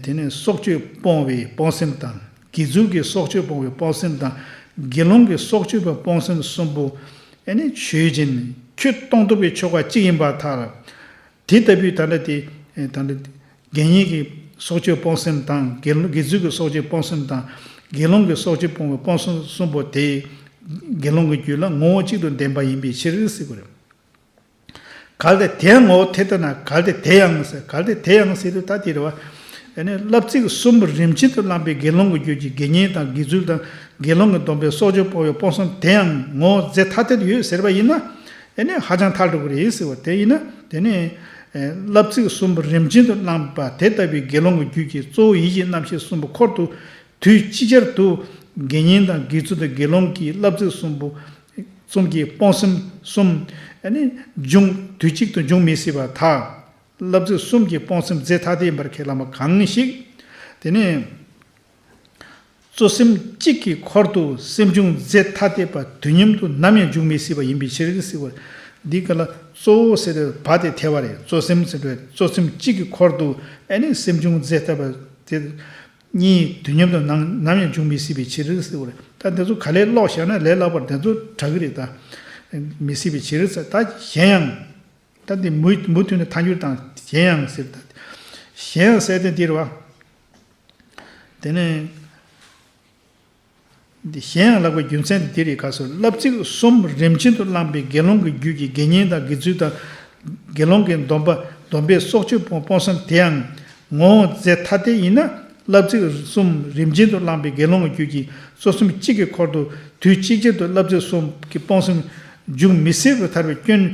དེ་ནས་སྲོག་གཅོད་སྤོང་བའི་སྤོང་སེམས་དང་། དགེ་ཚུལ་གྱི་སྲོག་གཅོད་སྤོང་བའི་སྤོང་སེམས་དང་། དགེ་སློང་གི་སྲོག་གཅོད་པའི་སྤོང་སེམས་གསུམ་པོ། ཨ་ནི་ཆོས་ཅན། ཁྱོད་སྟོང་ཐོབ་ཀྱི་ཆོ་ག་གཅིག་ཡིན་པར་ཐལ། དེ་ལྟ་བུའི་ད་ལྟ་དེ། ད་ལྟ་དགེ་བསྙེན་གྱི་སྲོག་གཅོད་སྤོང་སེམས་དང་། དགེ་སློང་། དགེ་ཚུལ་གྱི་སྲོག་གཅོད་སྤོང་སེམས་དང་། དགེ་སློང་གི་སྲོག་གཅོད་སྤོང་བའི་སྤོང་སེམས་གསུམ་པོ་དེ། དགེ་སློང་གི་རྒྱུད་ལ་ངོ་བོ་གཅིག་ཏུ་ལྡན་པ་ཡིན་པའི་ཕྱིར་ཟེར་དགོས་རེད། གལ་ཏེ་དེ་ངོ་བོ་དེ་ལྟ་ན། གལ་ཏེ་དེ་ཡང་ཟེར། གལ་ཏེ་དེ་ཡང་ཟེར་དུས་ད་དེ་རེད་བ། ཨ་ནི་བསླབ་ཚིགས་གསུམ་རིམ་བྱེད་དུ་བླངས་པའི་དགེ་སློང་གི་རྒྱུད་ཀྱི་དགེ་བསྙེན་དང་དགེ་ཚུལ་དང་། དགེ་སློང་གི་སྡོམ་པའི་སྲོག་གཅོད་སྤོང་བའི་སྤོང་སེམས་དེ་ཡང་ངོ་བོ་རྫས་ཐ་དད་ཡོད་ཟེར་བ་ཡིན་ན། ཨ་ནི་ཧ་ཅང་ཐལ་འགྲོ་གི་རེད་ཟེར་བ་དེ་ཡིན་ན། དེ་ནི། ཨེ། བསླབ་ཚིགས་གསུམ་རིམ་བྱེད་དུ་བླངས་པ་དེ་ལྟ་བུའི་དགེ་སློང་གི་རྒྱུད་ཀྱི་གཙོ་བོ་ཡིད་ཀྱི་རྣམ་ཤེས་གསུམ་པོ་འཁོར་དུ་དུས་ཅིག་ཅར་དུ་དགེ་བསྙེན་དང་དགེ་ཚུལ་དང་དགེ་སློང་གི་བསླབ་ཚིགས་གསུམ་པོ། གསུམ་གྱི་སྤོང་སེམས་གསུམ། ཨ་ནི་འབྱུང་། དུས་གཅིག་ཏུ་འབྱུང་མི་སྲིད་པར་ཐལ། བསླབ་ཚིགས་གསུམ་གྱི་སྤོང་སེམས་རྫས་ཐ་དད་ཡིན་པར་ཁས་བླངས་པ་གང་ཞིག་དེ་ནི། གཙོ་སེམས་གཅིག་གི་འཁོར་དུ་སེམས་བྱུང་རྫས་ཐ་དད་པ་དུས་མཉམ་དུ་ནམ་ཡང་འབྱུང་མི་སྲིད་པ་ཡིན་པའི་ཕྱིར་ཟེར་བ། འདི་ག་ལ་གཙོ་བོ་ཟེར་བའི་བ་དེ་ཐལ་བ་རེད། གཙོ་སེམས་ཟེར་བའི་གཙོ་སེམས་གཅིག་གི་འཁོར་དུ་ཨ་ནི་སེམས་བྱུང་རྫས་ཐ་དད་པ་དེ་གཉིས་དུས་མཉམ་དུ་ནམ་ནམ་ཡང་འབྱུང་མི་སྲིད་པའི་ཕྱིར་ཟེར་བ་རེད། ད་འདི་ཚོ་ག་ལེར་ཀློག་བཞག་ན་ལས་སླ་བར་འདི་ཚོ་དྲག་གི་རེད། ད་མི་སྲིད་པའི་ཕྱིར་ཟེར། ད་གཞན་ཡང་། ད་འདི་མུ་མུ་མཐུད་ནས་ཐལ་འགྱུར་དང་གཞན་ཡང་ཟེར། ད་གཞན་ཡང་ཟེར་དེ་འདི་རེད་བ། དེ་ནས་འདི་གཞན་ཡང་ལབ་པའི་རྒྱུ་མཚན་དེ་འདི་རེད། ག་སོ། བསླབ་ཚིགས་གསུམ་རིམ་བྱེད་དུ་བླངས་པའི་དགེ་སློང་གི་རྒྱུད་ཀྱི་དགེ་བསྙེན་དང་དགེ་ཚུལ་དང་། དགེ་སློང་གི་སྡོམ་པ། སྡོམ་པའི་སྲོག་གཅོད་སྤོང་སྤོང་སེམས་དེ་ཡང་ངོ་བོ་རྫས་ཐ་དད་ཡིན་ན། བསླབ་ཚིགས་གསུམ་རིམ་བྱེད་དུ་བླངས་པའི་དགེ་སློང་གི་རྒྱུད་ཀྱི་གཙོ་སེམས་གཅིག་གི་འཁོར་དུ་དུས་གཅིག་ཅར་དུ་བསླབ་ཚིགས་གསུམ་གྱི་སྤོང་སེམས་འབྱུང་མི་སྲིད་པར་ཐལ་བའི་སྐྱོན།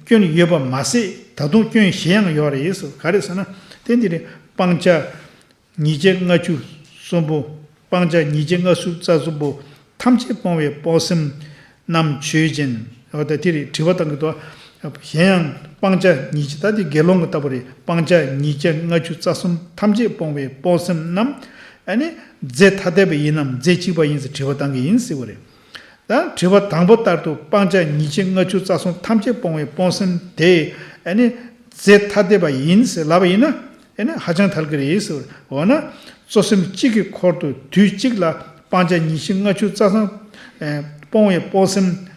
སྐྱོན་ཡོད་པ་མ་ཟད། ད་དུང་སྐྱོན་གཞན་ཡང་ཡོད་རེད་ཟེར། ག་རེ་ཟེར་ན། དེ་འདི་རེད། སྤང་བྱ། ཉིས་བརྒྱ་ལྔ་བཅུ་གསུམ་པོ། སྤང་བྱ་ཉིས་བརྒྱ་ལྔ་བཅུ་རྩ་གསུམ་པོ་ཐམས་ཅད་སྤོང་བའི་སྤོང་སེམས་རྣམས་ཆོས་ཅན། འོ་ད་དེ་རེད། དྲི་བ་བཏང་གི་འདུག། གཞན་ཡང་སྤང་བྱ་ཉིད་ཀྱི་ད་དེ་དགེ་སློང་གི་ལྟ་བུ་རེད། སྤང་བྱ་ཉིད་ཀྱི་ལྔ་བཅུ་རྩ་གསུམ་ཐམས་ཅད་སྤོང་བའི་སྤོང་སེམས་རྣམས་ཨ་ནི་རྫས་ཐ་དད་པ་ཡིན་ནམ་རྫས་གཅིག་པ་ཡིན་ཟེར་དྲི་བ་བཏང་གི་ཡིན་ཟེར་བ་རེད། ད་དྲི་བ་དང་པོ་ལྟར་དུ་སྤང་བྱ་ཉིད་ཀྱི་ལྔ་བཅུ་རྩ་གསུམ་ཐམས་ཅད་སྤོང་བའི་སྤོང་སེམས་དེ་ཨ་ནི་རྫས་ཐ་དད་པ་ཡིན་ཟེར་ལབ་པ་ཡིན་ན་ཨ་ནི་ཧ་ཅང་ཐལ་གྱི་རེད་ཟེར་བ་རེད། འོ་ན་གཙོ་སེམས་གཅིག་གི་འཁོར་དུ་དུས་གཅིག་ལ་སྤང་བྱ་ཉིད་ཀྱི་ལྔ་བཅུ་རྩ་གསུམ་སྤོང་བའི་སྤོང་སེམས་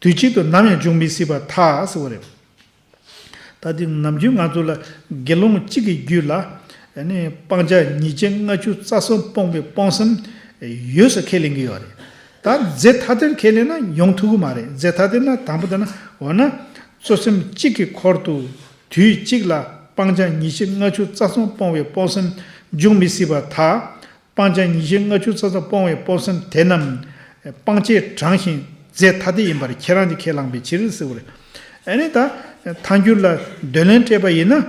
དུས་གཅིག་ཏུ་ནམ་ཡང་འབྱུང་མི་སྲིད་པར་ཐལ་ཟེར་བ་རེད། ད་དེ་ནམ་རྒྱུན་ང་ཚོ་ལ་དགེ་སློང་གཅིག་གི་རྒྱུད་ལ་ཨ་ནི་སྤང་བྱ་ཉིད་ཀྱི་ལྔ་བཅུ་རྩ་གསུམ་སྤོང་བའི་སྤོང་སེམས་ཡོད་ཟེར་ཁས་ལེན་གྱི་ཡོད་རེད། ད་རྫས་ཐ་དད་ཁས་ལེན་ན་ཡོང་ཐུབ་ཀྱི་མ་རེད། རྫས་ཐ་དད་ན་དང་པོ་དེ་ན་འོ་ན་གཙོ་སེམས་གཅིག་གི་འཁོར་དུ་དུས་གཅིག་ལ་སྤང་བྱ་ཉིད་ཀྱི་ལྔ་བཅུ་རྩ་གསུམ་སྤོང་བའི་སྤོང་སེམས་འབྱུང་མི་སྲིད་པར་ཐལ། སྤང་བྱ་ཉིད་ཀྱི་ལྔ་བཅུ་རྩ་གསུམ་སྤོང་བའི་སྤོང་སེམས་དེ་རྣམས་སྤང་བྱས་དྲངས་ཤིང་རྫས་ཐ་དད་ཡིན་པར་ཁྱེད་རང་གིས་ཁས་བླངས་པའི་ཕྱིར་ཟེར་བ་རེད། ཨ་ནི་ད་ཐལ་འགྱུར་ལ་འདོད་ལན་སྤྲད་པ་ཡིན་ན་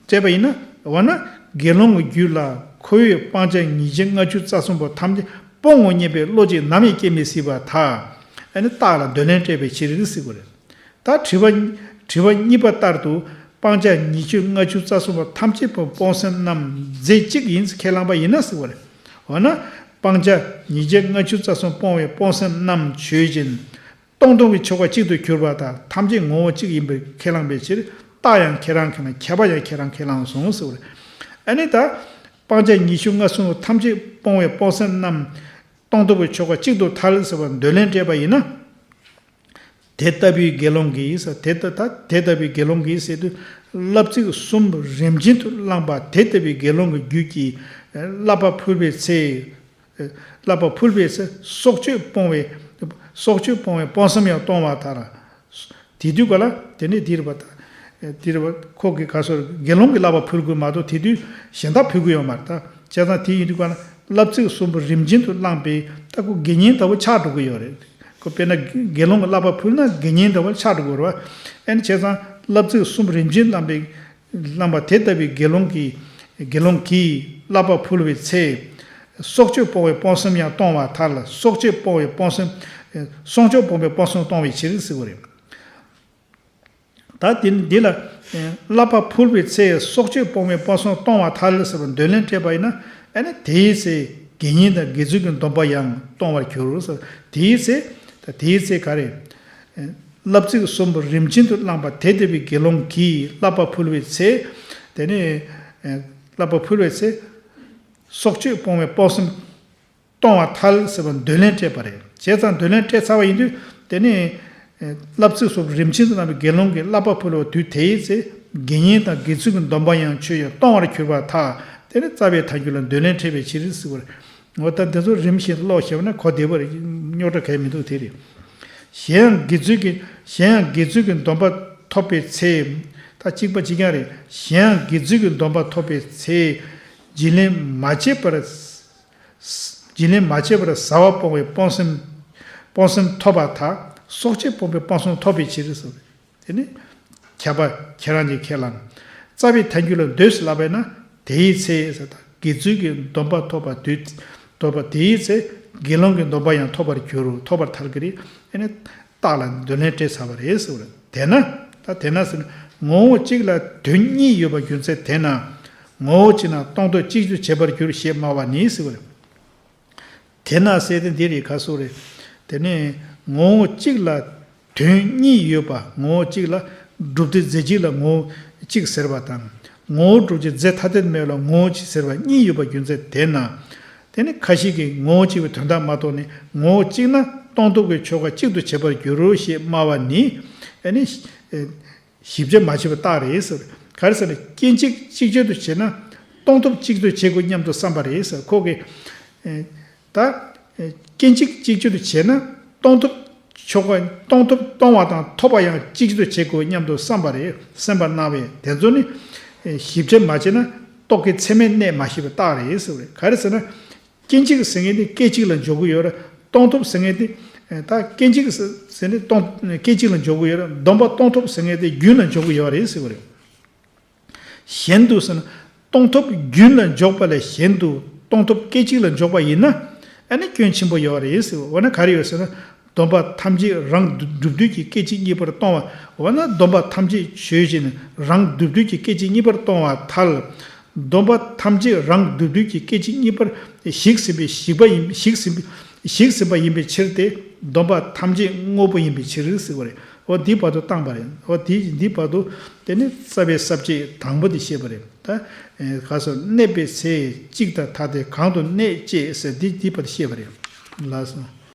སྤྲད་པ་ཡིན་ན་འོ་ན་དགེ་སློང་གི་རྒྱུད་ལ་ཁོ་བོས་སྤང་བྱ་ཉིད་ཀྱི་ལྔ་བཅུ་རྩ་གསུམ་པོ་ཐམས་ཅད་སྤོང་ངོ་སྙམ་པའི་བློ་ཅིག་ནམ་ཡང་སྐྱེ་མི་སྲིད་པར་ཐལ། ཨ་ནི་རྟགས་ལ་འདོད་ལན་སྤྲད་པའི་ཕྱིར་ཟེར་བ་རེད། ད་དྲི་བ། དྲི་བ་གཉིས་པ་ལྟར་དུ་སྤང་བྱ་ཉིད་ཀྱི་ལྔ་བཅུ་རྩ་གསུམ་པོ་ཐམས་ཅད་པོ་སྤོང་སེམས་རྣམས་རྫས་གཅིག་ཡིན་ཁས་བླངས་པ་ཡིན་ན་ཟེར་བ་རེད། འོ་ན་སྤང་བྱ་ཉིད་ཀྱི་ལྔ་བཅུ་རྩ་གསུམ་སྤོང་བའི་སྤོང་སེམས་རྣམས་ཆོས་ཅན། སྟོང་སྟོང་གི་ཆོས་འགའ་གཅིག་ཏུ་གྱུར་པ་དང་ཐམས་ཅད་ངོ་བོ་གཅིག་ཡིན་པར་ཁས་བླངས་པའི་ཕྱིར་རྟགས་ཡང་ཁྱེད་རང་ཁས་བླངས། ཁྱབ་པ་ཡང་ཁྱེད་རང་ཁས་བླངས་སོང་ཟེར་བ་རེད། ཨ་ནི་ད་སྤང་བྱ་ཉི་ཤུ་ལྔ་གསུམ་ཐམས་ཅད་སྤོང་བའི་སྤོང་སེམས་རྣམས་སྟོང་སྟོང་གི་ཆོས་འགའ་གཅིག་ཏུ་ཐལ་ཟེར་བར་འདོད་ལན་སྤྲད་པ་ཡིན་ན། དེ་ལྟ་བུའི་དགེ་སློང་གིས་ཟེར། དེ་ལྟ་ད་དེ་ལྟ་བུའི་དགེ་སློང་གིས་ཟེར་དུས་བསླབ་ཚིགས་གསུམ་རིམ་བྱོན་དུ་བླངས་པ་དེ་ལྟ་བུའི་དགེ་སློང་གི་རྒྱུད་ཀྱིས་བསླབ་པ་ཕུལ་བའི་ཚེ། བསླབ་པ་ཕུལ་བའི་ཚེ་སྲོག་གཅོད་སྤོང་བའི་སྲོག་གཅོད་སྤོང་བའི་སྤོང་སེམས་ཡང་གཏོང་བར་ཐལ། དེ་དུས་ག་ལ་དེ་ནས་འདིར་བ་དང་། འདིར་བ་ཁོ་གི་ག་སོར་དགེ་སློང་གི་བསླབ་པ་ཕུལ་དགོས་མ་གཏོགས་དེ་དུས་གཞན་དག་ཕུལ་དགོས་ཡོད་མ་རེད་ད། བྱས་ཙང་དེ་ཡིན་དུས་ག་ལ་བསླབ་ཚིགས་གསུམ་པོ་རིམ་བྱོན་དུ་བླངས་པས་ད་ཁོ་དགེ་བསྙེན་ལྟ་བུ་ཆགས་འགྲོ་གི་ཡོད་རེད། ཁོ་དཔེར་ན་དགེ་སློང་གི་བསླབ་པ་ཕུལ་ན་དགེ་བསྙེན་ལྟ་བུ་ཆགས་འགྲོ་གི་རེད་བ། ཨ་ནི་བྱས་ཙང་བསླབ་ཚིགས་གསུམ་རིམ་བྱོན་བླངས་པའི་བླངས་པ་དེ་ལྟ་བུའི་དགེ་སློང་གིས་དགེ་སློང་གིས་བསླབ་པ་ཕུལ་བའི་ཚེ། སྲོག་གཅོད་སྤོང་བའི་སྤོང་སེམས་ཡང་གཏོང་བར་ཐལ། སྲོག་གཅོད་སྤོང་བའི་སྤོང་སེམས། སྲོག་གཅོད་སྤོང་བའི་སྤོང་སེམས་གཏོང་བའི་ཕྱིར་ཟེར་བ་རེད། ད་དེ་འདི་ལ་བསླབ་པ་ཕུལ་བའི་ཚེ་སྲོག་གཅོད་སྤོང་བའི་སྤོང་སེམས་གཏོང་བར་ཐལ་ཟེར་བར་འདོད་ལན་སྤྲད་པ་ཡིན་ན་ཨ་ནི་དེའི་ཚེ་དགེ་བསྙེན་དང་དགེ་ཚུལ་གྱི་སྡོམ་པ་ཡང་གཏོང་བར་འགྱུར་ཟེར། དེའི་ཚེ་ད་དེའི་ཚེ་ག་རེ། བསླབ་ཚིགས་གསུམ་པོ་རིམ་བྱོན་དུ་བླངས་པ་དེ་ལྟ་བུའི་དགེ་སློང་གིས་བསླབ་པ་ཕུལ་བའི་ཚེ། དེ་ནས་བསླབ་པ་ཕུལ་བའི་ཚེ། སྲོག་གཅོད་སྤོང་བའི་སྤོང་སེམས་གཏོང་བར་ཐལ་ཟེར་བར་འདོད་ལན་སྤྲད་པ་རེད། བྱས་ཙང་འདོད་ལན་སྤྲད་ཚར་བ་ཡིན་དུས་དེ་ནས་བསླབ་ཚིགས་གསུམ་རིམ་བྱོན་དུ་བླངས་པའི་དགེ་སློང་གིས་བསླབ་པ་ཕུལ་བ་དུས་དེའི་ཚེ་དགེ་བསྙེན་དང་དགེ་ཚུལ་གྱི་སྡོམ་པ་ཡང་ཆོས་ཡང་གཏོང་བར་གྱུར་པར་ཐལ། དེ་ནི་རྩ་བའི་ཐལ་འགྱུར་ལ་འདོད་ལན་སྤྲད་པའི་ཕྱིར་ཟེར་བ་རེད། འོ་ད་འདི་ཚོ་རིམ་བཞིན་ཀློག་ཤེས་པ་ན་གོ་བདེ་པོ་རེད། རྙོག་དྲ་གང་ཡང་མི་འདུག་དེ་རེད། གཞན་ཡང་དགེ་ཚུལ་གྱི་གཞན་ཡང་དགེ་ཚུལ་གྱི་སྡོམ་པ་ཐོབ་པའི་ཚེ། ད་གཅིག་པ་གཅིག་རྐྱང་རེད། གཞན་ཡང་དགེ་ཚུལ་གྱི་སྡོམ་པ་ཐོབ་པའི་ཚེ། བརྗེ་ལེན་མ་བྱས་པར། བརྗེ་ལེན་མ་བྱས་པར་བཟའ་བ་སྤོང་བའི་སྤོང་སེམས། སྤོང་སེམས་ཐོབ་པར་ཐལ། སྲོག་གཅོད་སྤོང་བའི་སྤོང་སེམས་ཐོབ་པའི་ཕྱིར་ཟེར། དེ་ནི་ཁྱབ་པ་ཁྱེད་རང་གིས་ཁས་བླངས། རྩ་བའི་ཐལ་འགྱུར་ལ་འདོད་ཟེར་ལབ་པས་ན་དེའི་ཚེ་ཟེར། ད་དགེ་ཚུལ་གྱི་སྡོམ་པ་ཐོབ་པ་དུས་ཐོབ་པ་དེའི་ཚེ་དགེ་སློང་གི་སྡོམ་པ་ཡང་ཐོབ་པར་འགྱུར་རོ། ཐོབ་པར་ཐལ་གྱི་རེད། དེ་ནི་རྟགས་ལ་འདོད་ལན་སྤྲད་ཚར་བ་རེད་ཟེར་བ་རེད། དེས་ན། ད་དེས་ན་ཟེར་ན་ངོ་བོ་གཅིག་ལ་དོན་གཉིས་ཡོད་པ་རྒྱུ་མཚན་དེས་ན། ངོ་བོ་གཅིག་ན་སྟོང་ཐོབ་གཅིག་ཏུ་བྱེད་པར་འགྱུར་ཞེས་སྨྲ་བ་ནི་ཟེར་བ་རེད། དེས་ན་ཟེར་དེ་འདི་རེད། ཁ་སོ་རེད། དེ་ནས་ངོ་བོ་གཅིག་ལ་དོན་གཉིས་ཡོད་པ། ངོ་བོ་གཅིག་ལ་སྒྲུབ་བྱེད་རྫས་གཅིག་ལ་ངོ་བོ་གཅིག་ཟེར་བ་དང་། ངོ་བོ་སྒྲུབ་བྱེད་རྫས་ཐ་དད་མེད་ལ་ངོ་བོ་གཅིག་ཟེར་བ་གཉིས་ཡོད་པ་རྒྱུ་མཚན་དེས་ན། དེ་ནི་ཁ་ཅིག་གིས་ངོ་བོ་གཅིག་པའི་དོན་དག་མ་རྟོགས་ནས་ངོ་བོ་གཅིག་ན་སྟོང་ཐོབ་ཀྱི་ཆོས་འགའ་གཅིག་ཏུ་བྱེད་པར་འགྱུར་རོ་ཞེས་སྨྲ་བ་ནི། ཨ་ནི། ཞིབ་དཔྱད་མ་བྱས་པའི་རྟགས་རེད་ཟེར། ག་རེ་ཟེར་ན་སྐྱེ་འཇིག་གཅིག་ཆར་དུ་བྱས་ན་སྟོང་ཐོབ་གཅིག་ཏུ་བྱེད་དགོས་སྙམ་དུ་བསམ་པ་རེད་ཟེར། ཁོ་གིས། ད། སྐྱེ་འཇིག་གཅིག་ཆར་དུ་བྱས་ན་སྟོང་ཐོབ་ཆོས་འགའ་སྟོང་ཐོབ་གཏོང་བ་དང་ཐོབ་པ་ཡང་གཅིག་ཆར་དུ་བྱེད་དགོས་སྙམ་དུ་བསམ་པ་རེད། སེམས་པར་སྣང་བས་དེ་ཚོ་ནི། ཞིབ་དཔྱད་མ་བྱས་ན་རྟོག་གེའི་མཚན་མའི་གནས་མ་ཤེས་པའི་རྟགས་རེད་ཟེར་བ་རེད། ག་རེ་ཟེར་ན། སྐྱེ་འཇིག་ཟེར་མཁན་དེ་སྐད་ཅིག་ལ་འཇོག་གི་ཡོད་རེད། སྟོང་ཐོབ་ཟེར་མཁན་དེ། ད་སྐྱེ་འཇིག་ཟེར་ནས་སྟོང་སྐད་ཅིག་ལ་འཇོག་གི་ཡོད་རེད། སྡོམ་པ་སྟོང་ཐོབ་ཟེར་མཁན་དེ་རྒྱུན་ལ་འཇོག་གི་ཡོད་རེད་ཟེར་བ་རེད། གཞན་དུ་ཟེར་ན་སྟོང་ཐོབ་རྒྱུན་ལ་འཇོག་པ་ལས་གཞན་དུ་སྟོང་ཐོབ་སྐད་ཅིག་ལ་འཇོག་པ་ཡིན་ན་ཨ་ནི་སྐྱོན་ཆེན་པོ་ཡོད་རེད་ཟེར་བ། འོ་ན་ག་རེ་ཡོད་ཟེར་ན། སྡོམ་པ་ཐམས་ཅད་རང་གྲུབ་བདུད་ཀྱི་སྐད་ཅིག་གཉིས་པར་གཏོང་བ། འོ་ན་སྡོམ་པ་ཐམས་ཅད་ཆོས་ཅན། རང་གྲུབ་བདུད་ཀྱི་སྐད་ཅིག་གཉིས་པར་གཏོང་བ་ཐལ། སྡོམ་པ་ཐམས་ཅད་རང་གྲུབ་བདུད་ཀྱི་སྐད་ཅིག་གཉིས་པར་ཞིག་ཟིན་པའི་ཞིག་པ་ཡིན། ཞིག་ཟིན་པའི་ཞིག་ཟིན་པ་ཡིན་པའི་ཕྱིར་ཏེ། སྡོམ་པ་ཐམས་ཅད་དངོས་པོ་ཡིན་པའི་ཕྱིར་ཟེར་བ་རེད། འོ་འདི་བར་དུ་བཏང་པ་རེད། འོ་འདི་འདི་བར་དུ་དེ་ནི་རྩ་བའི་ས་བཅད་དང་པོ་དེ་བཤད་པ་རེད། ད་ག་སོ་གནས་པའི་ཚེ་གཅིག་དང་ཐ་དད་གང་དུ་གནས་བཅས་ཟེར་འདི་འདི་བར་དུ་བཤད་པ་རེད། ལགས་སོ།